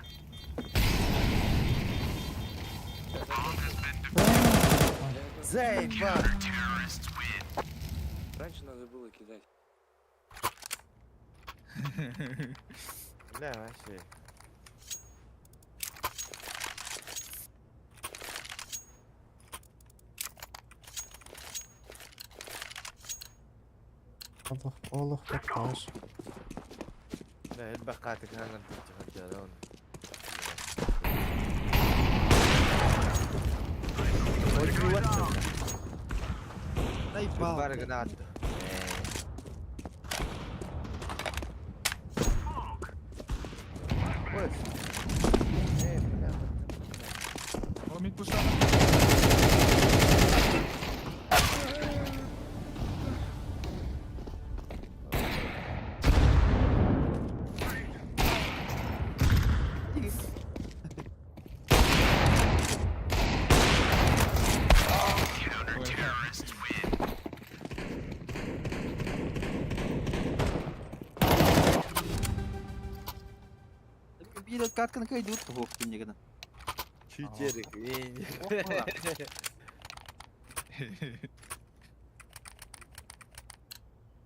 Заебал! Раньше надо было кидать. Бля, вообще. Олох, олох, подпаш. Бля, элбэх хаатык ханган тахча он. Заебал. Бар гранат. Ой. Э, бля. О, мид пушта. Биир катканы кайдут туһуох киннигина. Читерик.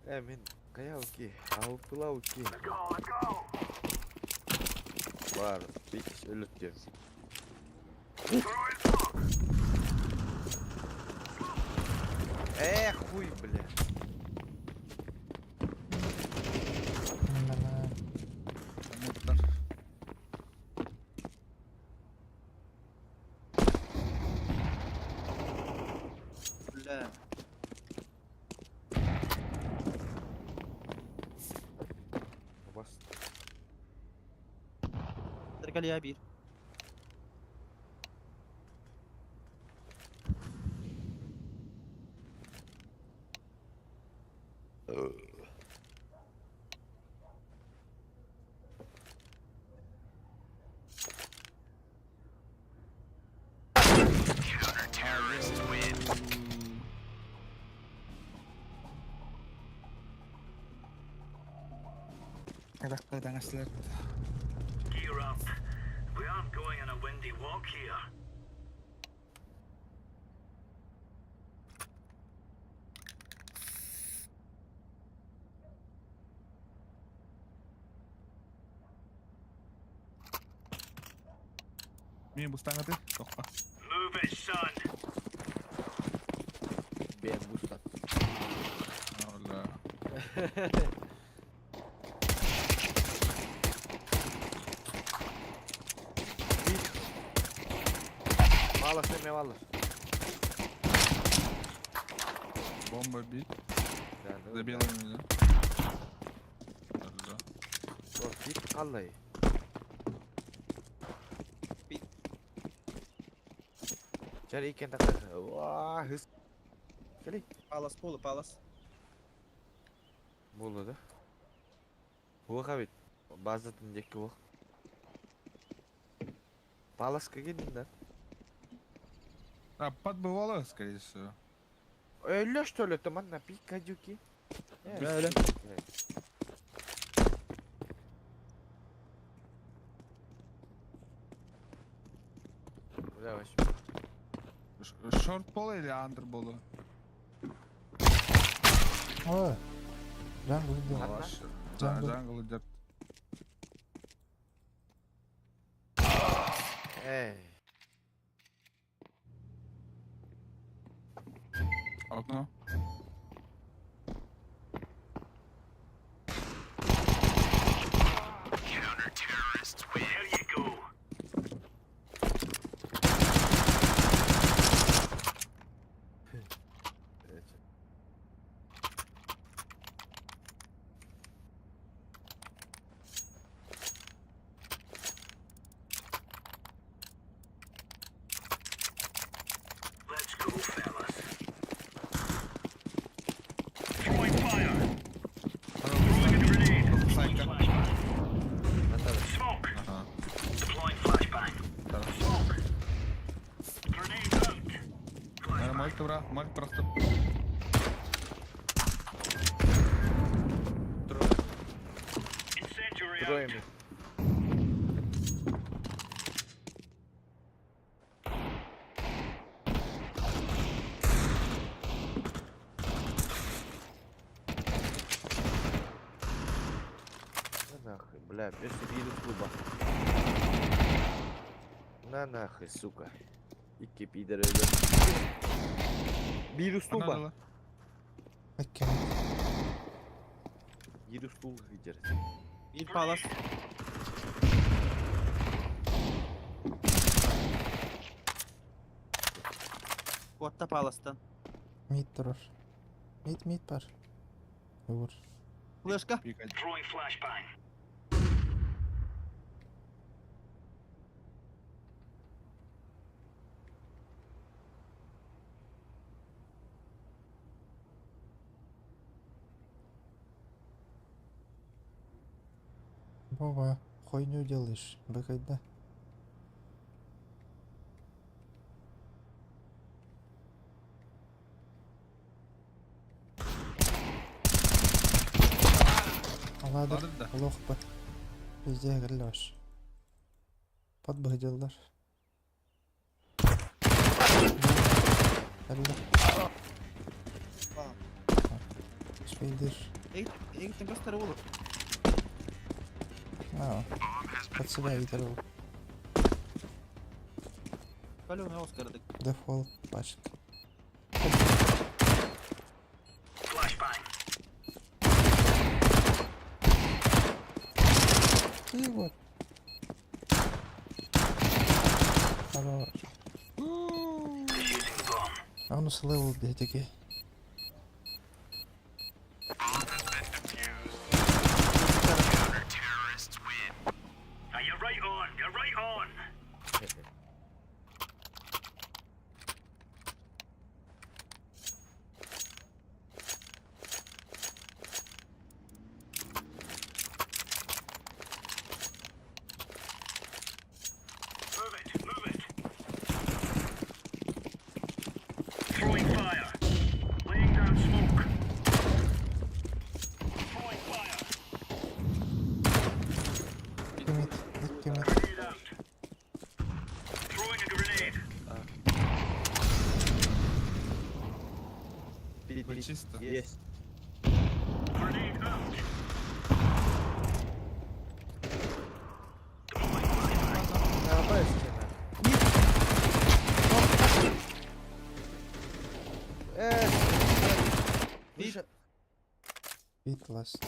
Э, мен каяуки, аупылауки. Бар, бич өлөттө. Эх, хуй, бля. Муттар. Бля. Бас. Теркалия бир. Элэхтэ даңаслар. Gear up. We aren't going on a windy walk here. Мен бустаңаты. Тохпа. Move it, son. Бен бустат. Ола. Мало семе мало. Бомба бит. Да, ну. За белыми, да? Да. Вот, бит қалай. Бит. Жар екен тақыр. Уа, хыс. Кели. Палас полы, палас. Болды да. Уға бит. Базатын декі оқ. Паласка келдім да. А, подбывало, скорее всего. Өлі что ли, там на пикадюки. Өлі. Бля, вообще. Шорт пола или андер болу? Ой. Джангл идет. Ладно. Джангл. Джангл идет. Эй. Окно. There you go. Молик бра, молик просто. Троими. На нахуй, бля, без виду клуба. На нахуй, сука. Икки пидор öldü. Bir устуба. Окей. Bir устул gider. Bir palas. Куотта паластан. Мид турар. Мид, мид бар. Ур. Флешка. Вова, хуйню делаешь, выходи. Ладно, Ладно, да. лох бы. Везде грилёш. Подбыдылдар. Әллә. Успейдыр. Эгиттен көстөр olur. А, под себя видел. Калёный Оскардык. Дефолт пачка. И вот. Хорош. А он слыл такие. Мид, икки мид. Вы чисто. Есть. На Б стена. Выше. Мид ласт.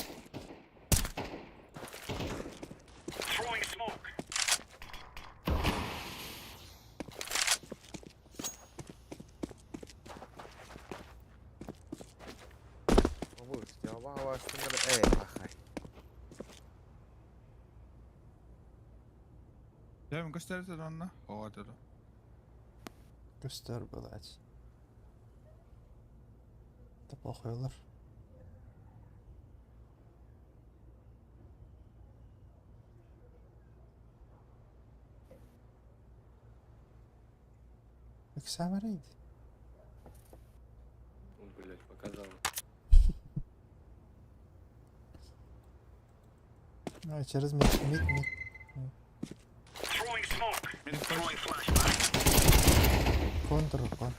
Я gösterdi onunla. O dedi. Göster блять. Это плохой olur. Эксамерейд. Блять, показал. А, через мид, мид, мид. Контр, кон.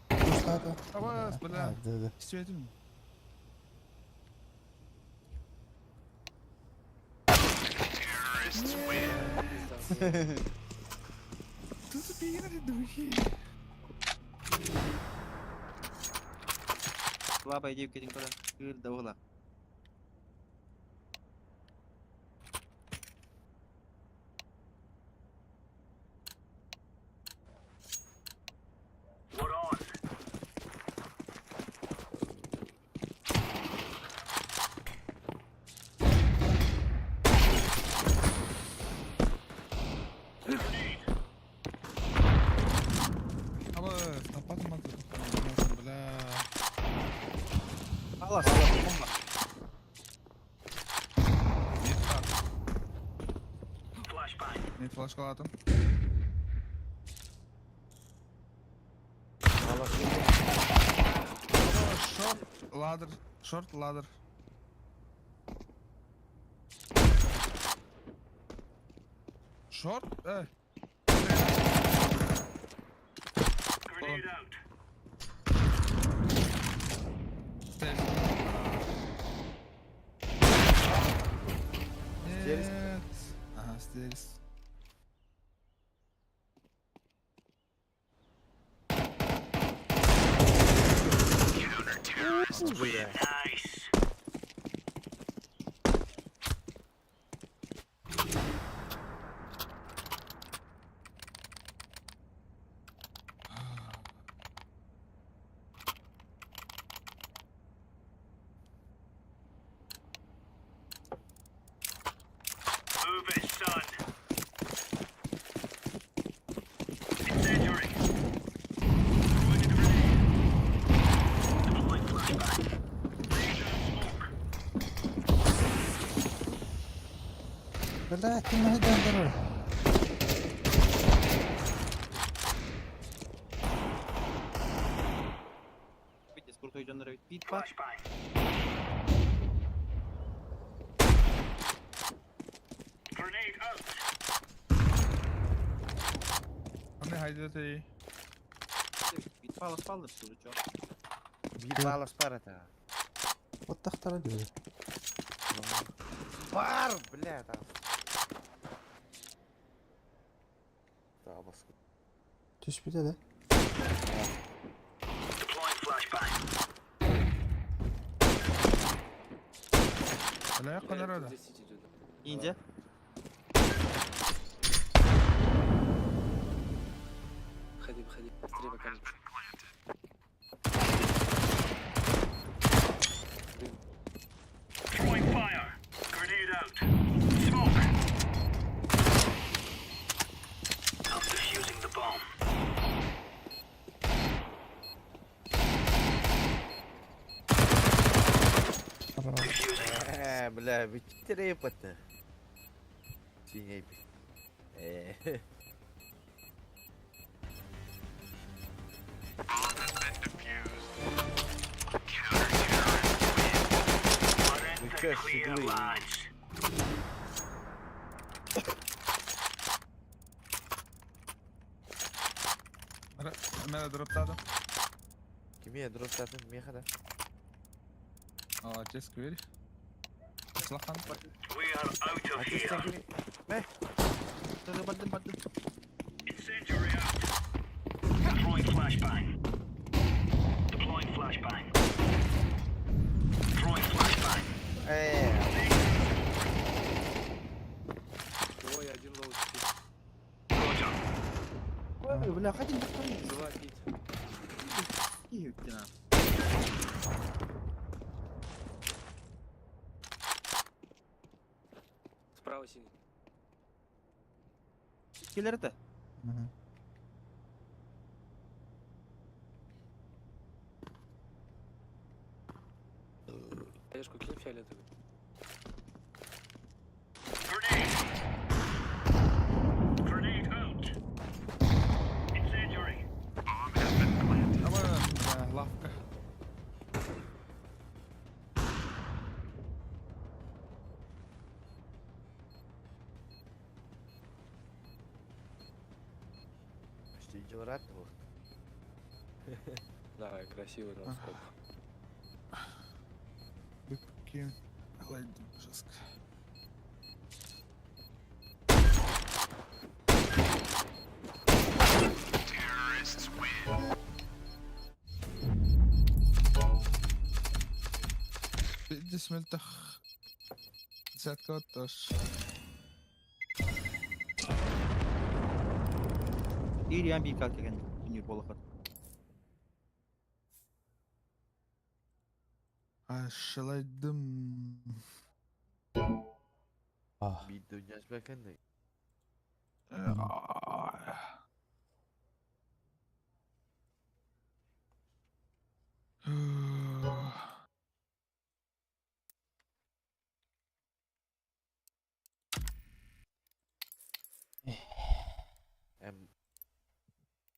Кустата. Авас, бля. Да, да. Светим. Тут бегали духи. Слабая девка дин кола. Кыр да Палас, бомба. Мид бар. Мид флешкалатым. Ladder. Short ladder. Short? Эй. Stairs. Stairs. Нет. Ага, stairs. Бля. Бля, ким хайдан Видите, крутой дьоннор эбит. Пит бар. Аны хайда ты. Пит палас палас чё. Биир балас бар это. Вот тахтара диyor. Бар, бля, там. Табас. Түспүтэ да. Бля, канара да. Здесь идет. Индия. Ходи, ходи, быстрее, пока не Дым. Бля, ведь это. Синий. Вы чё, щеглы? Мера дроптады. Кими дроптатын мехада? Молодец, квери. Слахан. Отец кими? Мэ? Тоже бардым бардым. Э, Ой, один low Ой, бля, хотим повторить. Два пить. Киевтина. Справа синий. Келер это. Мгм. Хаешку кинь фиолетовый. Давай, бля, лавка. Почти дёрат вот. Давай, красивый ноускоп. Выпки. Ладно, жестко. بدي ملتخ ساتكوتش. Ириан бир калкеген дүние болақат. Ашылайдым. А. Биир дүньяс бэкэннэ. Эм.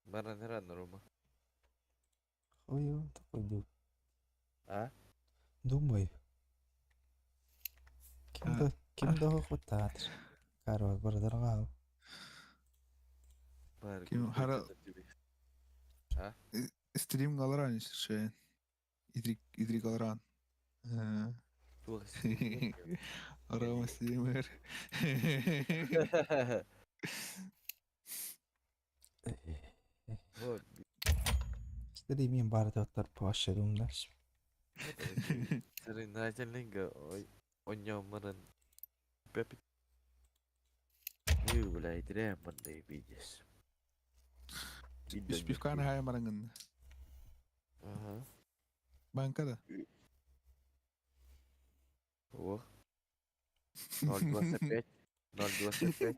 Баран Рома. Ой, такой дю. А? Думаю. Ким да ким да хохотаатыр. Карвар бардарга. Бар Ким хара А? стрим галаран шен. Идрик идрик галаран. Туох стрим Рома стример. Вот. Стримин бардаттар пашырымдар. Соревновательныйга онньооммунан пепит. Үй, бля, итирээ мандай видишь. Үс пивканы хая марангын. Ага. Банкада. Ох. 0,25. 0,25.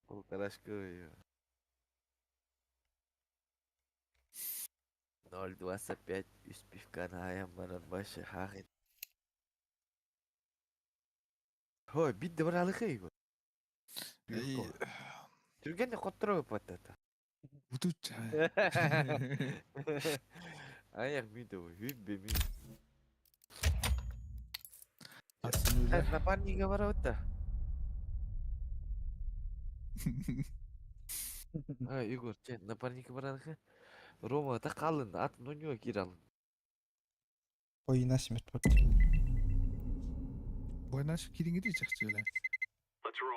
Полторашка. 0,25 үс пивканы хаyan баран башы хахын. Хой, бидде бар алыхы го. Түргенде котторо паттата. Бутуча. Аяк миде хүббе ми. Асыны. Напарнига барабыт А, Егор, че, напарника баранха? Рома, та қалын, атын ойнуға кир алын. Ойна смерть бот. Бойнаш кириңи чакчы эле.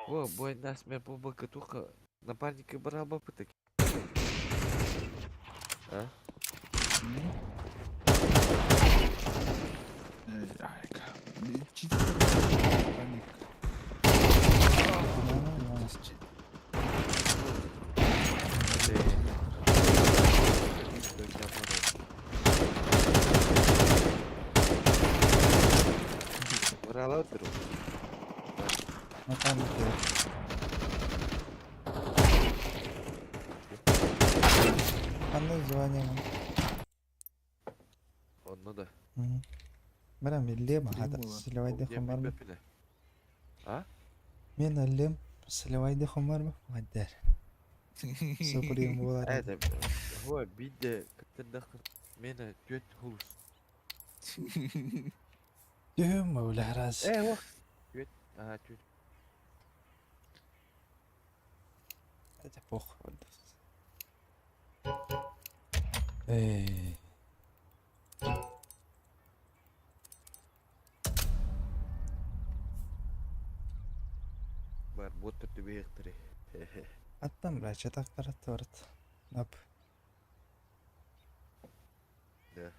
О, бой нас мен побака туха. Напарника бараба пытак. А? Айка. Чит. Паник. Барала отыру. Напарник. Қандай звание? Онно да. Бара миллем хата силевайды хомар. А? Мен аллем силевайды хомар ба? Маддар. Суприм болар. Это, хо, бидде кыттырдах мені төт хулус. Дөм өләраз. Э, ох. Төт, ага, төт. Это пох. Эй. Бар, бот түртү бейықтыры. Аттан бра, чатактар барат. Нап. Да.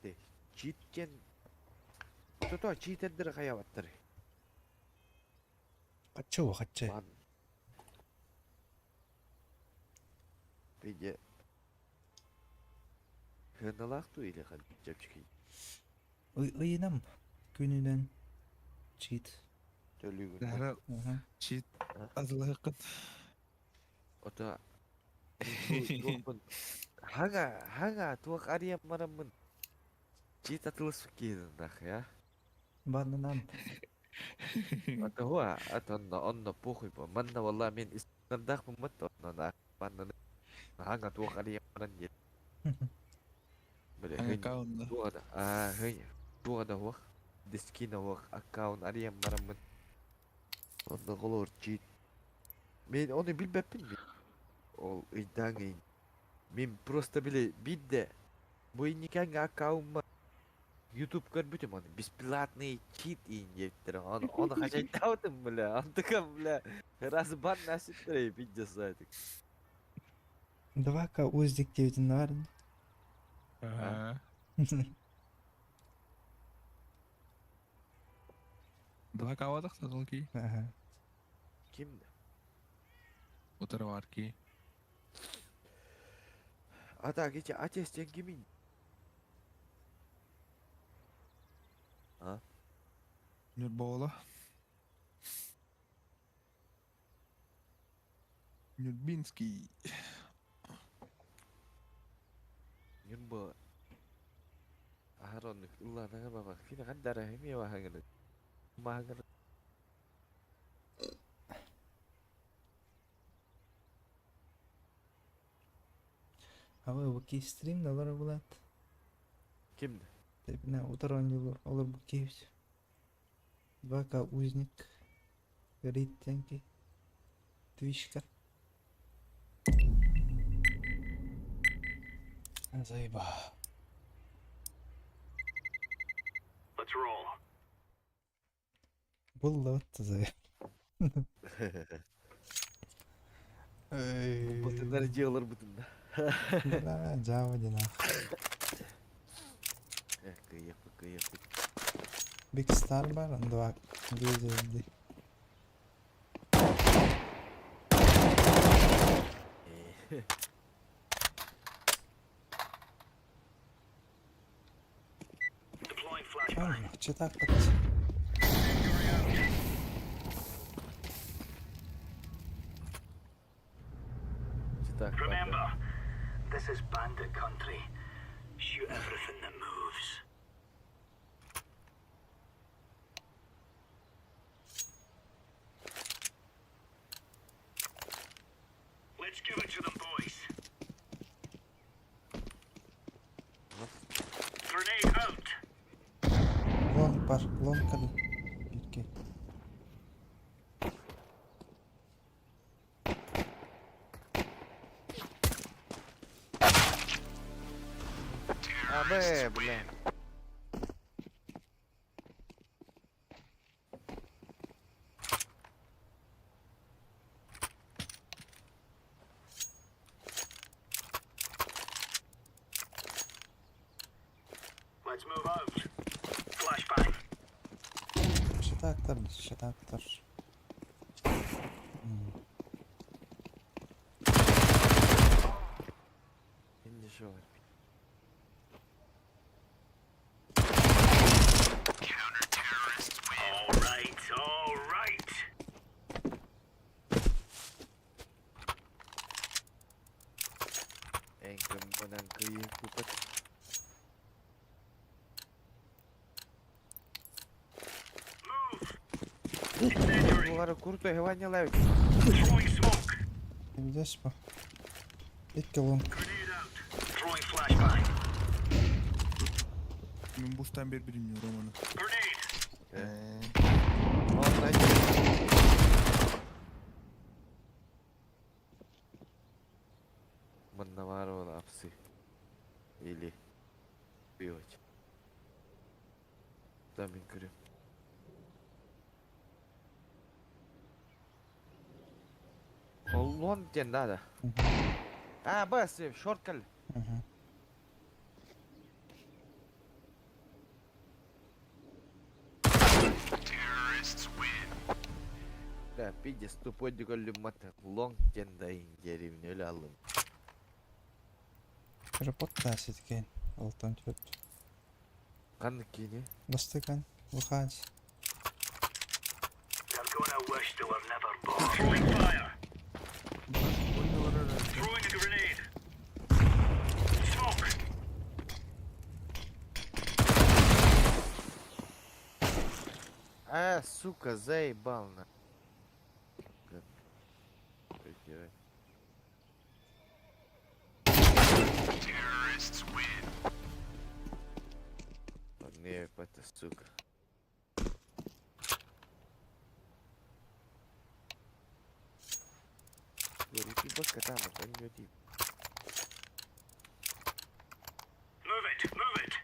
Де, читкен... То-то, читердер хаябаттыр. Качы качы. Пиде. Хыналах ту или хан чепчики. Ыйынам күнүнөн чит. Төлүгүн. Чит азылыгын. Ото Хага, хага, туох ариям мараммын. Чит атылыс киин нах, я. Баннан. Ото хуа, ато онно, онно похуй бо. Манна валла мен истандах муммат онно на. Баннан. Хага туох ариям маран дет. Бля, Аккаунт. Туода, а, хый. Туода хуах. Дискина хуах аккаунт ариям мараммын. Онно голор чит. Мен оны билбеппин мен. Ол ыйдаң Мен просто биле бидде. Бу никәнгә аккаунтма YouTube көрбүтүм аны бесплатный чит индеттер. Аны аны хачайтаутым бля. Антыкам бля. Раз бан насиптер бидде сайтык. 2К уздик девятин бар. Ага. Два кавадах сатылки. Ага. Ким? Утыр бар ки. Ата кече атес сен кимин? А? Нюрбола. Нюрбинский. Нюрбо. Ахарон улланага баба. Кина кандара хеми вахангана. Махангана. Аҕа бу киһи стрим да олоро булаат. Ким да? Тэбинэ утары оонньуулар олорбут киһибит. 2К узник. Горит тенки. Твичка. Заеба. Булла вот заеб. Булбатыннар дьиэлэр бутунна. Да, Java дина. Э, кыйыппыт, кыйыппыт. Big Star бар, два две звезды. Э. Че так вот? Читак. This is bandit country. Shoot everything that moves. Let's give it to them, boys. Grenade out. Лонг бар, лонг кали. Бирке. А, Б, бля. Let's move out. Flashbang. Читактор, читактор. Не шо. All right, all right. Эҥкым бынан кыйыппыт. Move. Булары курту хеваня лавит. Throwing smoke. Здесь по. Икки лонг. Grenade out. Throwing flashbang. Мен бустан бер bilmiyorum onu. Grenade. Маннаварова апсы. Или пивать. Да, мен көрем. Оллон ден надо. А, бас, шорткал. Угу. Да, пиздец, тупой деколюмат. Лонг ден да индерим, нөл алым. Репорт сеткен. Алтан төрт. Қанды кейне? Бастыган. Выходи. They're gonna wish they were never born. Throwing fire. Throwing a grenade. Smoke. А, сука, заебал на. Прикинь. Не, это сука. Говорит, ты бакатама, пойдёт. Move it. Move it.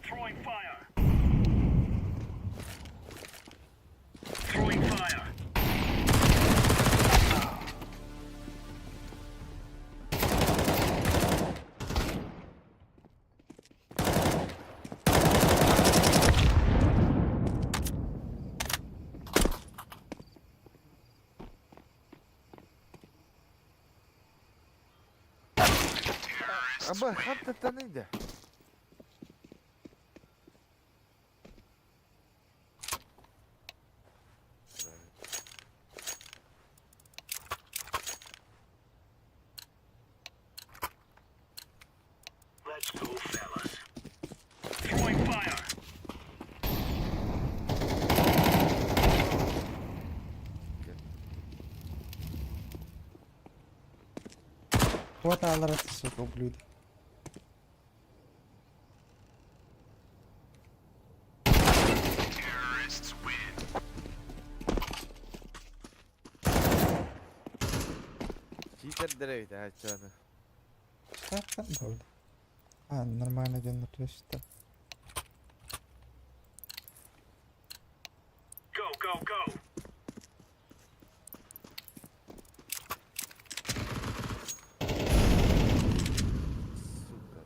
Throwing fire. Throwing fire. Аба, ханта таныйда. Let's go, fellas. Throwing fire. Вот алар, сука, ублюдок. Читердер эбит аа чону. Что там было? А, нормально ден түстэ. Go, go, go! Сука.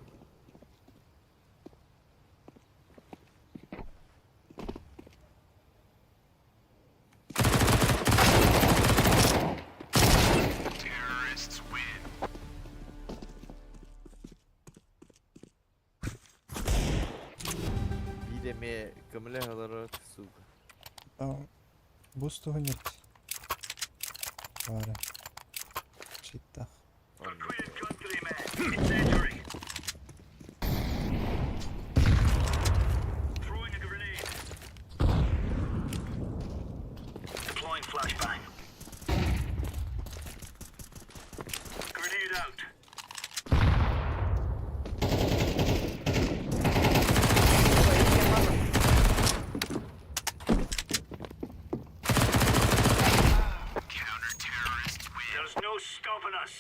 Биир эмиэ көмөлөһө олорор, сука. Бус туһунет. Бара. Читтах. Оннук. Queen country, man. Incendiary. Throwing a grenade. Deploying flashbang. Grenade out. There's no stopping us.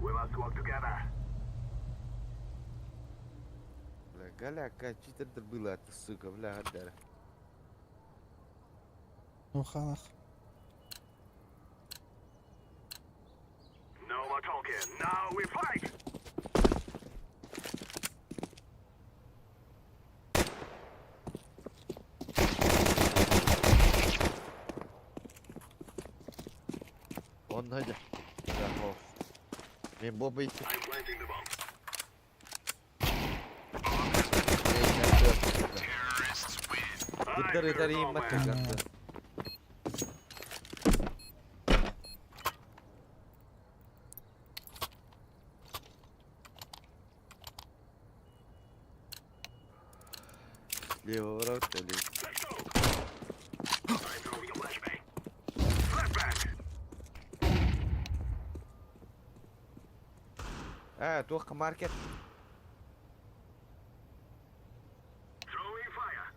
We must work together. Бля, Галя, читердер было, ты, сука, бля, гадара. Уханах. No more talking. Now we fight. Он Надя. Да, о. Мен боба ити. I'm planting the bomb. Гиддар итариим маттыган. Лево ворот или Let's go. I'm throwing a flashbang. Flashbang. А, туох маркет. Throwing fire.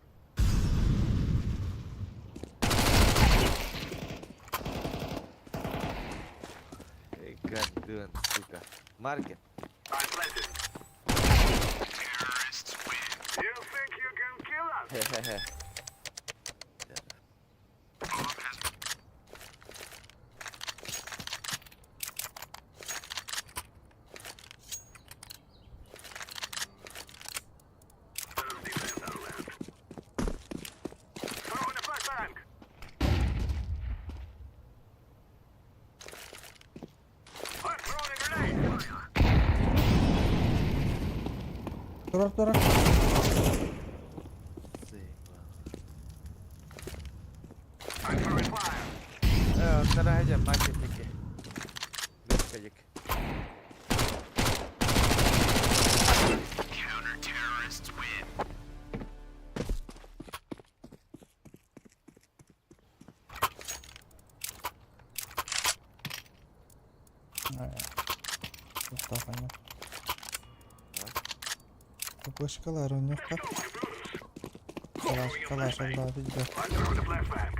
Эй, гандон, сука. Маркет. I'm planting. Terrorists win. You think you can kill us? Хе-хе-хе. Let us defend our land. Throwing a flashbang. I'm throwing a grenade. Fire. Турар турар. Заебал. I'm throwing fire. Э, онтон маркет эки. Бэскадик. Ухтаханна. Вышкалар у них как? Калаш, калаш, алла, видно. I'm throwing a flashbang.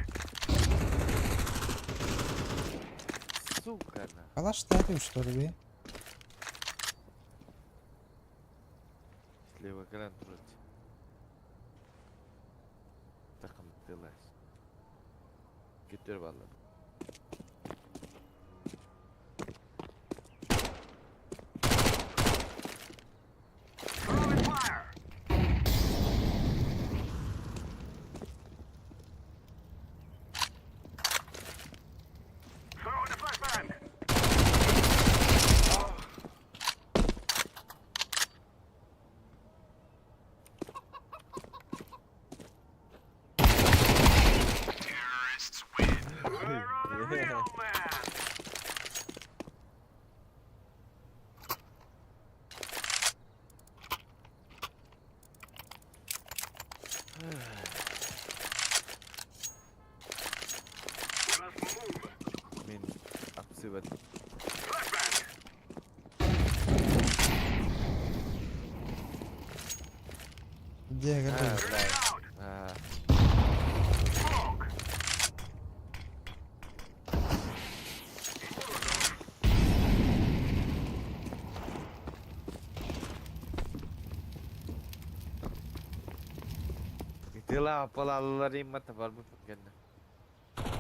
Сука, на. Калаш ты что ли? Слева экран вроде. Такым дылас. Көтөр баллар. Throwing fire. Throwing a flashbang. We're Тахсыбат. Дьиэ А, блядь. А. Тыла палалар иммата барбыт кэннэ.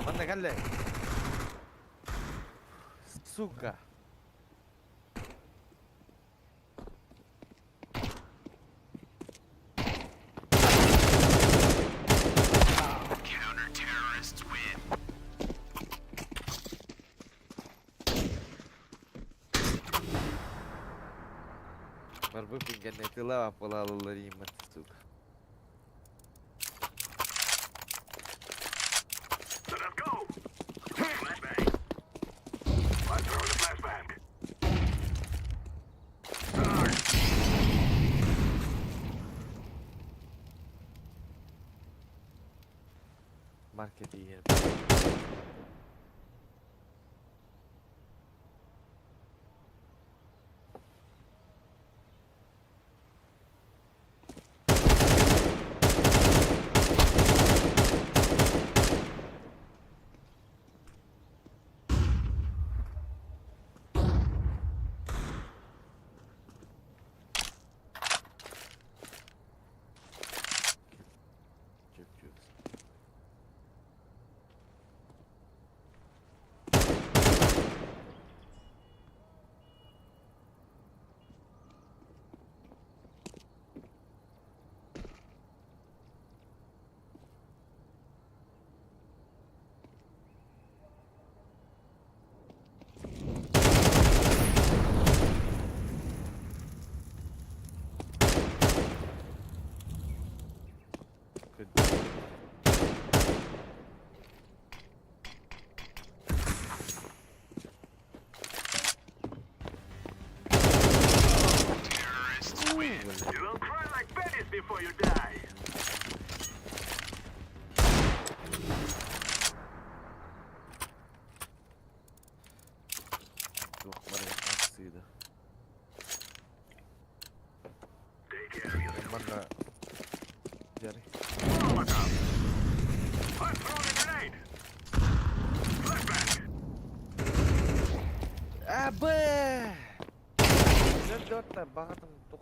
Манна кэллэ. Сука. Барбыппын кэннэ тыла палалар иммата, сука. Маркет иһэр. Чөп-чөп. You will cry like babies before you die. Туох барыга тахсыыда. Манна дьары. А, Б! Нөрдөртө баҕатым тух.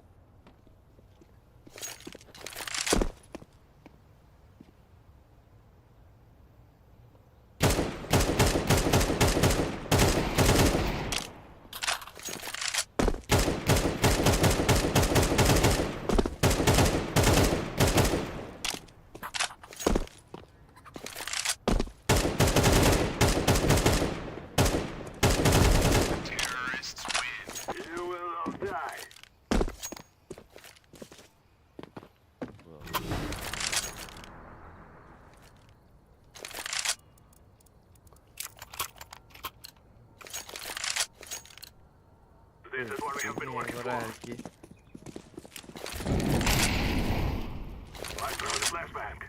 You will all die. This is what we have been working for. I throw the flashbang.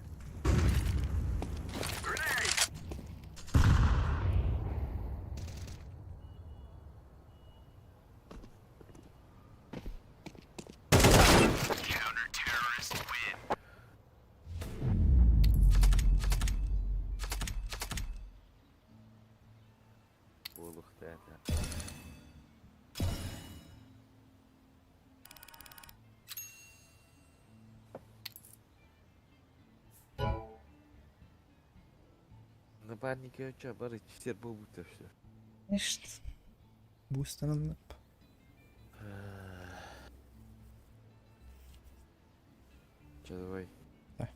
Grenade! Буолуохтаата. Напарники что, бары сер буолбута все. Значит, бустанан. Че, давай. Да.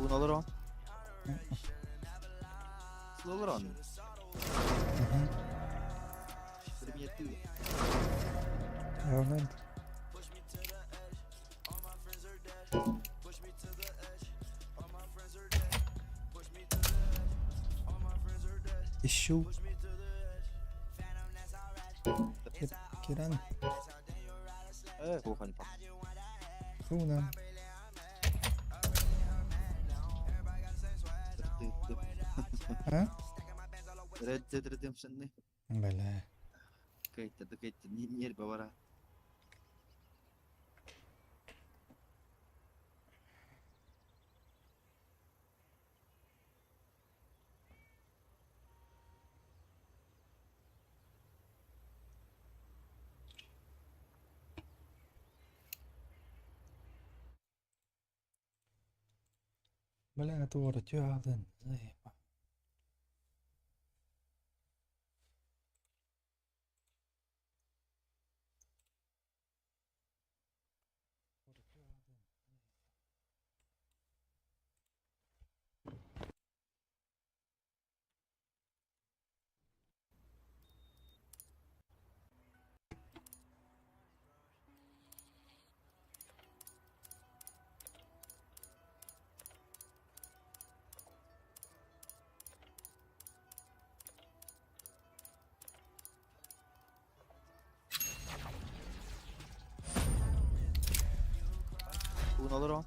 Бүгүн олорон. Сыл олорон. Предметы. Равнен. Ищу. Киран. Кухонь. Хуна. А? Red Dead Redemption. Бля. Кайтты, кайтты, нервы бара. Бля, это воротю один. Заеба. Бүгүн олорон.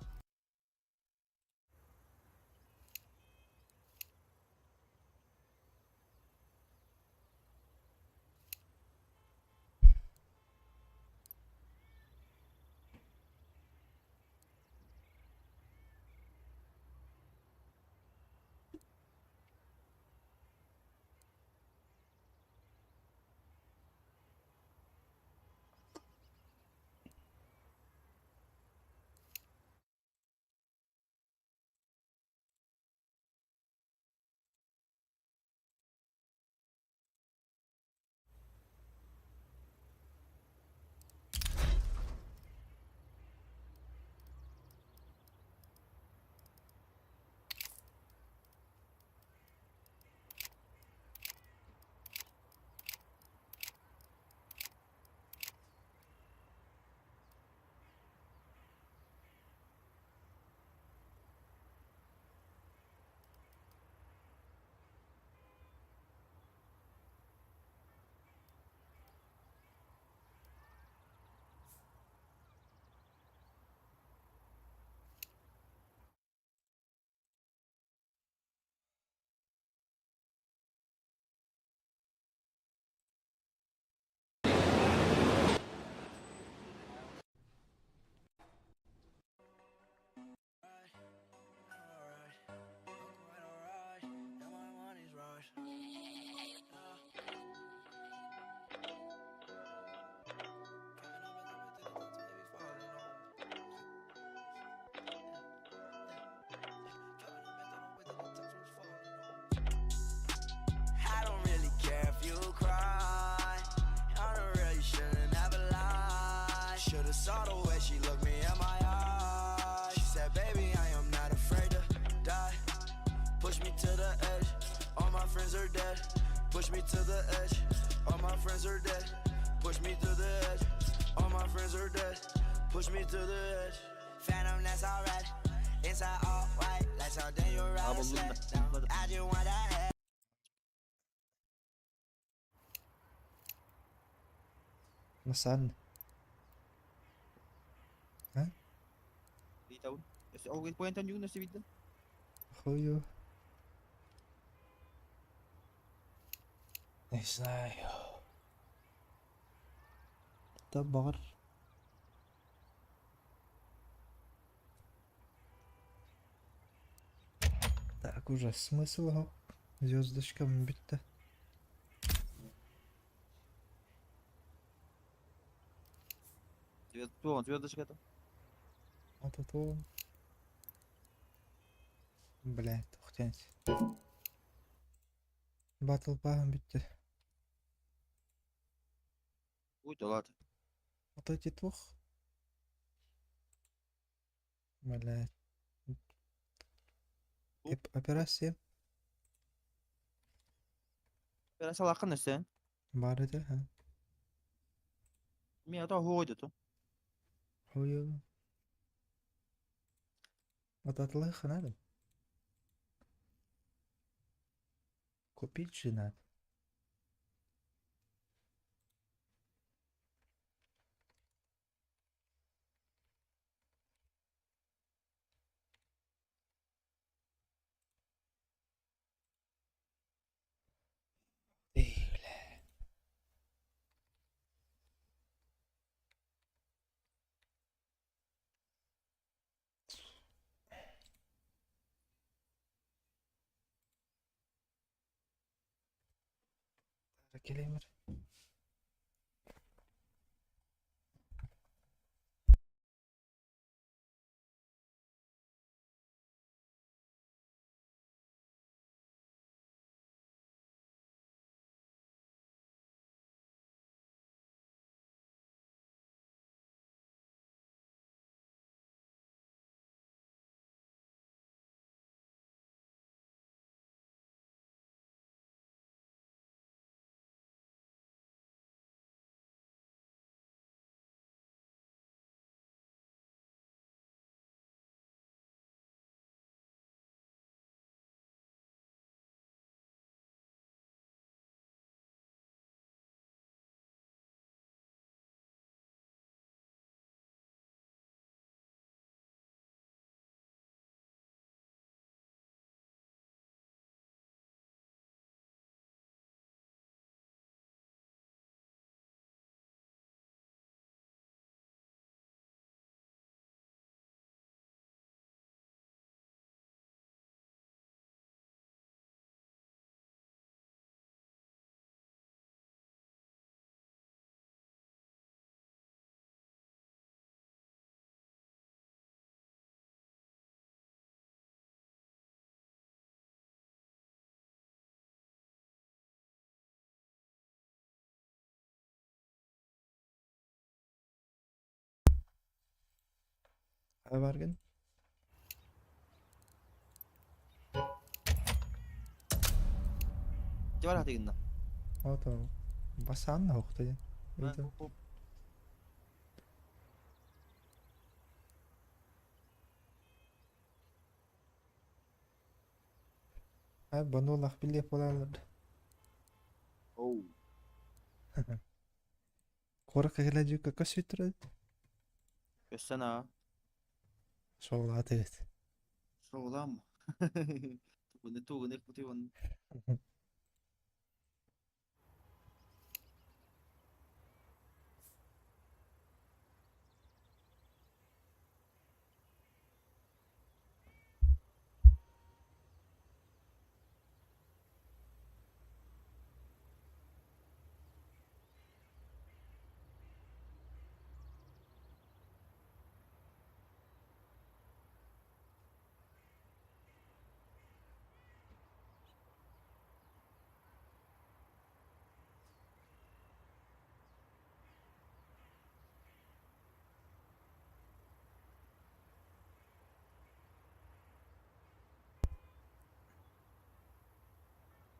I don't really care if you cry. I don't really shouldn't have lied. Should've saw the way she looked me in my eyes. She said, baby, I am not afraid to die. Push me to the edge. All my friends are dead. Push me to the edge. All my friends are dead. Push me to the edge. All my friends are dead. Push me to the edge. Phantom, that's alright. Inside all white, like something you Abi buldum da. I just want that head. Nasaan? Dito. Ол поинтан жүгүн өсө бидде. Хую. Не знаю. Это бар. Так, уже смысл звездочка бітті. Звездочка это. Вот это. Бля, тухтянь. Батл пагым бітті. Будь олат. Вот эти двух. Бля. Операция Операциялааххын өссө. Баар этэ, ха. Мин ата хоойдуту. Хойу. Ататлыах надо. Купить же надо. Эй, бля. Келемир. Баргын. Дьэ бар хатыгынна. Ото басаан хоқта ден. Банулах биле болалар. Оу. Коракка кэлэ дьүккэ көсүтүрэ. Көссен аа. Шоулаатыгыт. Шоулам. Тугуны тугуны кутуйун.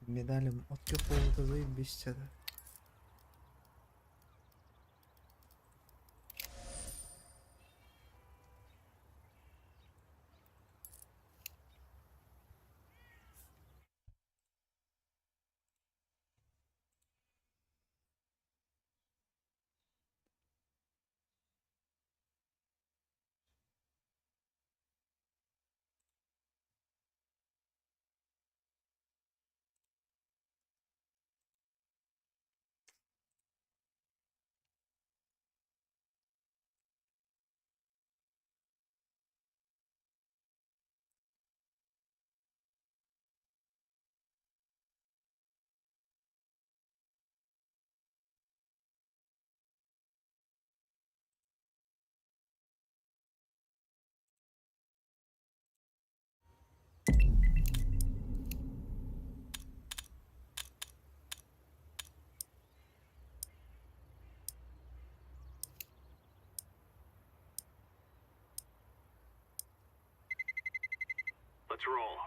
Медалем от теплого заебись это. Let's roll.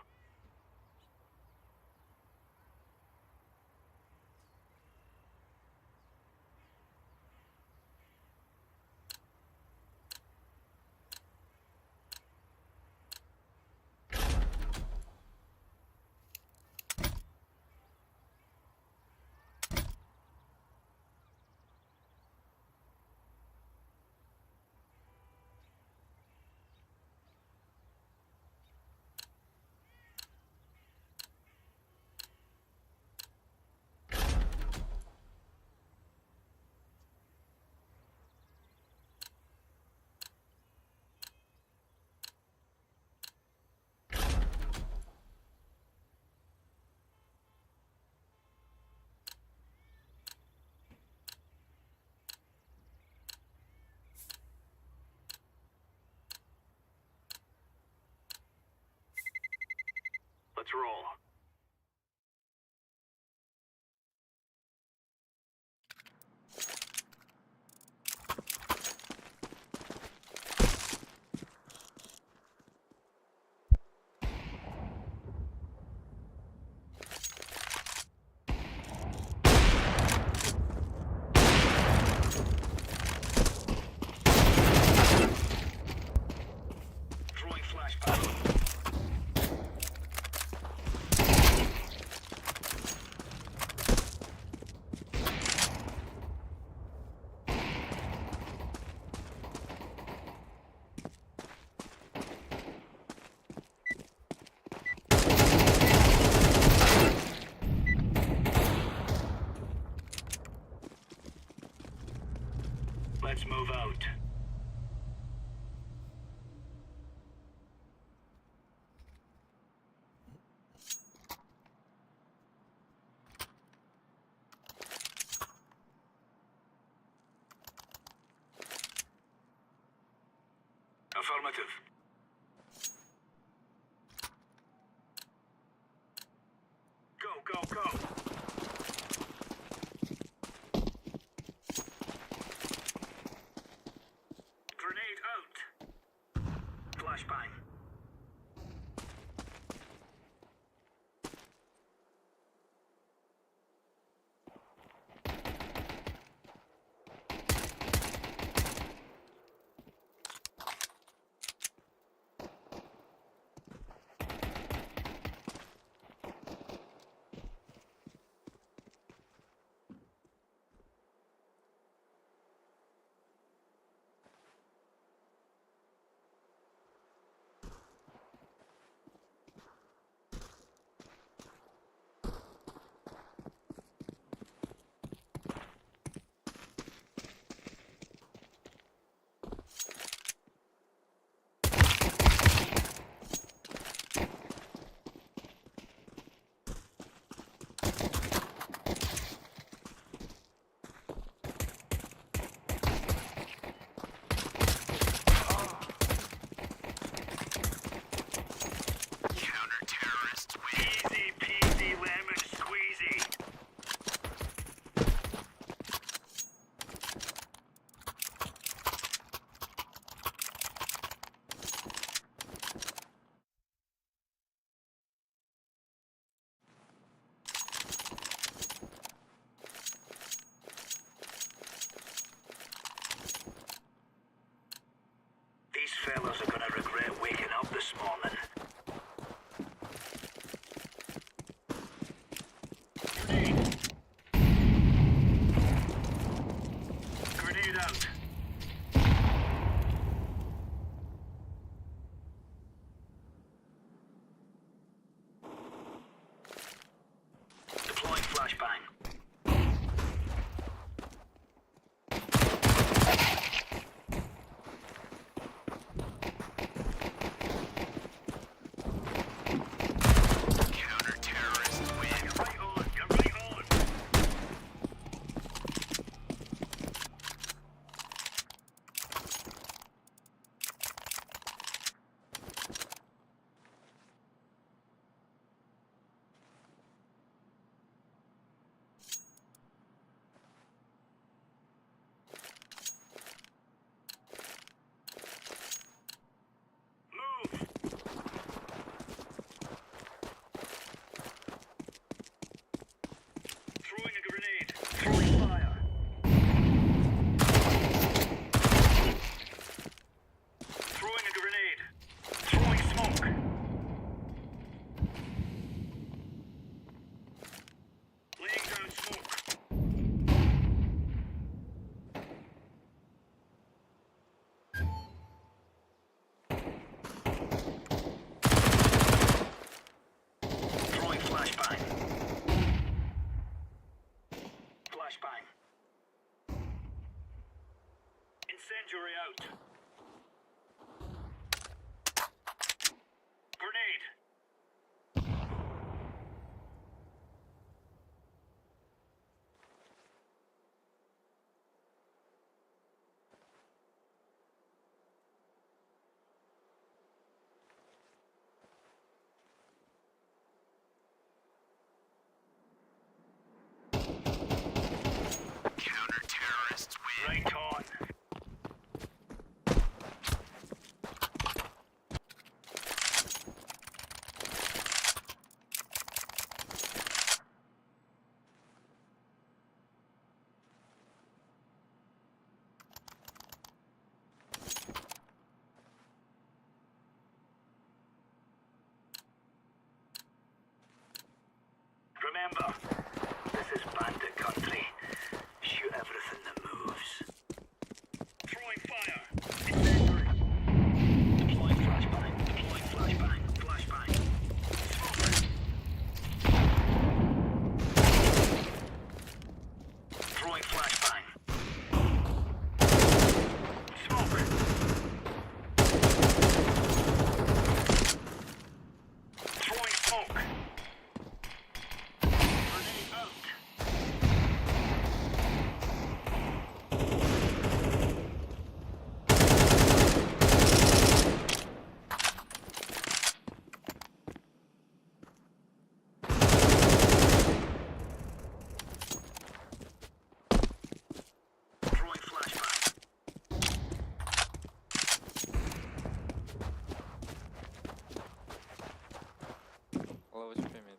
Лавочка имеет.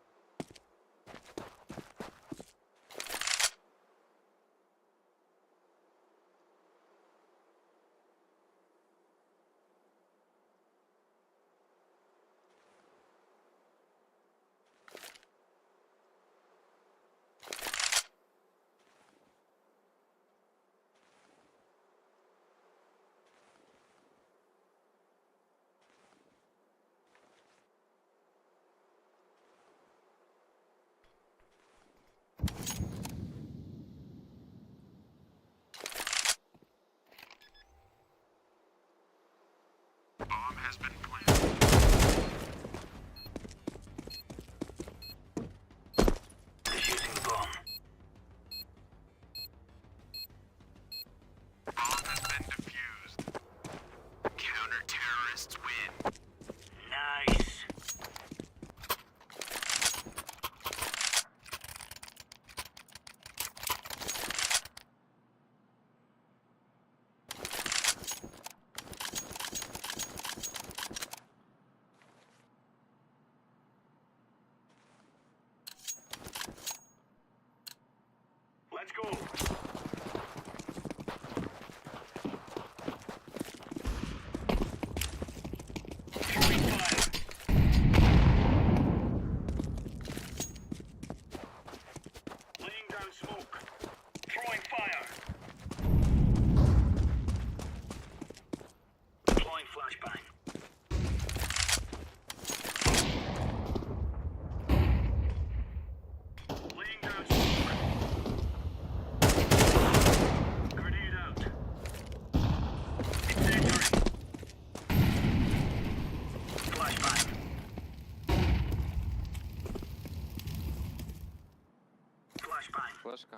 Флешка.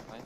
Найс.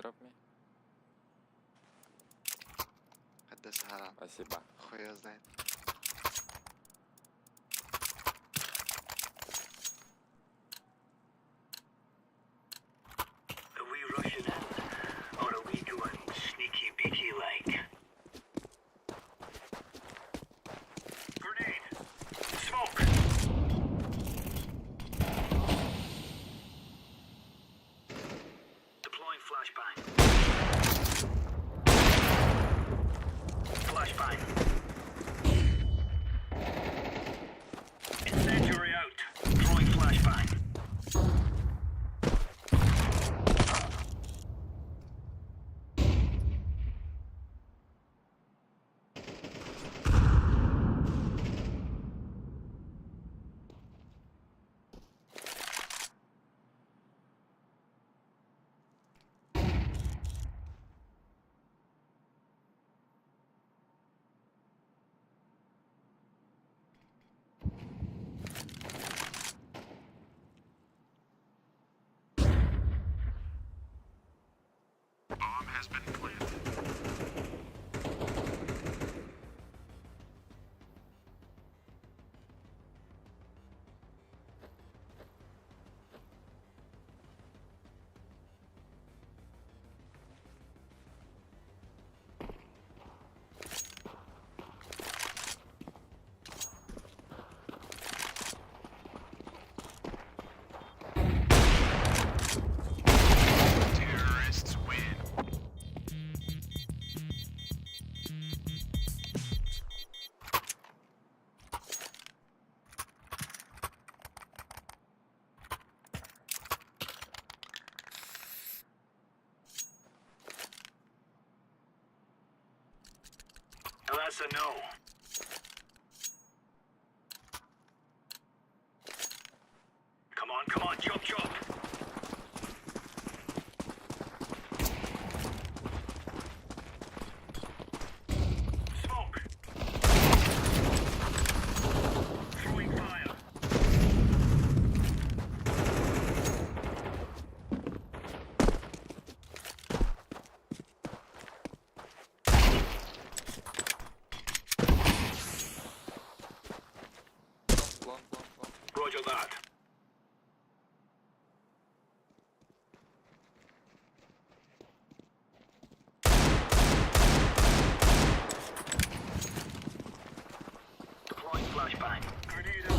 Drop me. Хайда саһаран. Спасибо. Хуй его знает. Are we rushing in, or are we going sneaky beaky like? Grenade! Smoke! Deploying flashbang. Flashbang. Incendiary out. Throwing flashbang. That's a no. Come on, come on, chop chop. Smoke. Throwing fire. Long, long, long. Roger that. Deploying flashbang. Grenade out.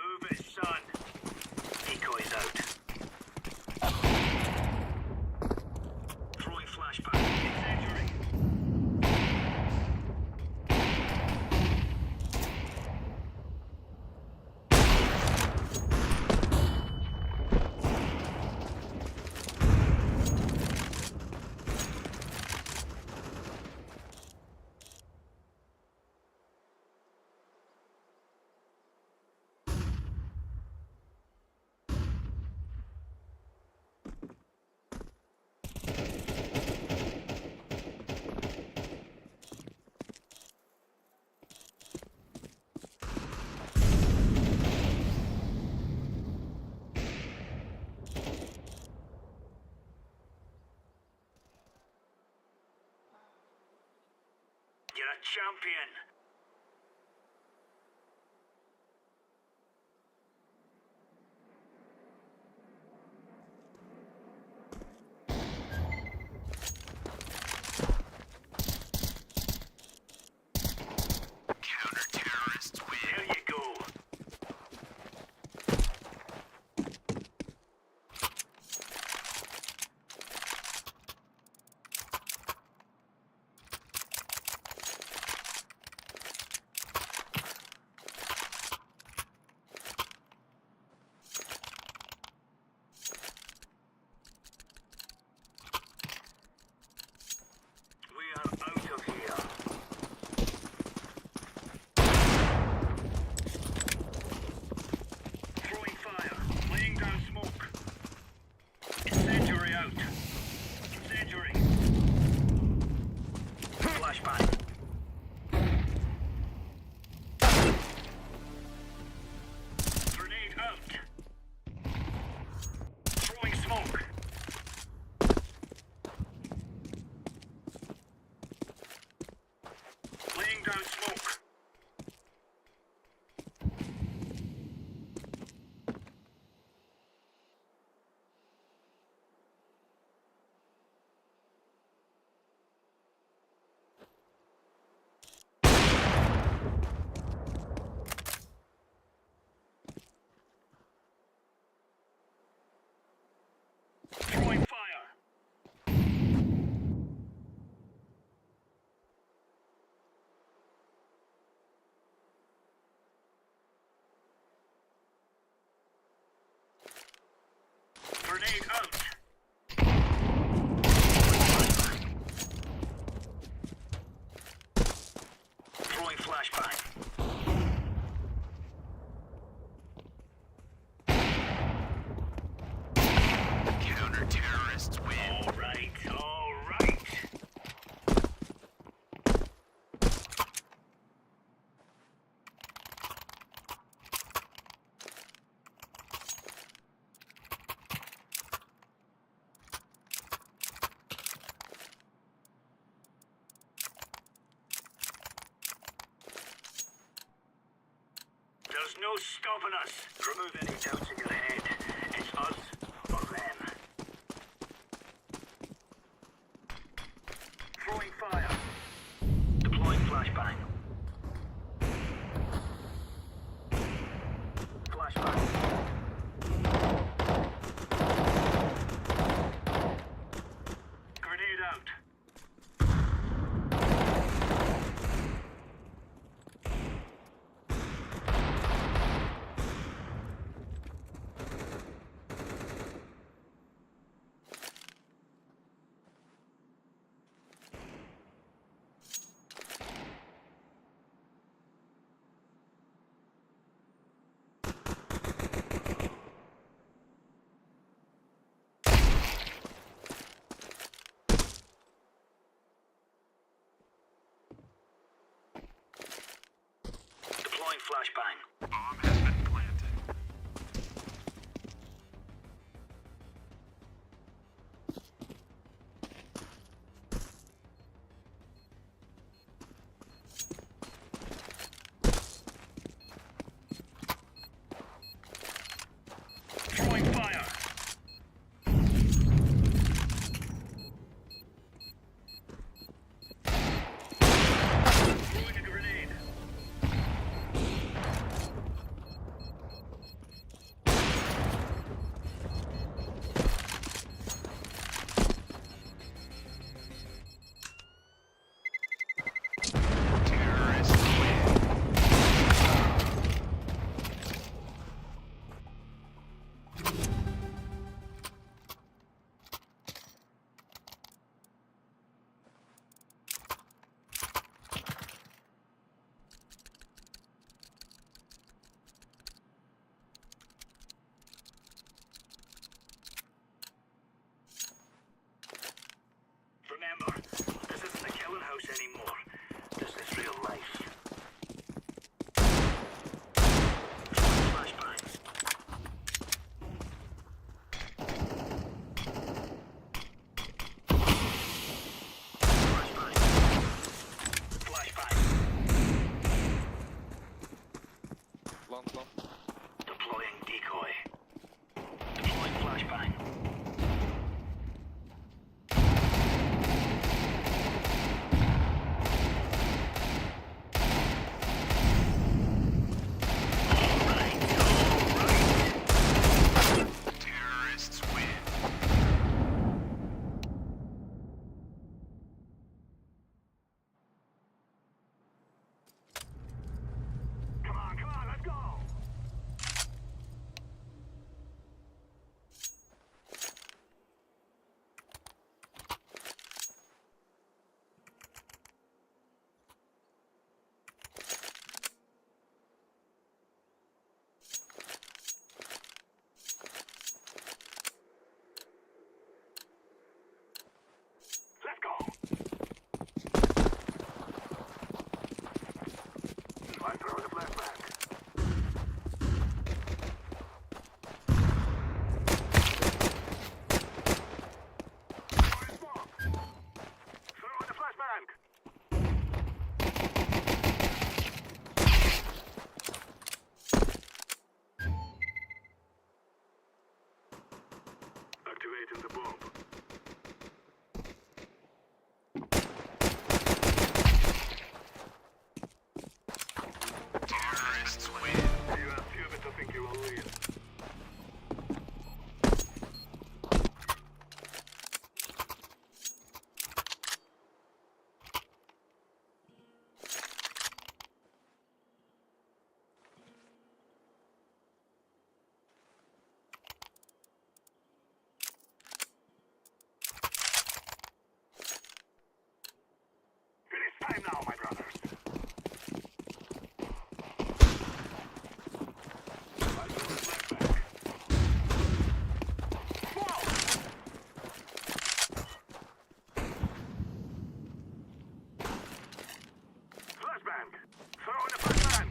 Move it, son. Decoys out. Throwing flashbang. Incendiary. a champion. Counter-terrorists win. There you go. We are out of here. Throwing fire. Laying down smoke. Incendiary out. Incendiary. Flashbang. Grenade out. Throwing smoke. Laying down smoke. Throwing fire. Grenade out. Throwing flashbang. Counter terrorists win. All right, all right. There's no stopping us. Remove any doubts in your head. It's us or them. Throwing fire. Deploying flashbang. Flashbang. Grenade out. Deploying flashbang. Bomb has been planted. Throwing fire. Throwing a grenade. Long, long. Deploying decoy. Deploying flashbang. Terrorists win. Come on, come on, let's go. Let's go. I'm throwing a flashbang. Throwing smoke. Throwing a flashbang. Activating the bomb. Terrorists win. You are stupid to think you will win. It is time now, my brothers. I throw a flashbang. Smoke! Flashbang! Throw in a flashbang!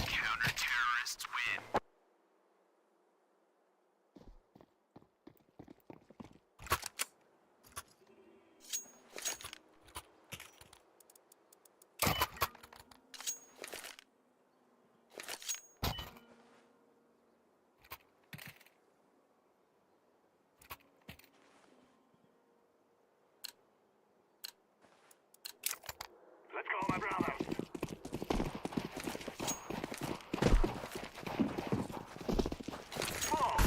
Counter-terrorists win. Let's go, my brothers. Smoke!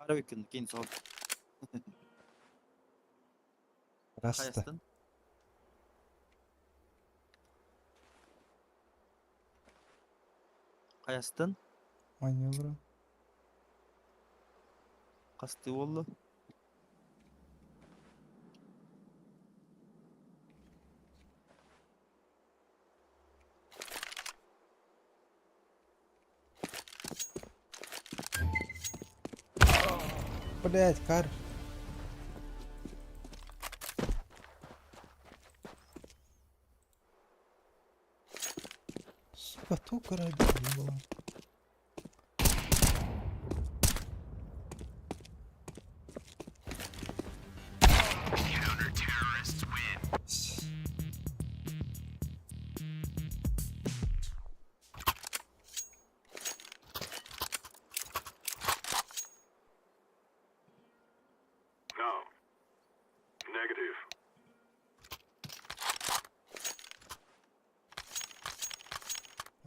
Арабикин кейн сол. Раста. Хайастан. Хайастан. Маневра. Касты болду. Блять, кар. Сука, ту карабин была.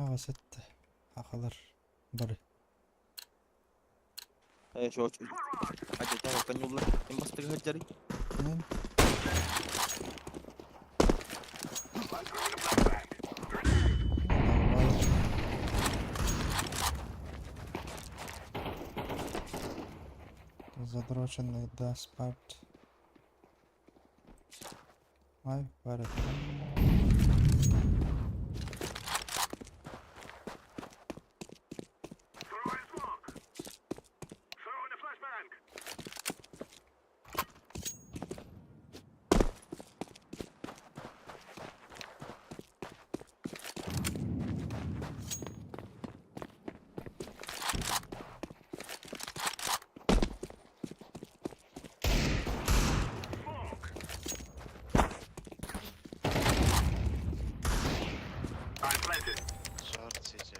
Аҕыс этте. Ахалар бары. Э, шо, Хадьа, канюлла. Ким бастыгы хадьары? Мен Задроченный, да, спать. Ай, бары. Short CT.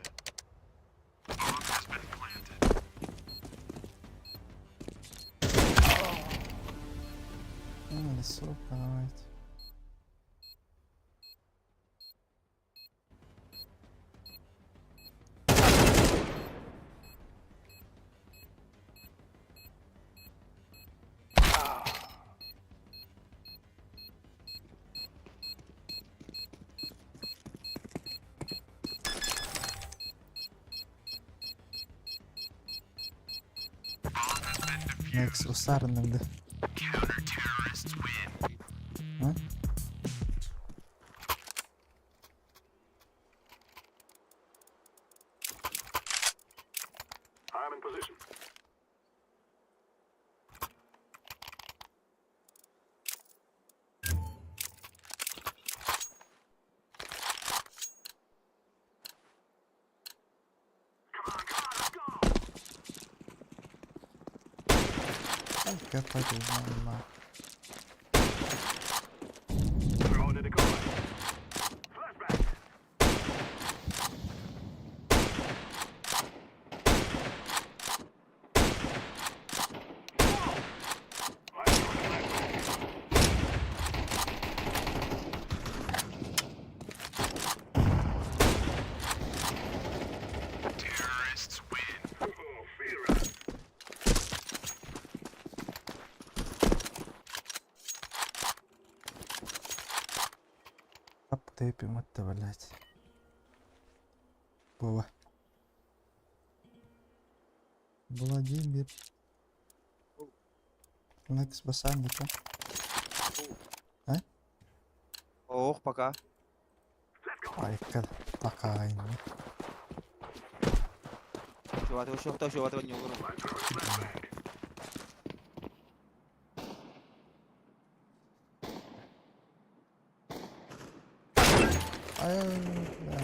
Ну, сука, давайте. Next, usarınımdı. Ha? Какой нормально. Ап тэпи матта, блядь. Вова. Владимир. Next басанника. А? Ох, пока. Айка такая. Шо, шо, шо, не угру. Ай, бля.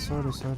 Sorry, sorry.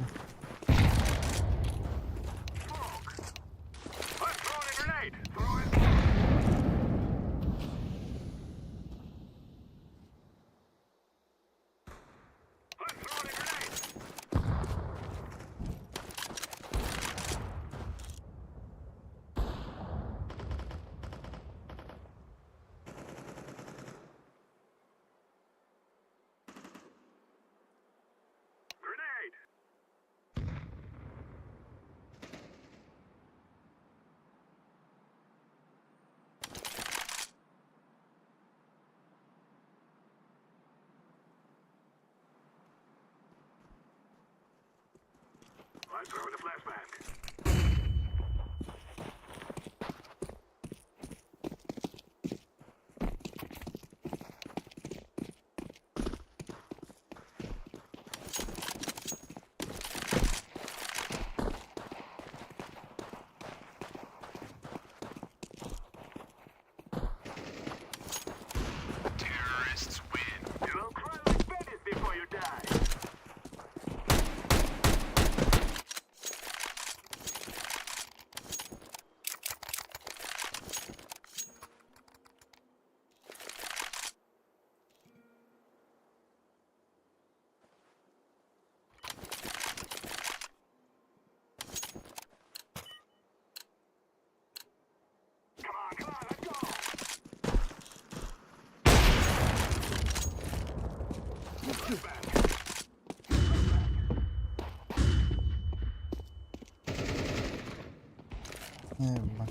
Ебать.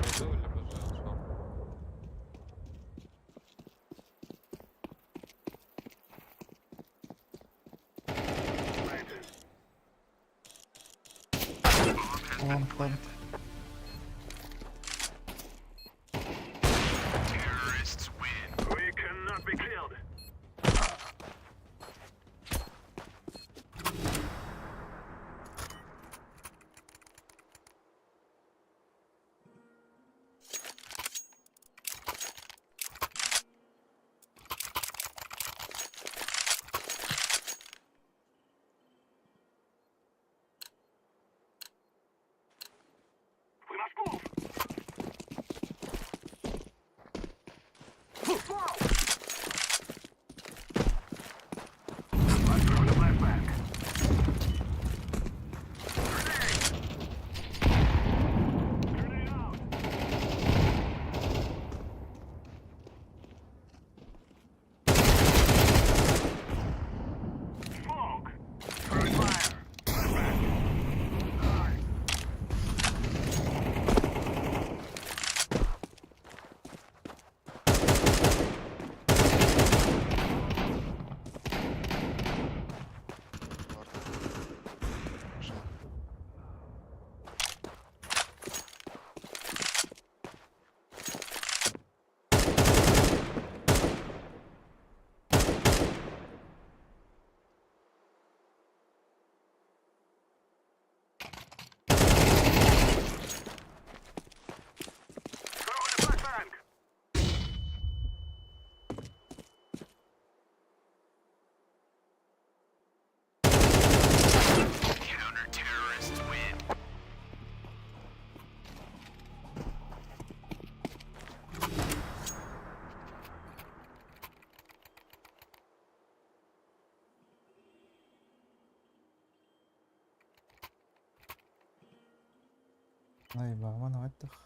Миду, либо же шорт. Long plant. Жал. Ай, мана баттах.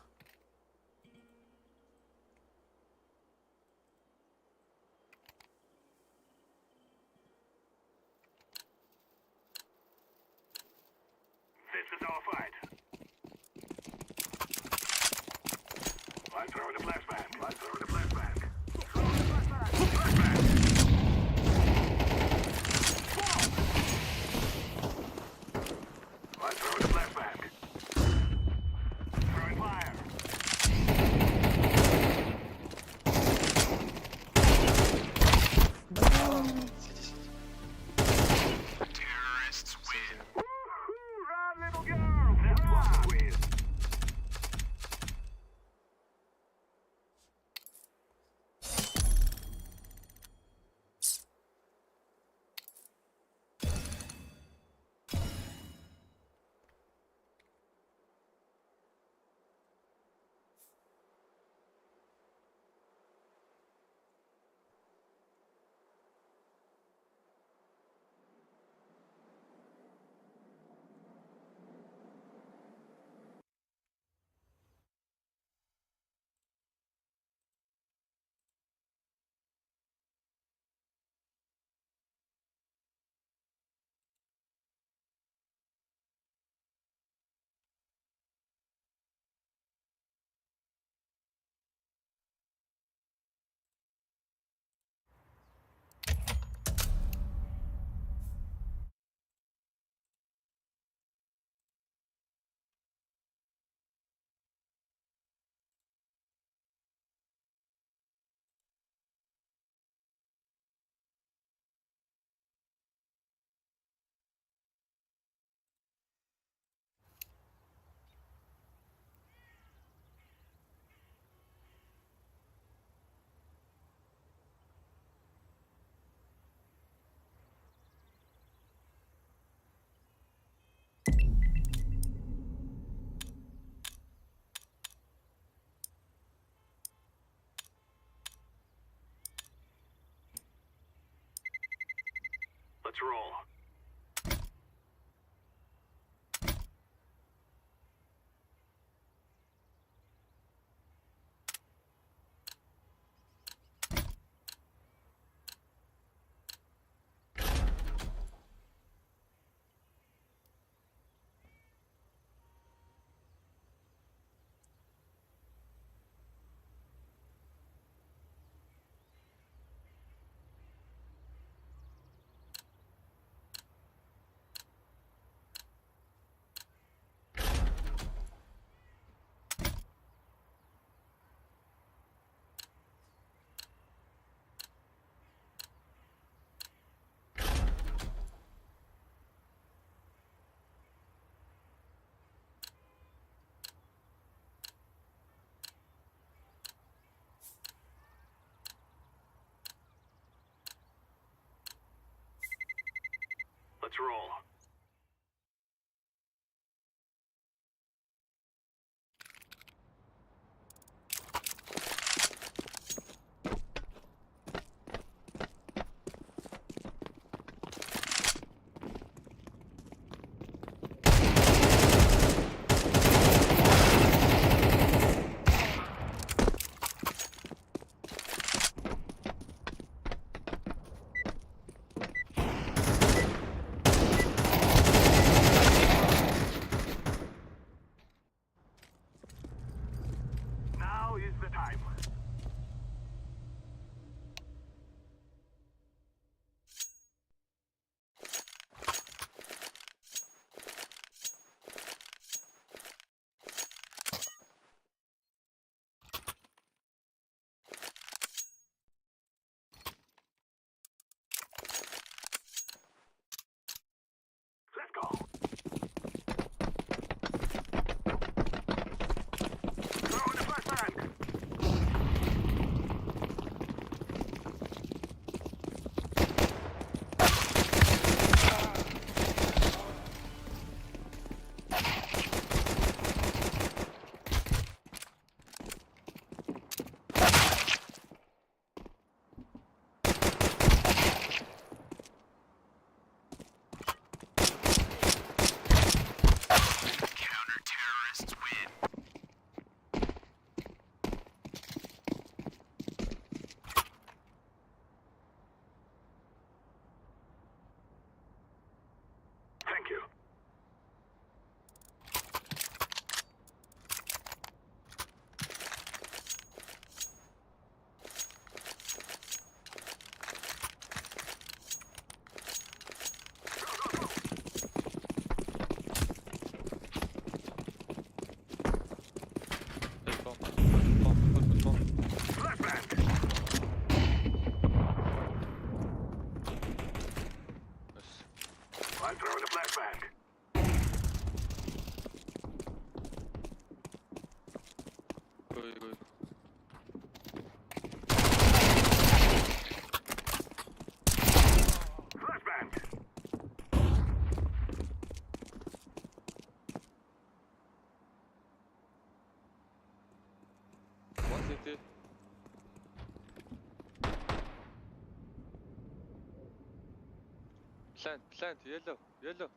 Plant, plant, yellow, yellow.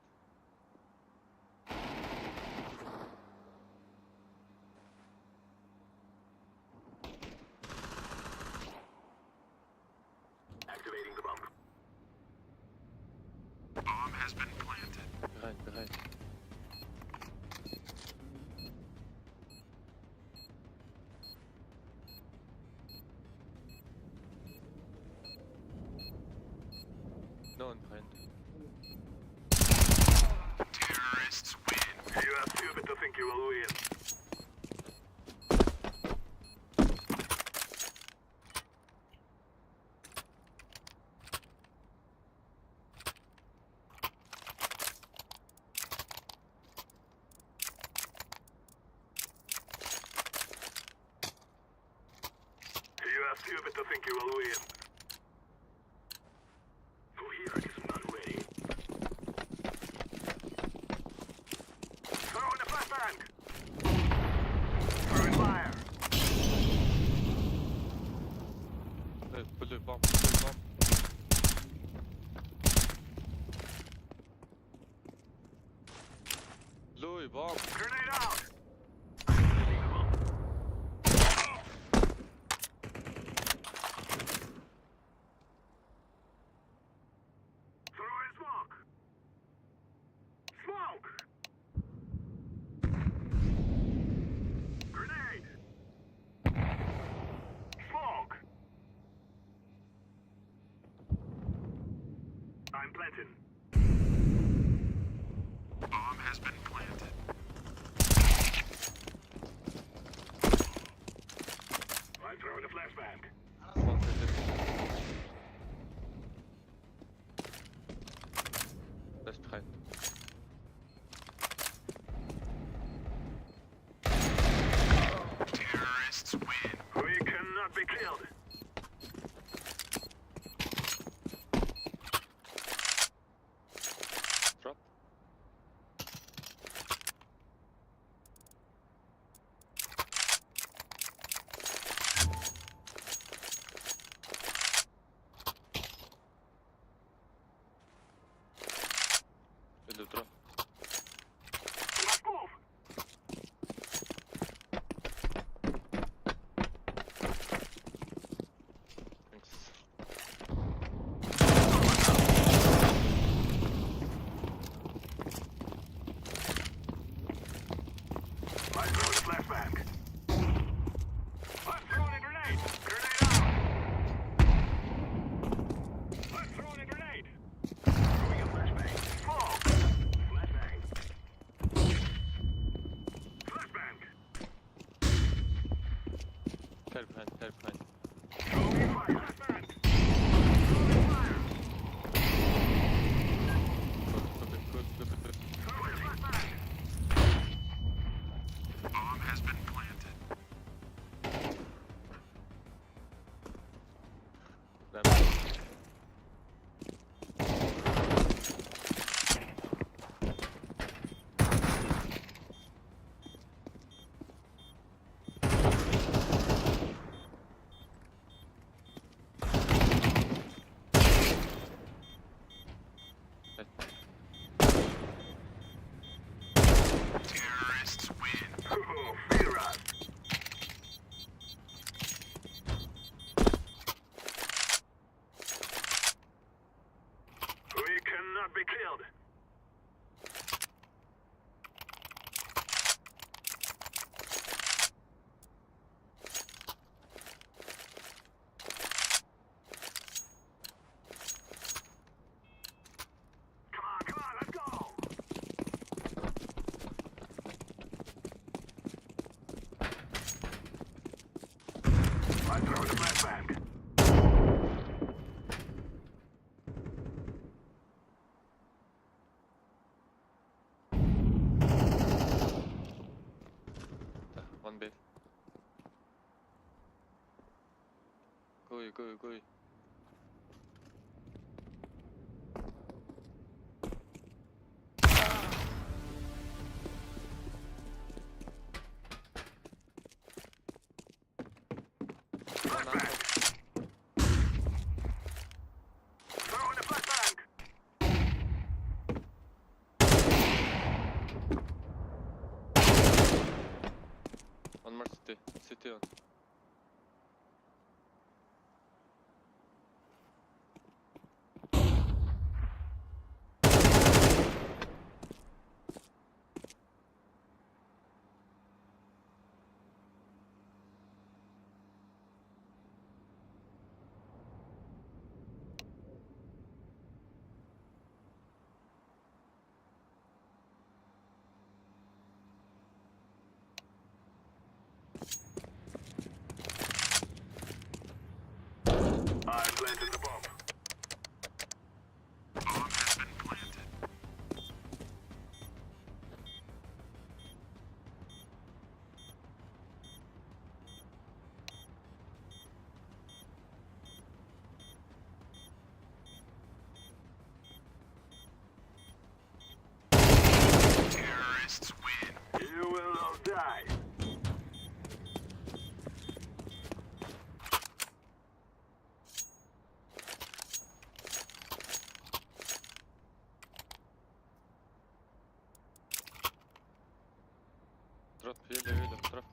Behind, behind. No one behind. bomb. One city. Left behind. Drop. Иду drop. Thanks. Help behind, help behind. Good, good, good, good, good. Lamp. One bit. Go, go, go. One under. One more city. City on. Drop, yellow, yellow, drop.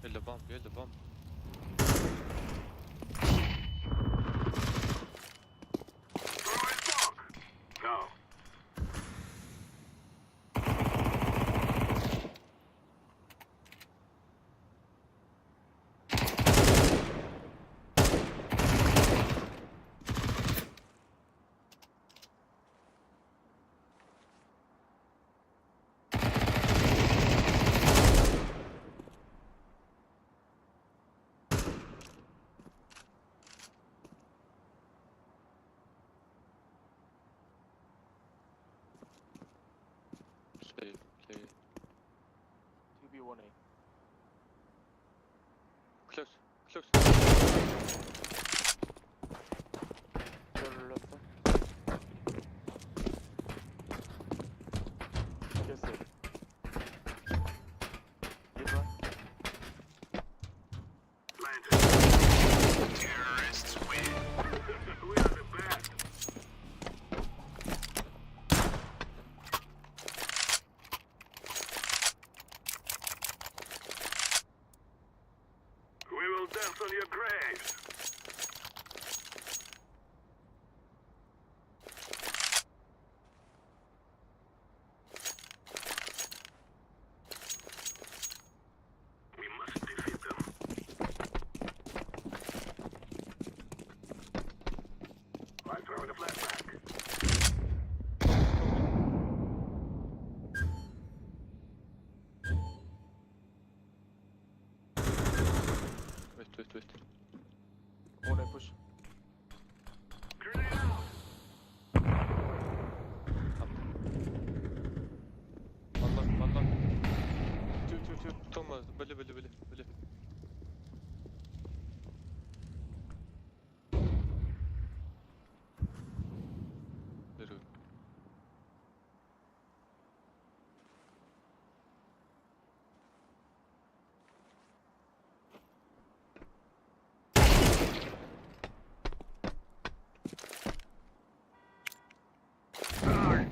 Yellow bomb, yellow bomb. Play, play. 2B 1A. Close, close. 열렸어. 됐어. 1번. Wait, wait, wait. 1A push. Up. One long, one long. Two, two, two. Thomas, belly, belly, belly, belly. Very good.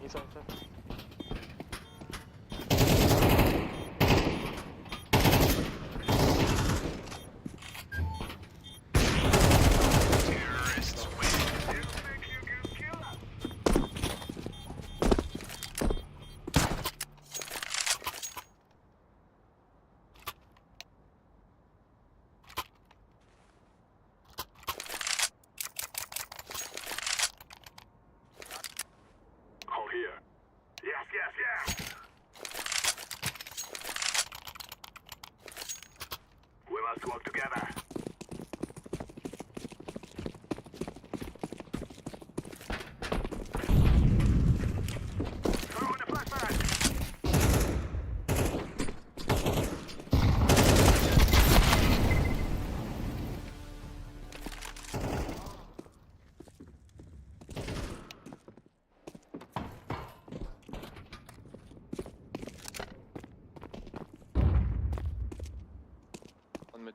He's on top. One mid.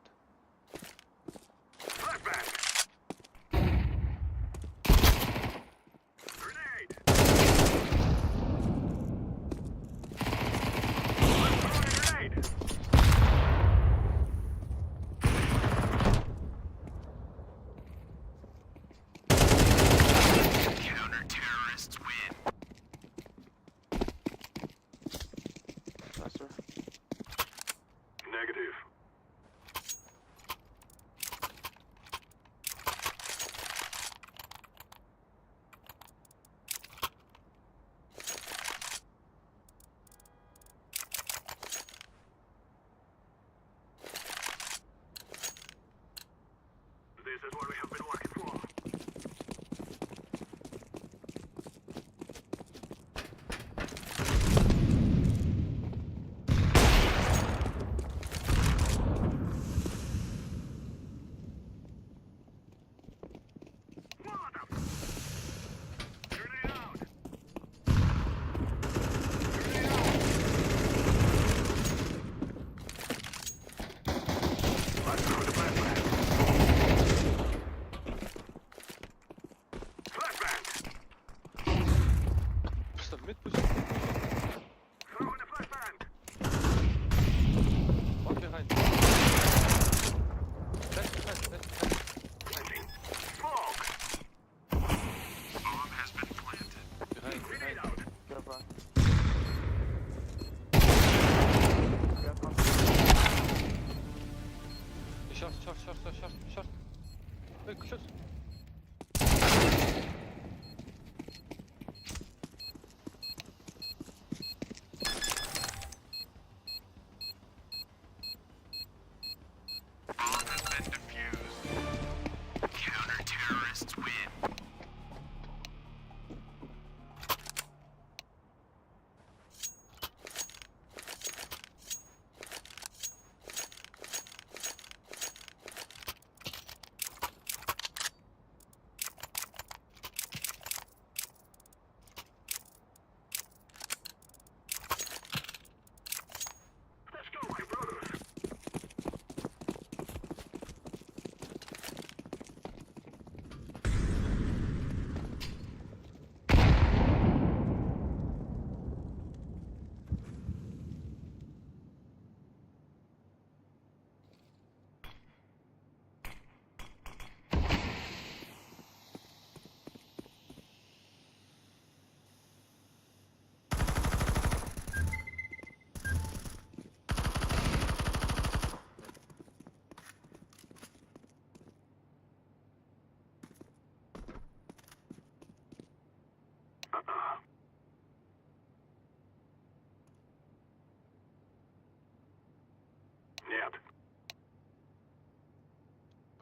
Short, short, short, short, short. Эй, close.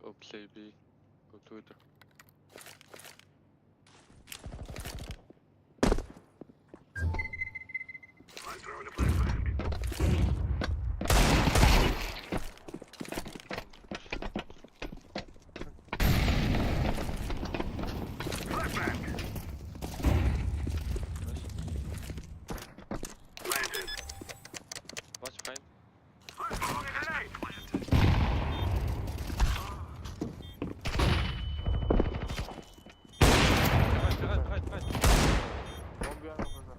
Go play B. Go Twitter. Watch behind. Right, right, right, right. One behind over there.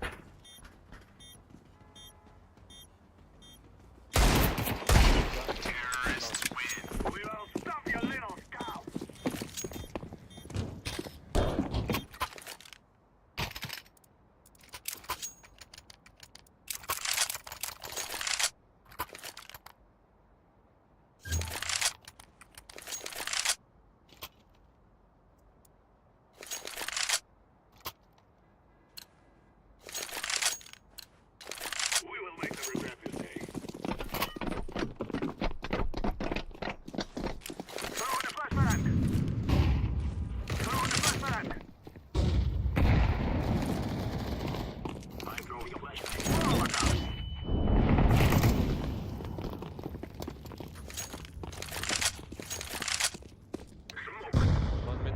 One mid.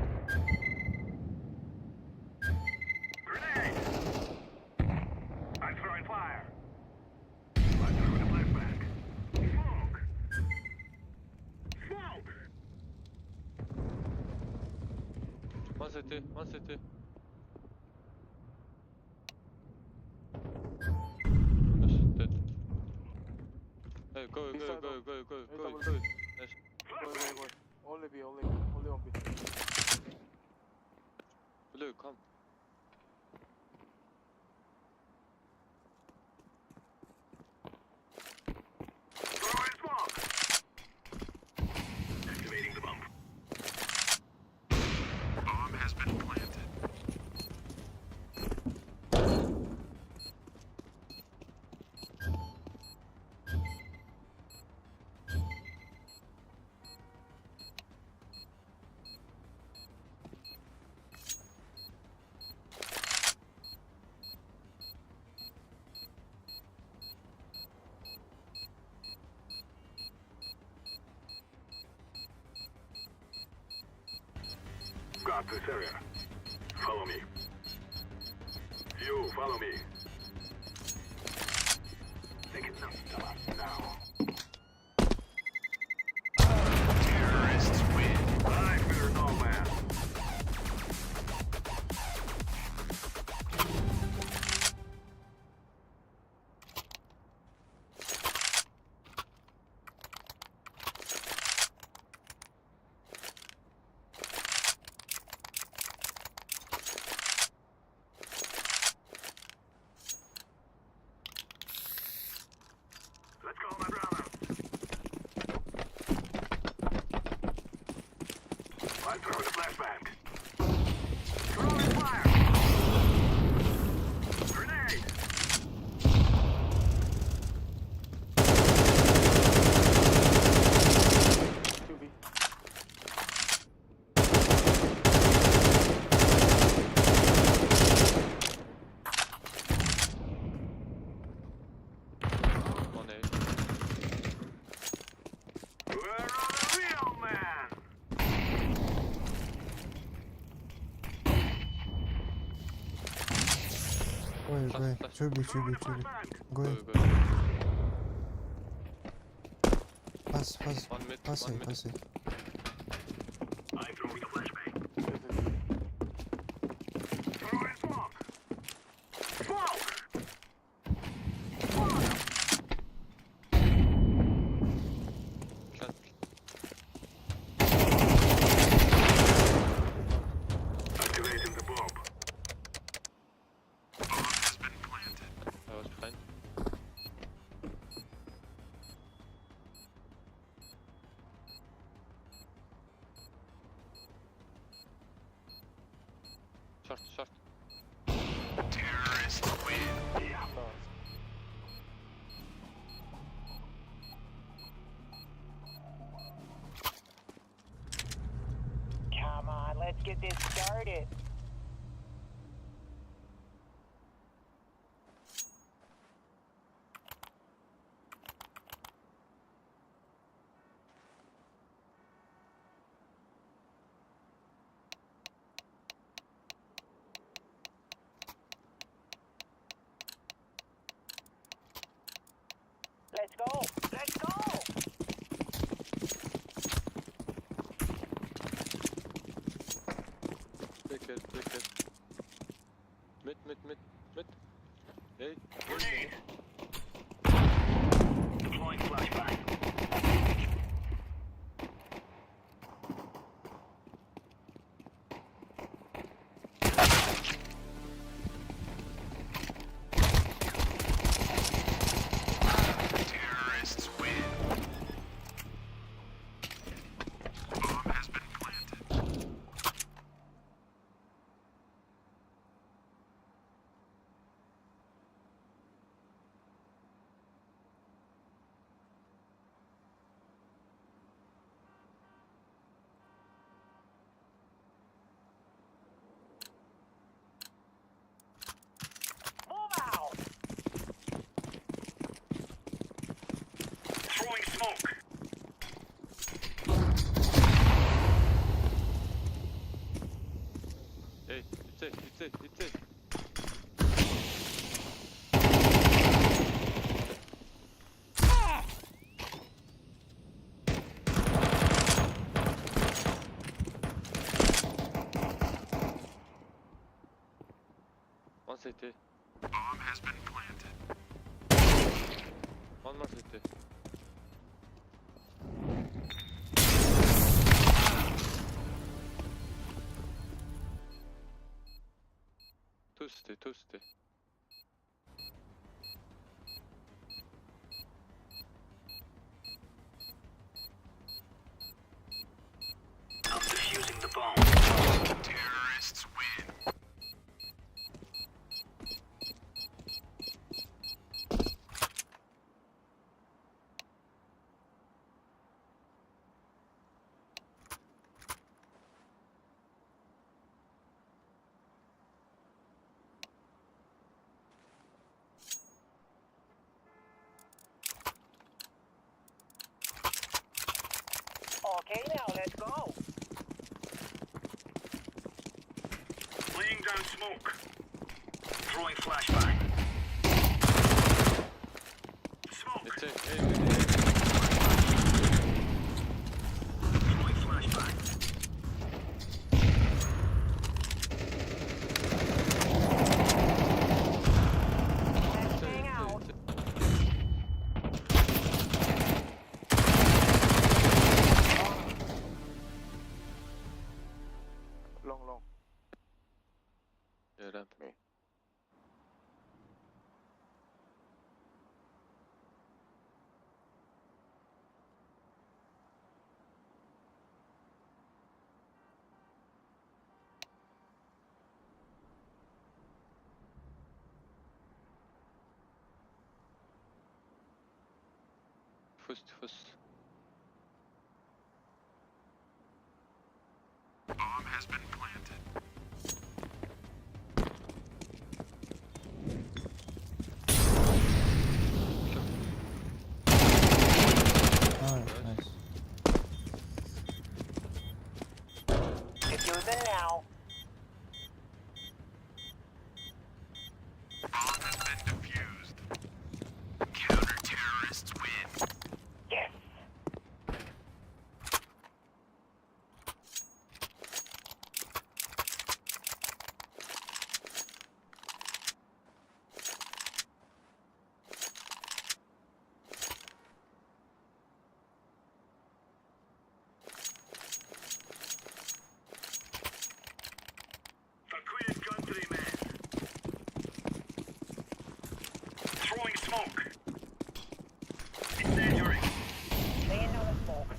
One CT, one CT. Nice, dead. Hey, go, go, Inside go, door. go, go, Hey, go, double go. Nice. Go, go, go. Only B, only, only on B. Blue, come. Got this area. Follow me. You follow me. They cannot stop us now. Terrorists win. I fear no man. Let's go. I'm throwing a flashbang. Throwing fire. Grenade. One A. We're a real man. Ой, Flash, ой, flash. чуби, чуби, чуби. Go, Гой, go. пас, пас, One mid, пасай, one mid. пасай. I'm throwing a flashbang. Throwing smoke. Smoke. Plant. Activating the bomb. Bomb has been planted. I was behind. Short, short. Terrorists win. Yeah. Come on, let's get this started. Let's go. Let's go. Take it, take it. Mid, mid, mid, mid. Hey, Grenade. Deploying flashbang. Terrorists win. Bomb has been planted. Move out. Throwing smoke. hey, it's it, it's it, it's it. One city, Bomb has been planted. one more city. Two city, two city. I'm defusing the bomb. Terrorists win. Okay, now let's go. Laying down smoke. Throwing flashbang. Smoke. It's it, hey, hey, hey. Throwing flashbang. Let's hang out. Long, long. Yeah, ramp. Me. Defuse, defuse. Bomb has been planted. Nice, nice. Defusing now. Bomb has been defused. Counter terrorists win. Yes. For Queen and country, man. Throwing smoke. Incendiary. Laying down the smoke.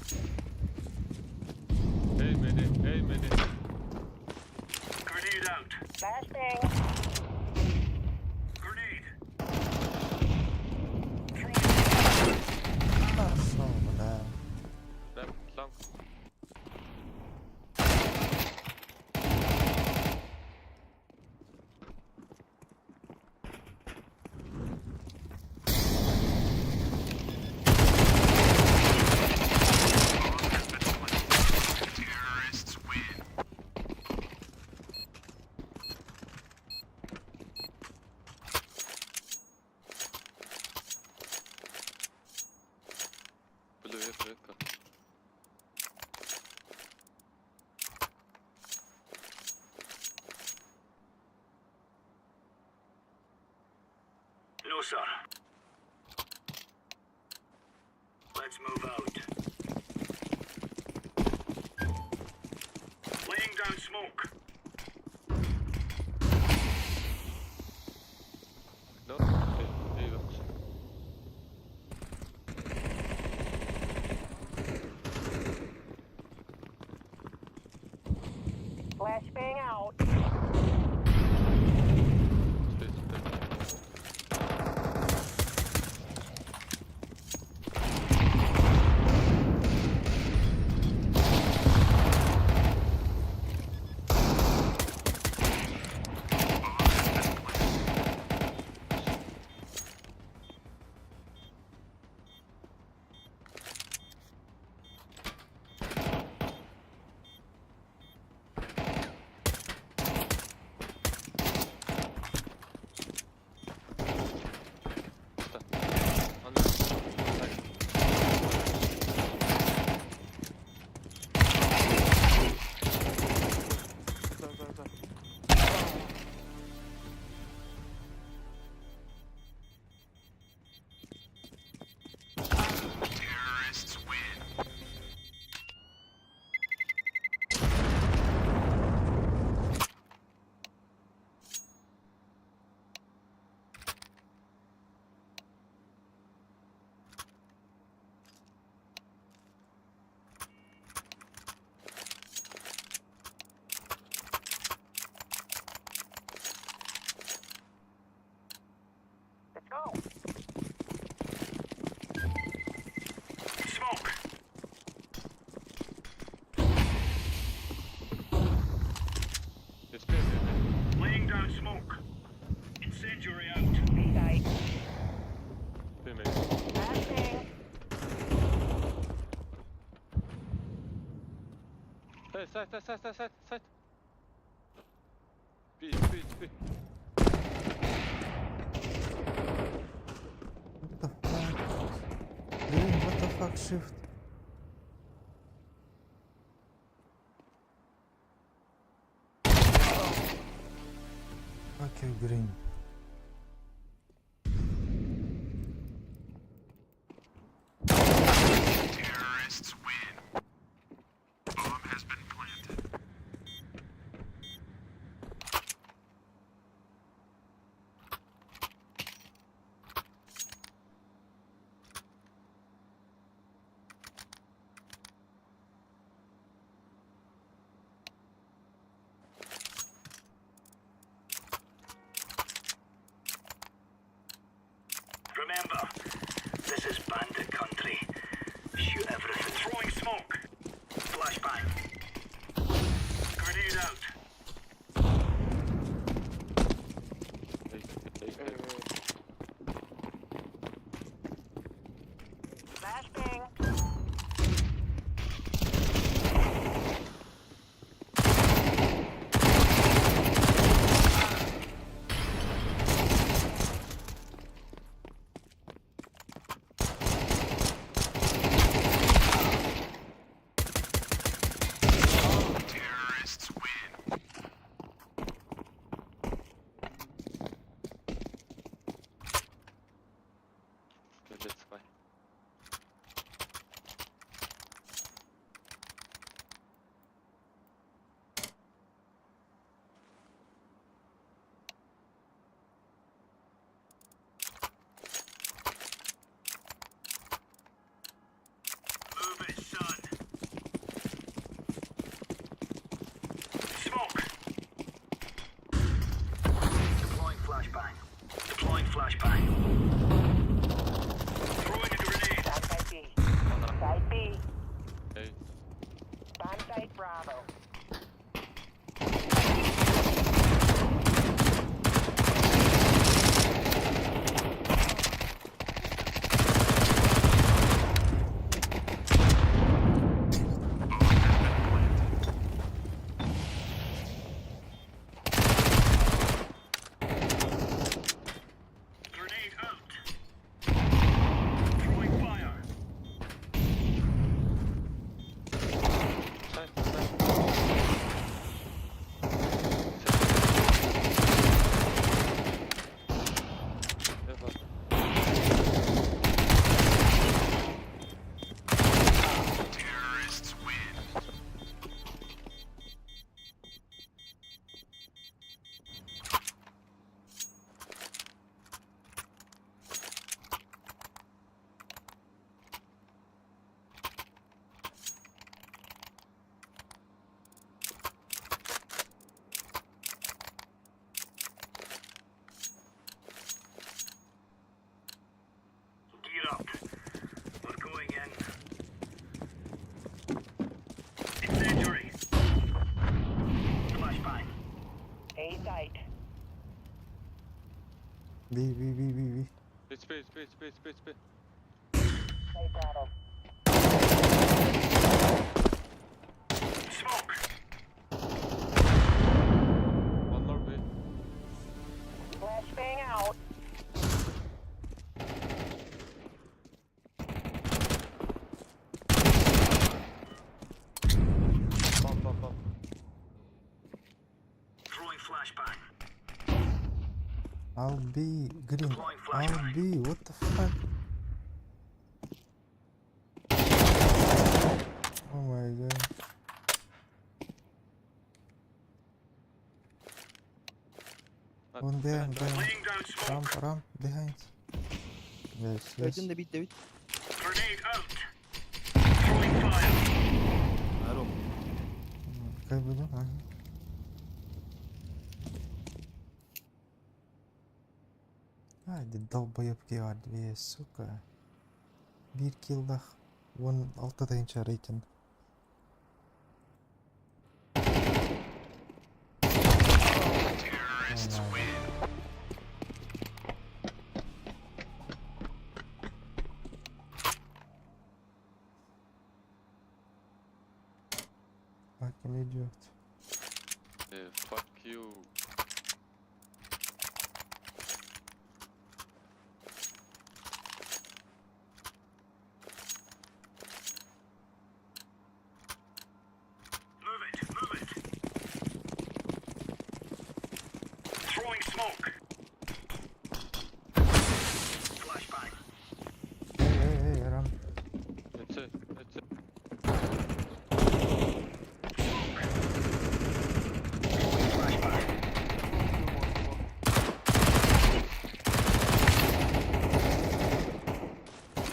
Hey, many, hey, many. Grenade out. Flashbang. Grenade. Хорошо, да. Left, long. Terrorists win. Blue, red, red card. No, sir. Let's move out. Laying down smoke. No? Okay, there you go. Flashbang out. Stay, stay. On the side. Да, да, да. Terrorists win. Let's go. Smoke. It's B, B, B. Laying down smoke. Incendiary out. B site. B, maybe. Flashbang. Hey, side, side, side, side, side, side. B, B, B. What the fuck? Блин, what the fuck, shift? Fuck you, green. Terrorists win. Bomb has been planted. Flashbang. Terrorists win. Пиздец, давай. Move it, son. Smoke. Deploying flashbang. Deploying flashbang. Throwing a grenade. Bomb site B. Site B. Эй, Bomb site Bravo. Grenade out. Throwing fire. сань, сань. Это Terrorists win. Gear up. We're going in. Incendiary. Flashbang. A site. B B B B B. Speed, speed, speed, speed, speed. Site Bravo. Smoke. One more B. Flashbang out. Bomb, bomb, bomb. Throwing flashbang. I'll be green. Deploying I'll flashbang. be what the fuck? Oh my god. One there, there. Laying down smoke. Ramp, ramp, behind. Yes, yes. Öldüm de bitti bit. Grenade out. Throwing fire. Аром. Как буду? Ага. А, ди долбоебки бар, две, сука. Бир киллах. Вон алты тайынча рейтинг. Terrorists Oh my win. Fucking idiot. Fuck you. Move it. Move it. Throwing smoke. Flashbang. Эй, эй, эй, ramp. It's it, it's it. Throwing flashbang.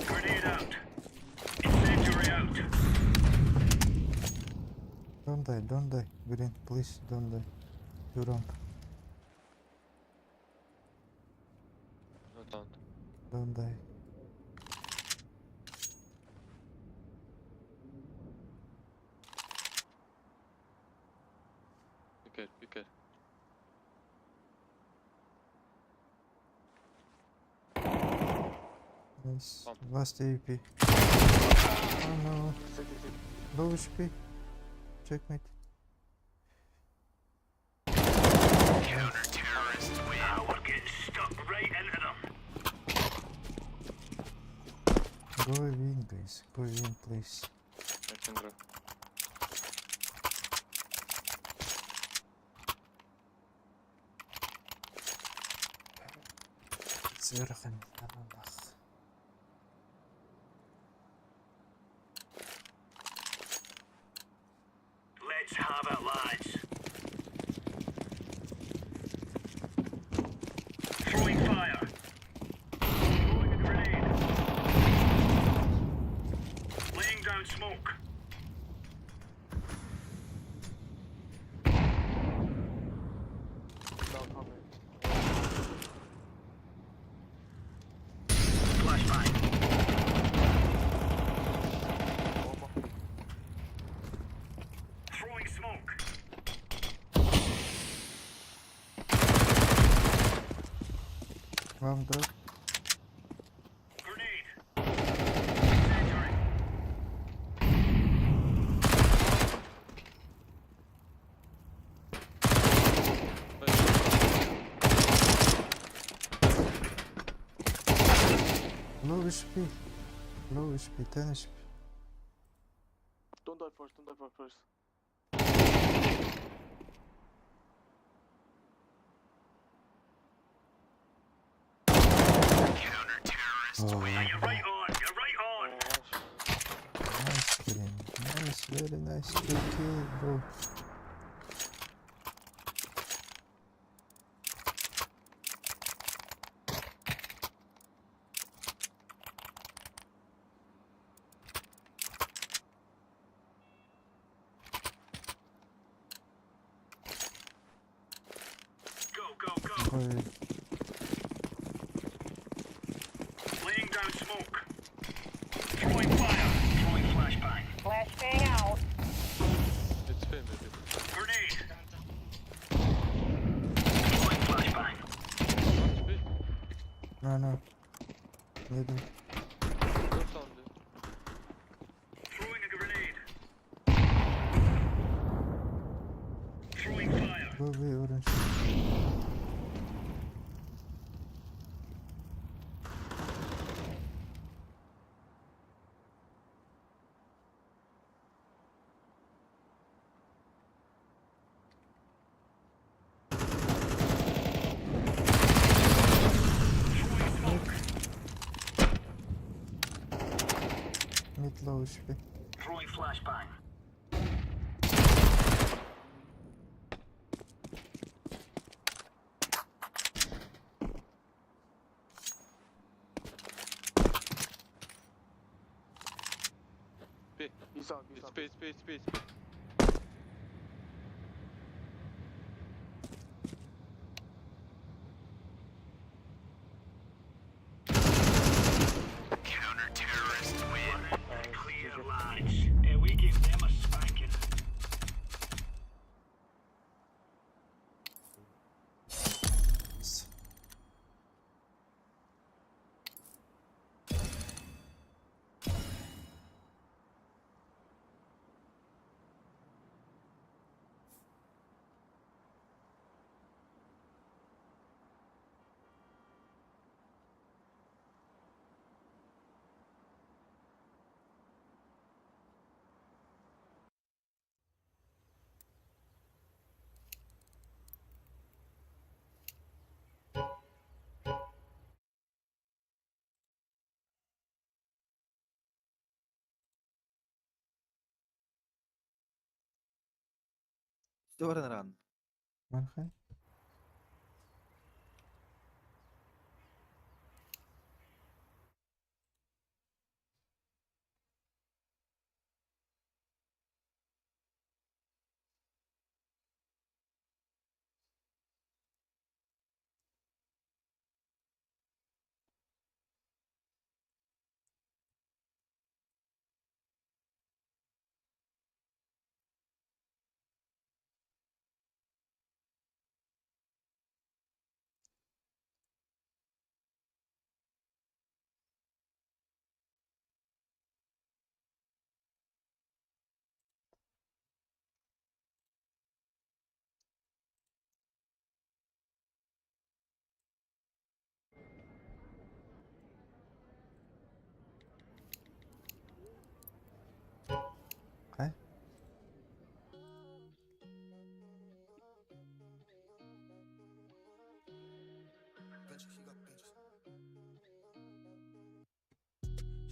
Grenade out. Incendiary out. Don't die, don't die. Green, please, don't die. You ramp. No, don't. Don't die. Be good, be good. Nice. Bomb. Last AWP. Oh no. City, city. Low HP. Checkmate. Counter-terrorists win. Now we're getting stuck right into them. Go win, guys. Go win, please. I can drop. Zurgen. Allah. Let's have it, lads. Throwing fire. Throwing a grenade. Laying down smoke. Down, how Flashbang. Bomba. Throwing smoke. Вам drop. Grenade. Incendiary. Low HP. Low HP. 10 HP. Don't die first, don't die first. Counter-terrorists Oh. win. You're right on. You're right on. Nice killing. Nice, very nice. Good kill, bro. Go, go, go. Ой, Laying down smoke. Throwing fire. Throwing flashbang. Flashbang out. It's B maybe. Grenade. Throwing flashbang. It's B. no. Maybe. Go down B. Throwing a grenade. Throwing fire. Go away, orange. Throwing smoke. Mid low HP. Throwing flashbang. B. He's on, he's It's on. B, it's B, it's B, it's B. Counter-terrorists win. Clear, lads. Yeah, we gave them a spanking. Стюарен ран. Мархай.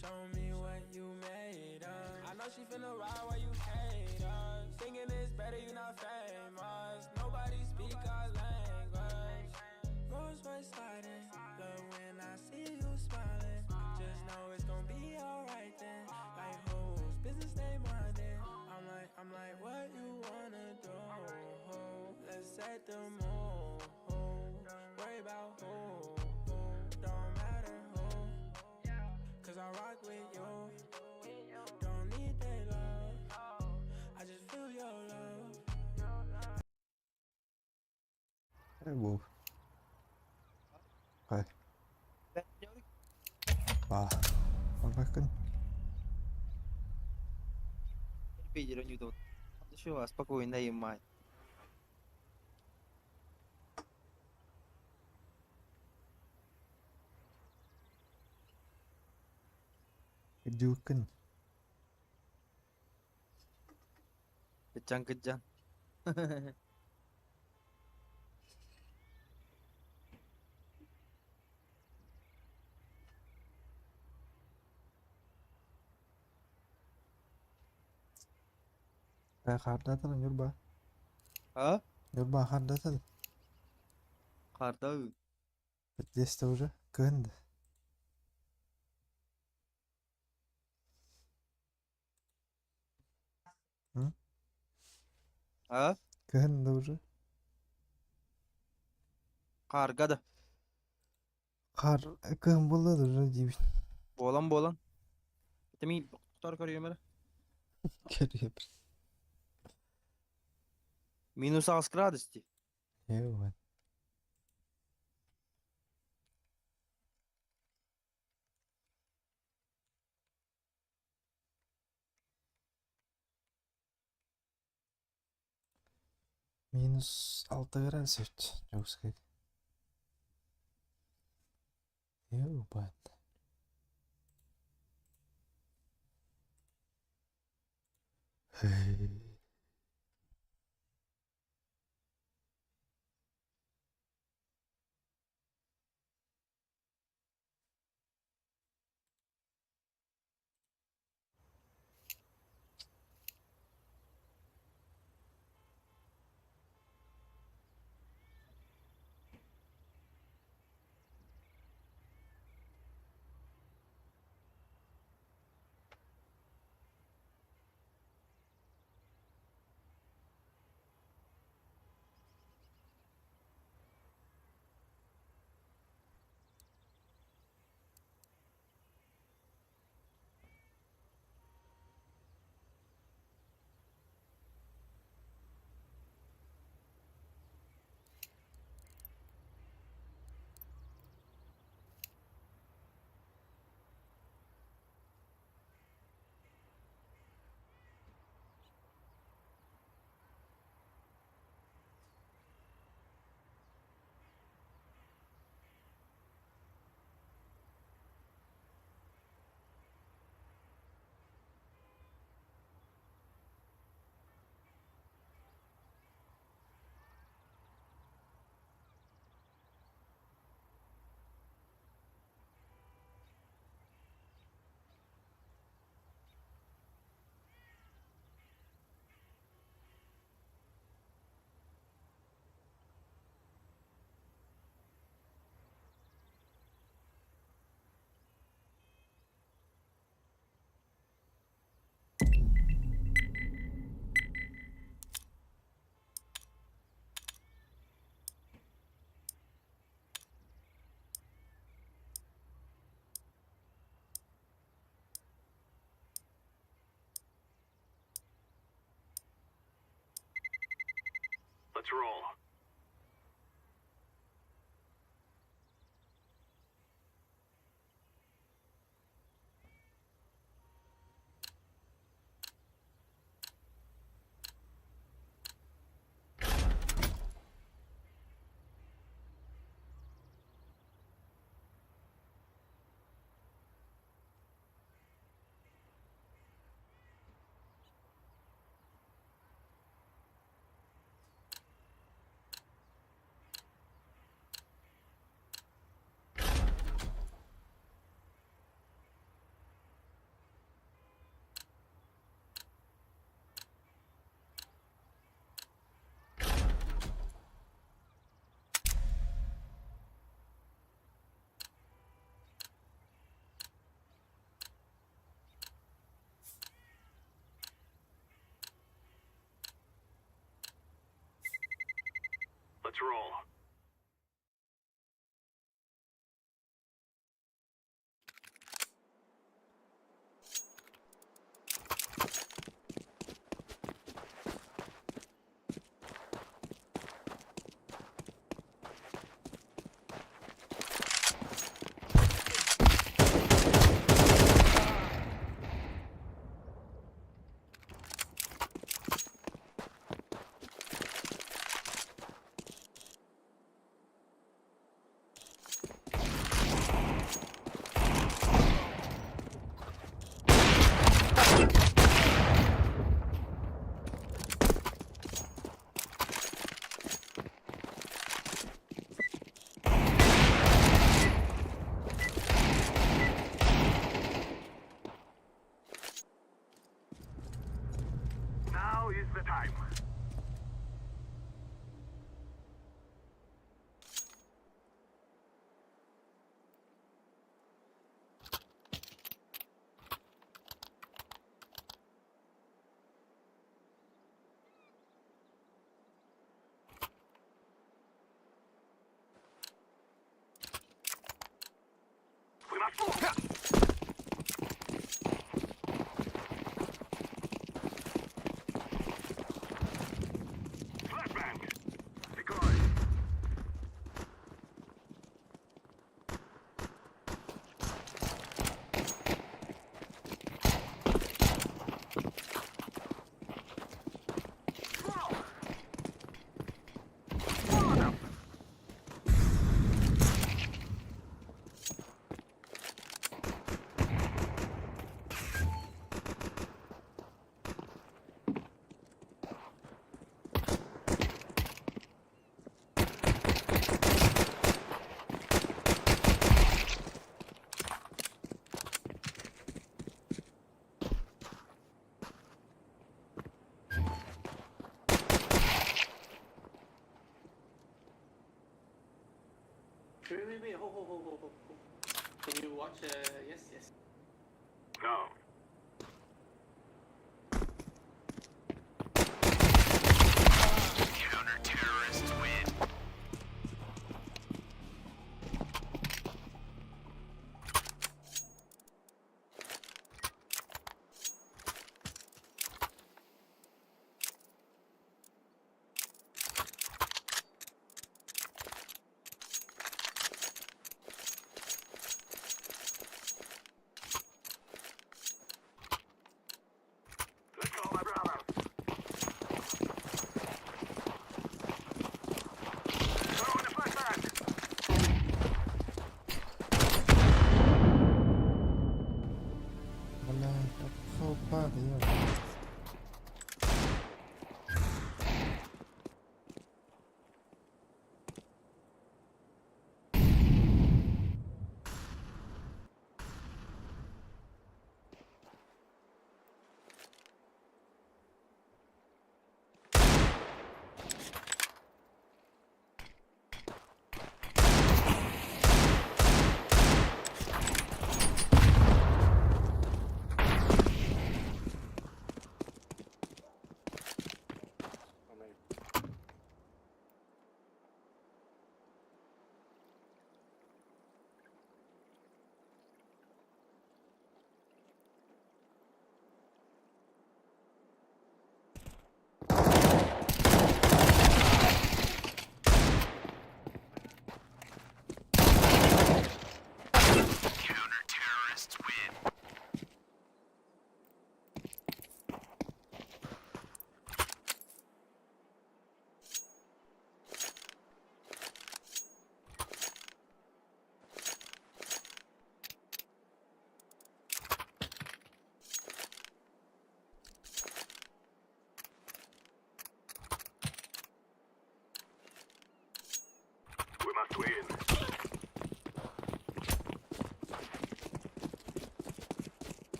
Show me what you made of. I know she finna ride while you hate us. Thinking it's better, you not famous. Nobody speak our language. Rose white sliding. Love when I see you smiling. Just know it's gonna be alright then. Like who's business they minding? I'm like, what you wanna do? Let's set the mood. Worry about who. Don't matter who. Cause I rock with you. Don't need that love. I just feel your love. Бу. Хай. Ба. Барбакын. Еще спокойно и мать. Дюкын. Кыджан кыджан. Хардатан Нюрба. А? Нюрба хардатан. Карда. Здесь уже кынды. А? Кынды уже. Каргада. Қар кын болады уже дейбін. Болан болан. Теми тутар көрüyorum hele. Көрüyorum. Минус 6 градус. Еуан. Минус 6 градус өт. Жауыз Еуан. Let's roll. Let's roll. Now is the time. We must move. Flashbang. Decoy. Wait, wait, wait, hold, hold, hold, hold, hold. Can you watch? Yes, yes. No. Counter-terrorists win.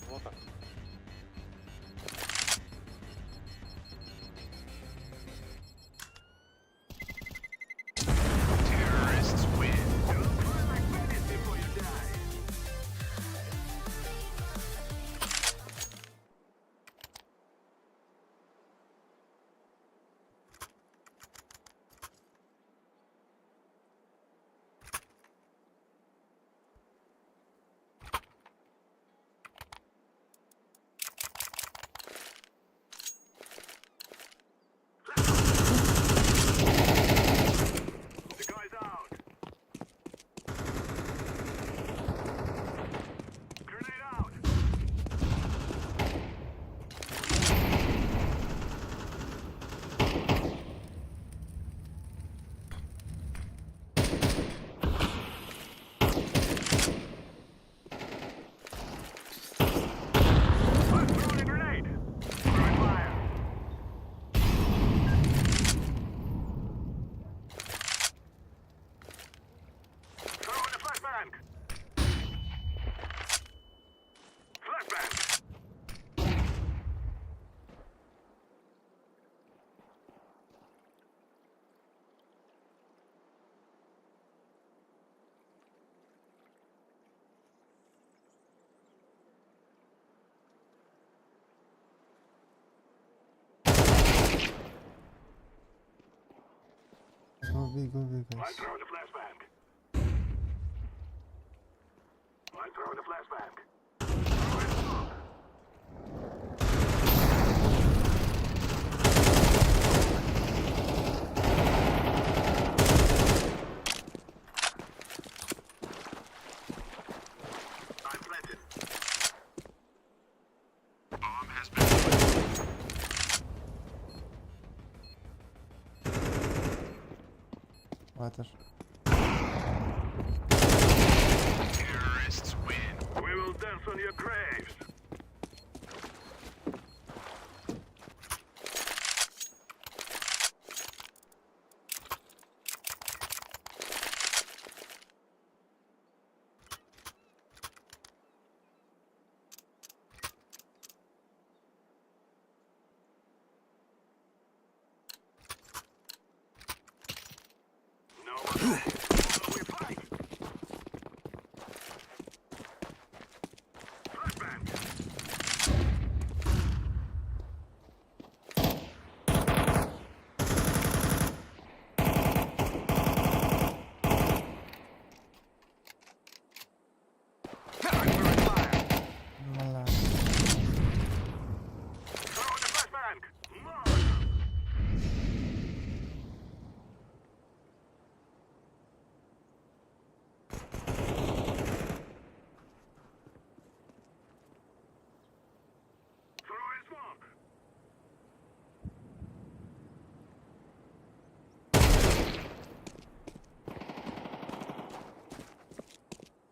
Вот так. Go B, guys. Water. We will dance on your graves. Мала.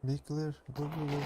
Be clear. Go, go, go, go.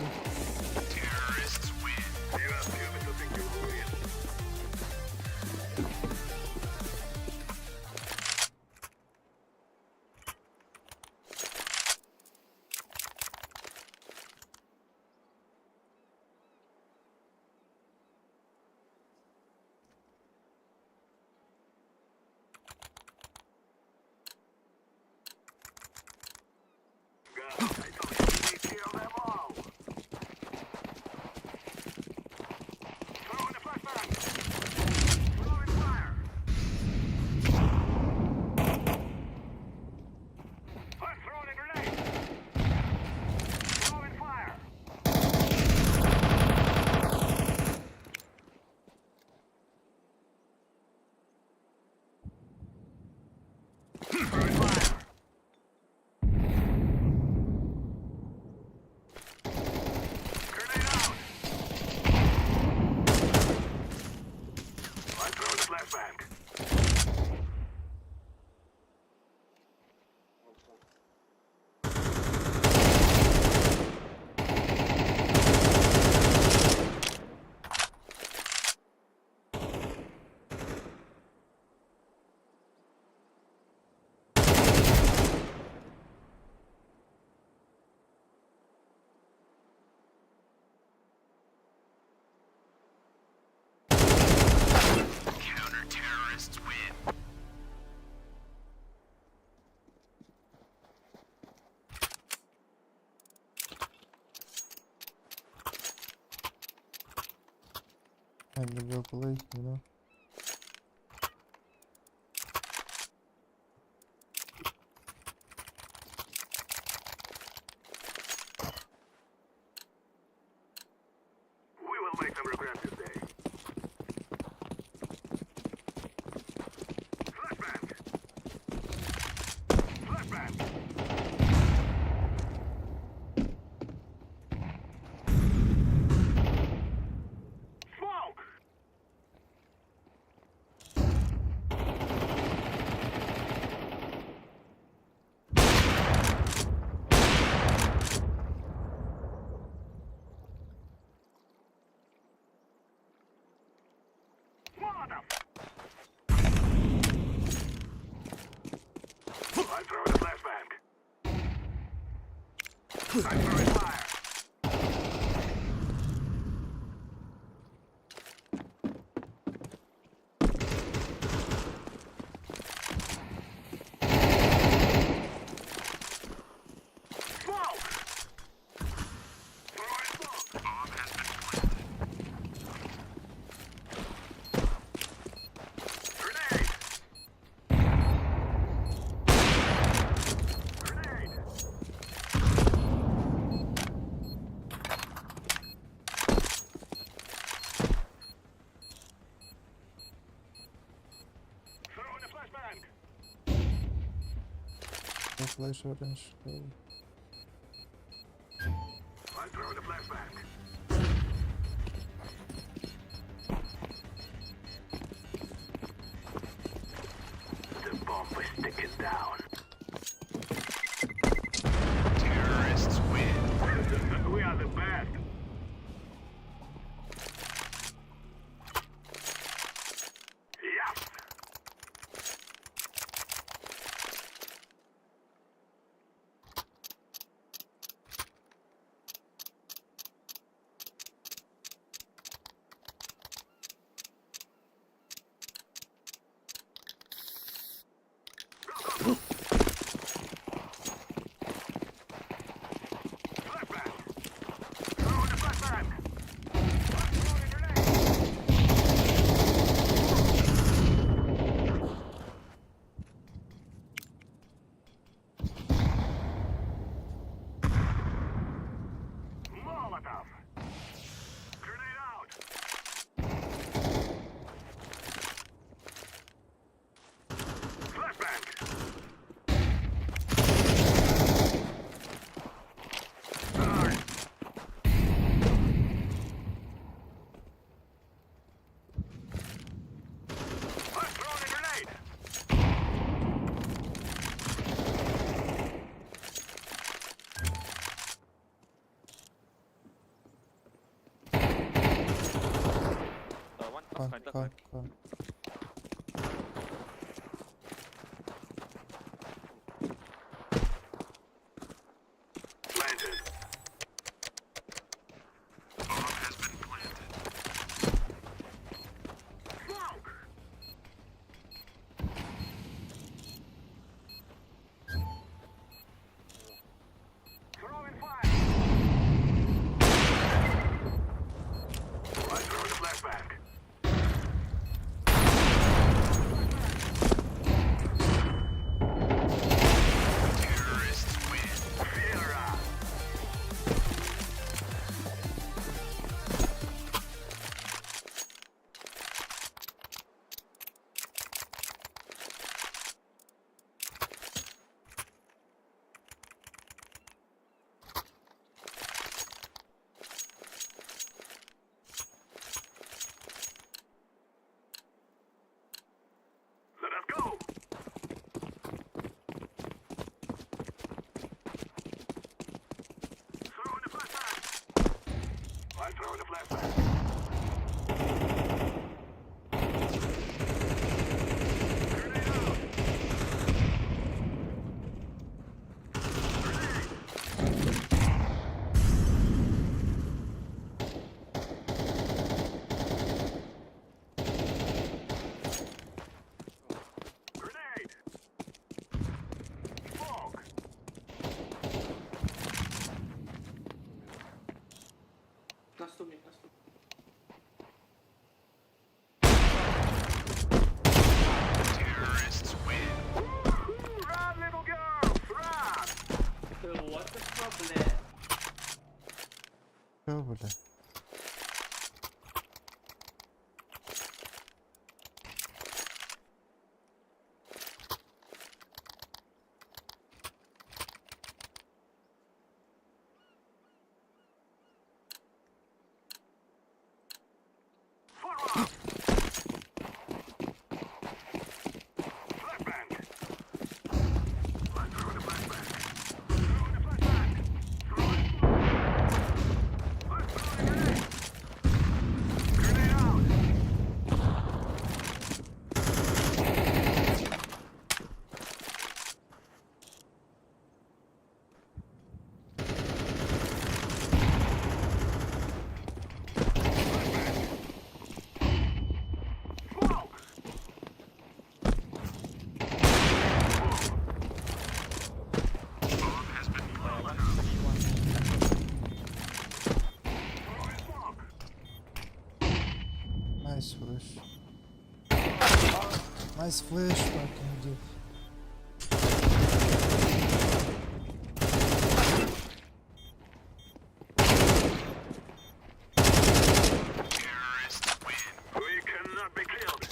Time to go play, you know. We will make them regret this day. Flashbang. Flashbang. Smoke. Molotov. I'm throwing a flashbang. I'm throwing fire. Smoke! Throwing smoke. Bomb has been planted. Grenade! Grenade! Throwing a flashbang! No flash orange. Go. I'm throwing a flashbang. The bomb is ticking down. Terrorists win. we are the best. Yes. Go, go, go. Чё, бля? Nice flash. Nice flash, fucking dude. We cannot be killed.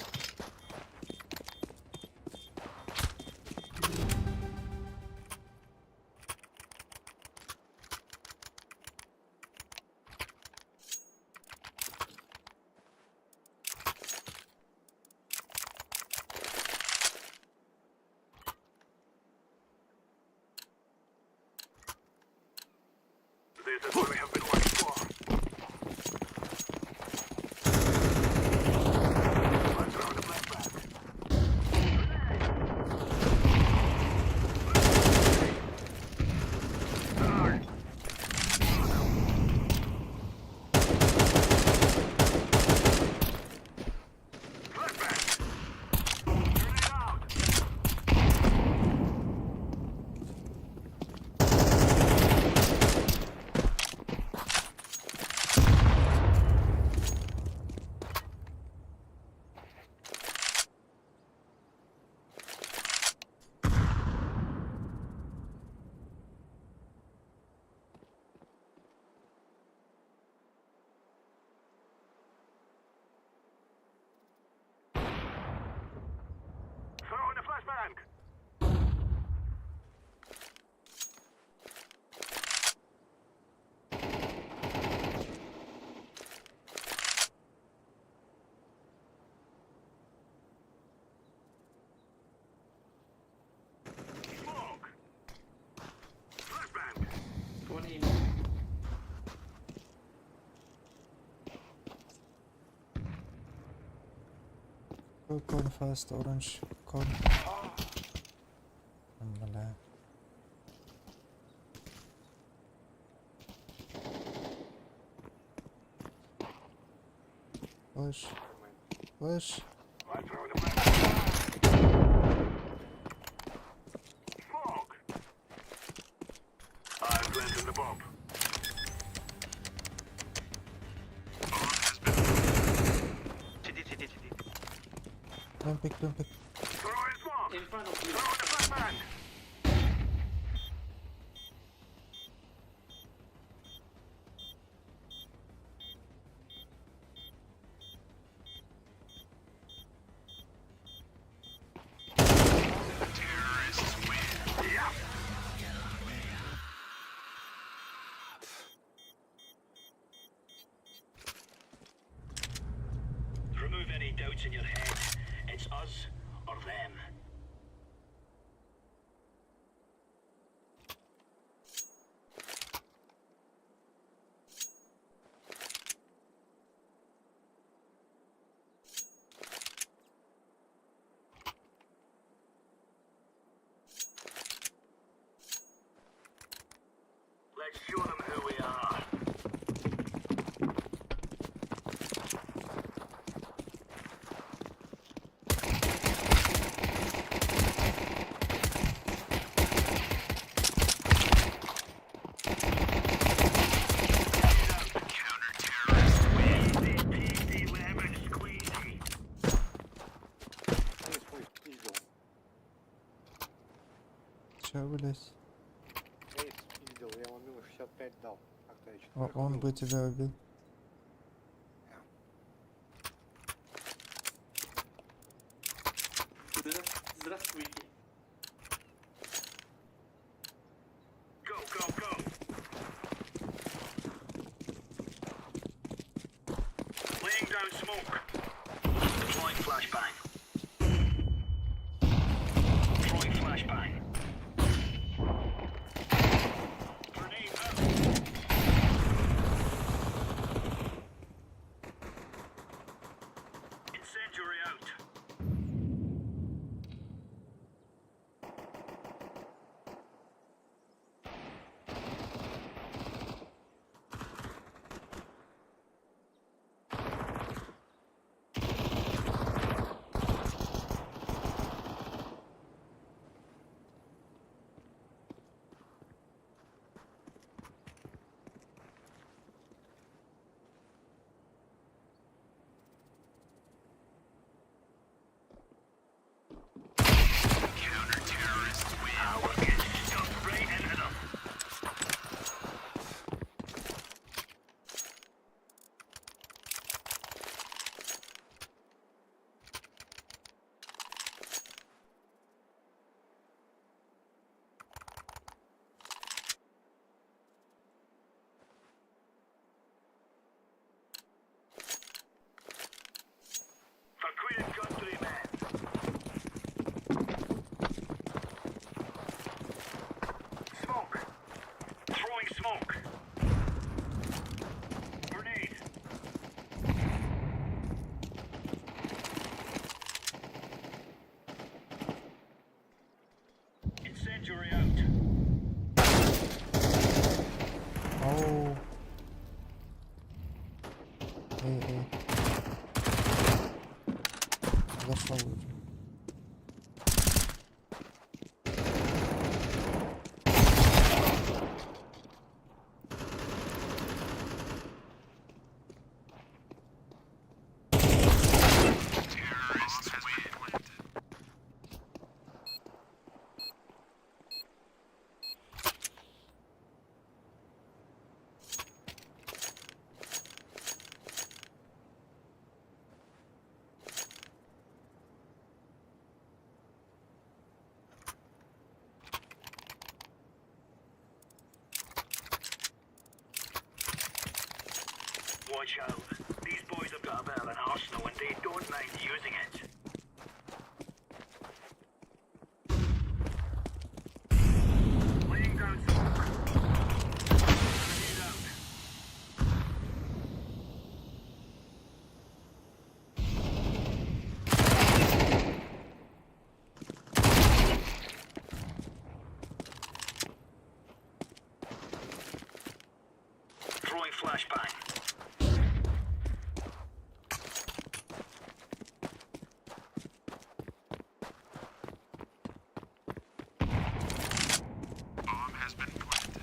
This is what we have been waiting for. Let's throw the flashbang. Throw in a flashbang. Smoke. Flashbang. 1A. Go con fast, orange, con. Бля. Flash. Flash. Let's throw the flashbang. Smoke. I planted the bomb. CD, CD, CD. Don't pick, don't pick. Throw in smoke. In front of you. Throw in the flashbang. Terrorists win. Yeah. Remove any doubts in your head. It's us or them. Let's show them who we are. Counter-terrorists win. Easy peasy lemon squeezy. Эй, хуй, пиздил. Чё, блядь? Эй, спиздил, я ему минус 65 дал. А Он бы тебя убил. Здравствуйте. Go, go, go. Laying down smoke. Deploying flashbang. Throwing flashbang. Grenade out. Incendiary out. Counter-terrorists win. We're getting stuck right into them. For Queen and country, men. Smoke. Throwing smoke. Grenade. Incendiary out. Oh. Эй, эй. Зашел уже. Terrorists win. Watch out. These boys have got a bit of an arsenal and they don't mind using it. Laying down smoke. Grenade out. Throwing flashbang. Bomb has been planted.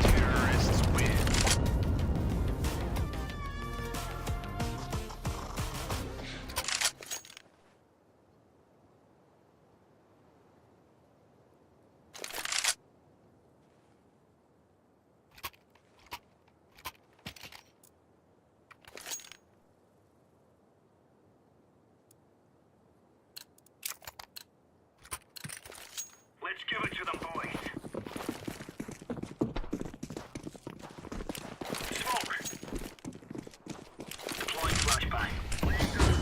Terrorists win. Let's give it to them, boys. Smoke. Deploying flashbang. Laying down.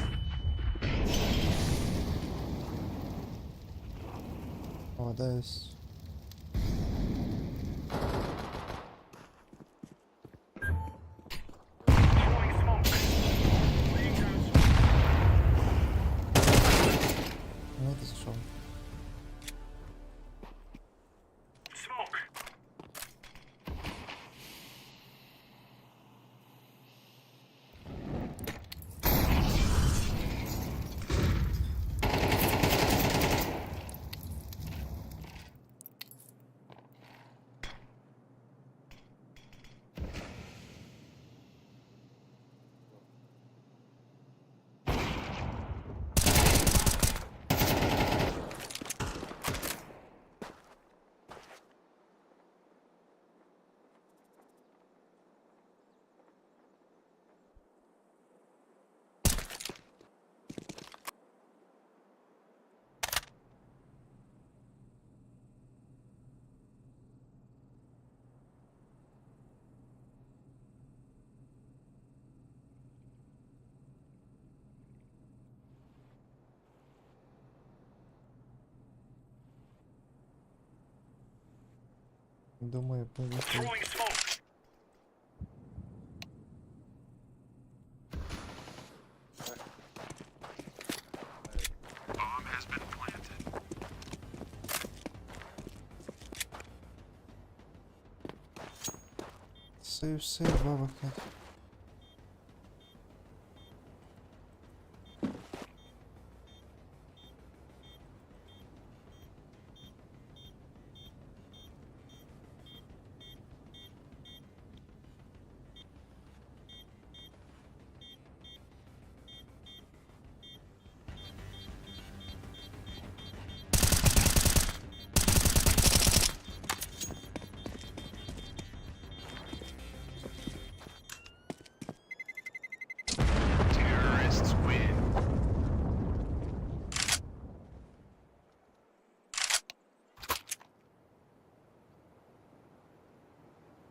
О, да, есть. Throwing smoke. Laying down smoke. Думаю, поехали. Throwing smoke. Bomb has been planted. Сейв, сейв, бабок нет. Terrorists win.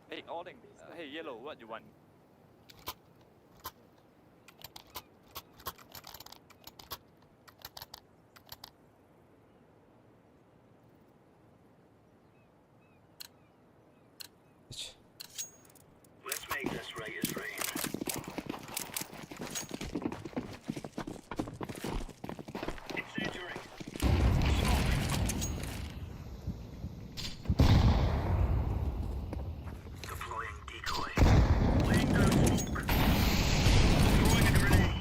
Hey, Odin. Hey, yellow, what you want? Ч. Let's make this right as rain. Incendiary. Smoke. Deploying decoy. Laying down smoke. Throwing a grenade.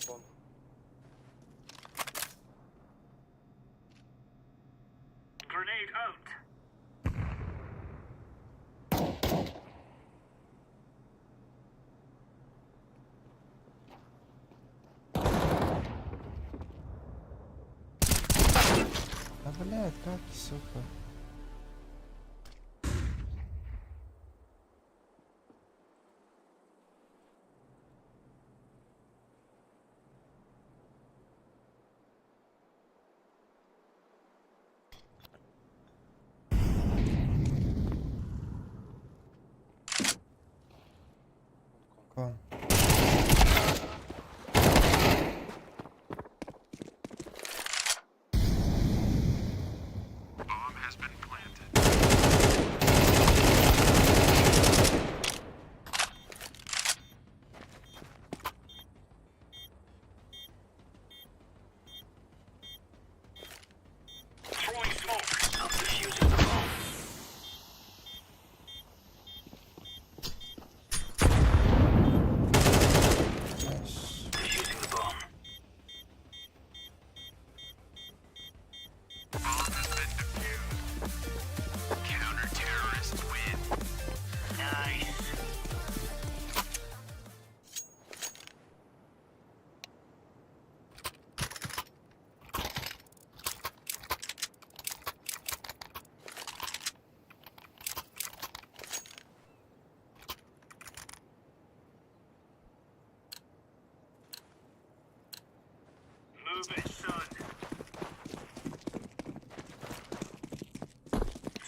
Вон. Grenade out. Да блядь, как, сука. Кон. Bomb has been planted. Throwing smoke. I'm defusing the bomb. Nice. Defusing the bomb. Bomb has been defused. Counter terrorists win. Nice. Move it, son.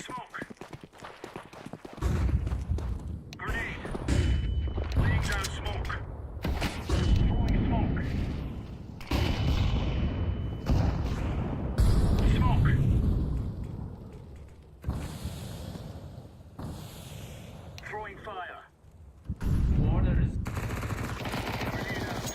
Smoke. Grenade. Laying down smoke. Throwing smoke. Smoke. Throwing fire. Water is Grenade out.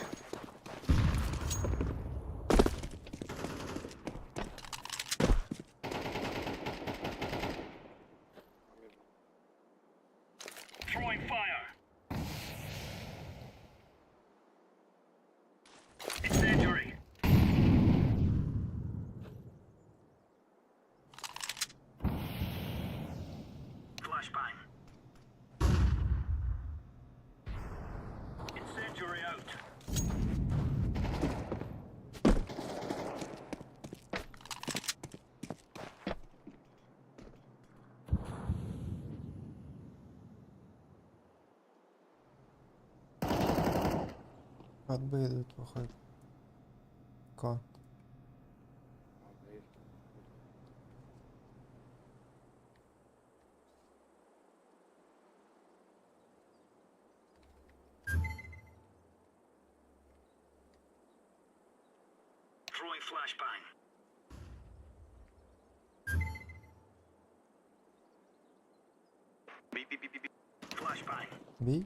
Под Б идут, выходит. Кон. Throwing flashbang. B, B, B, B, B. Flashbang. Бей.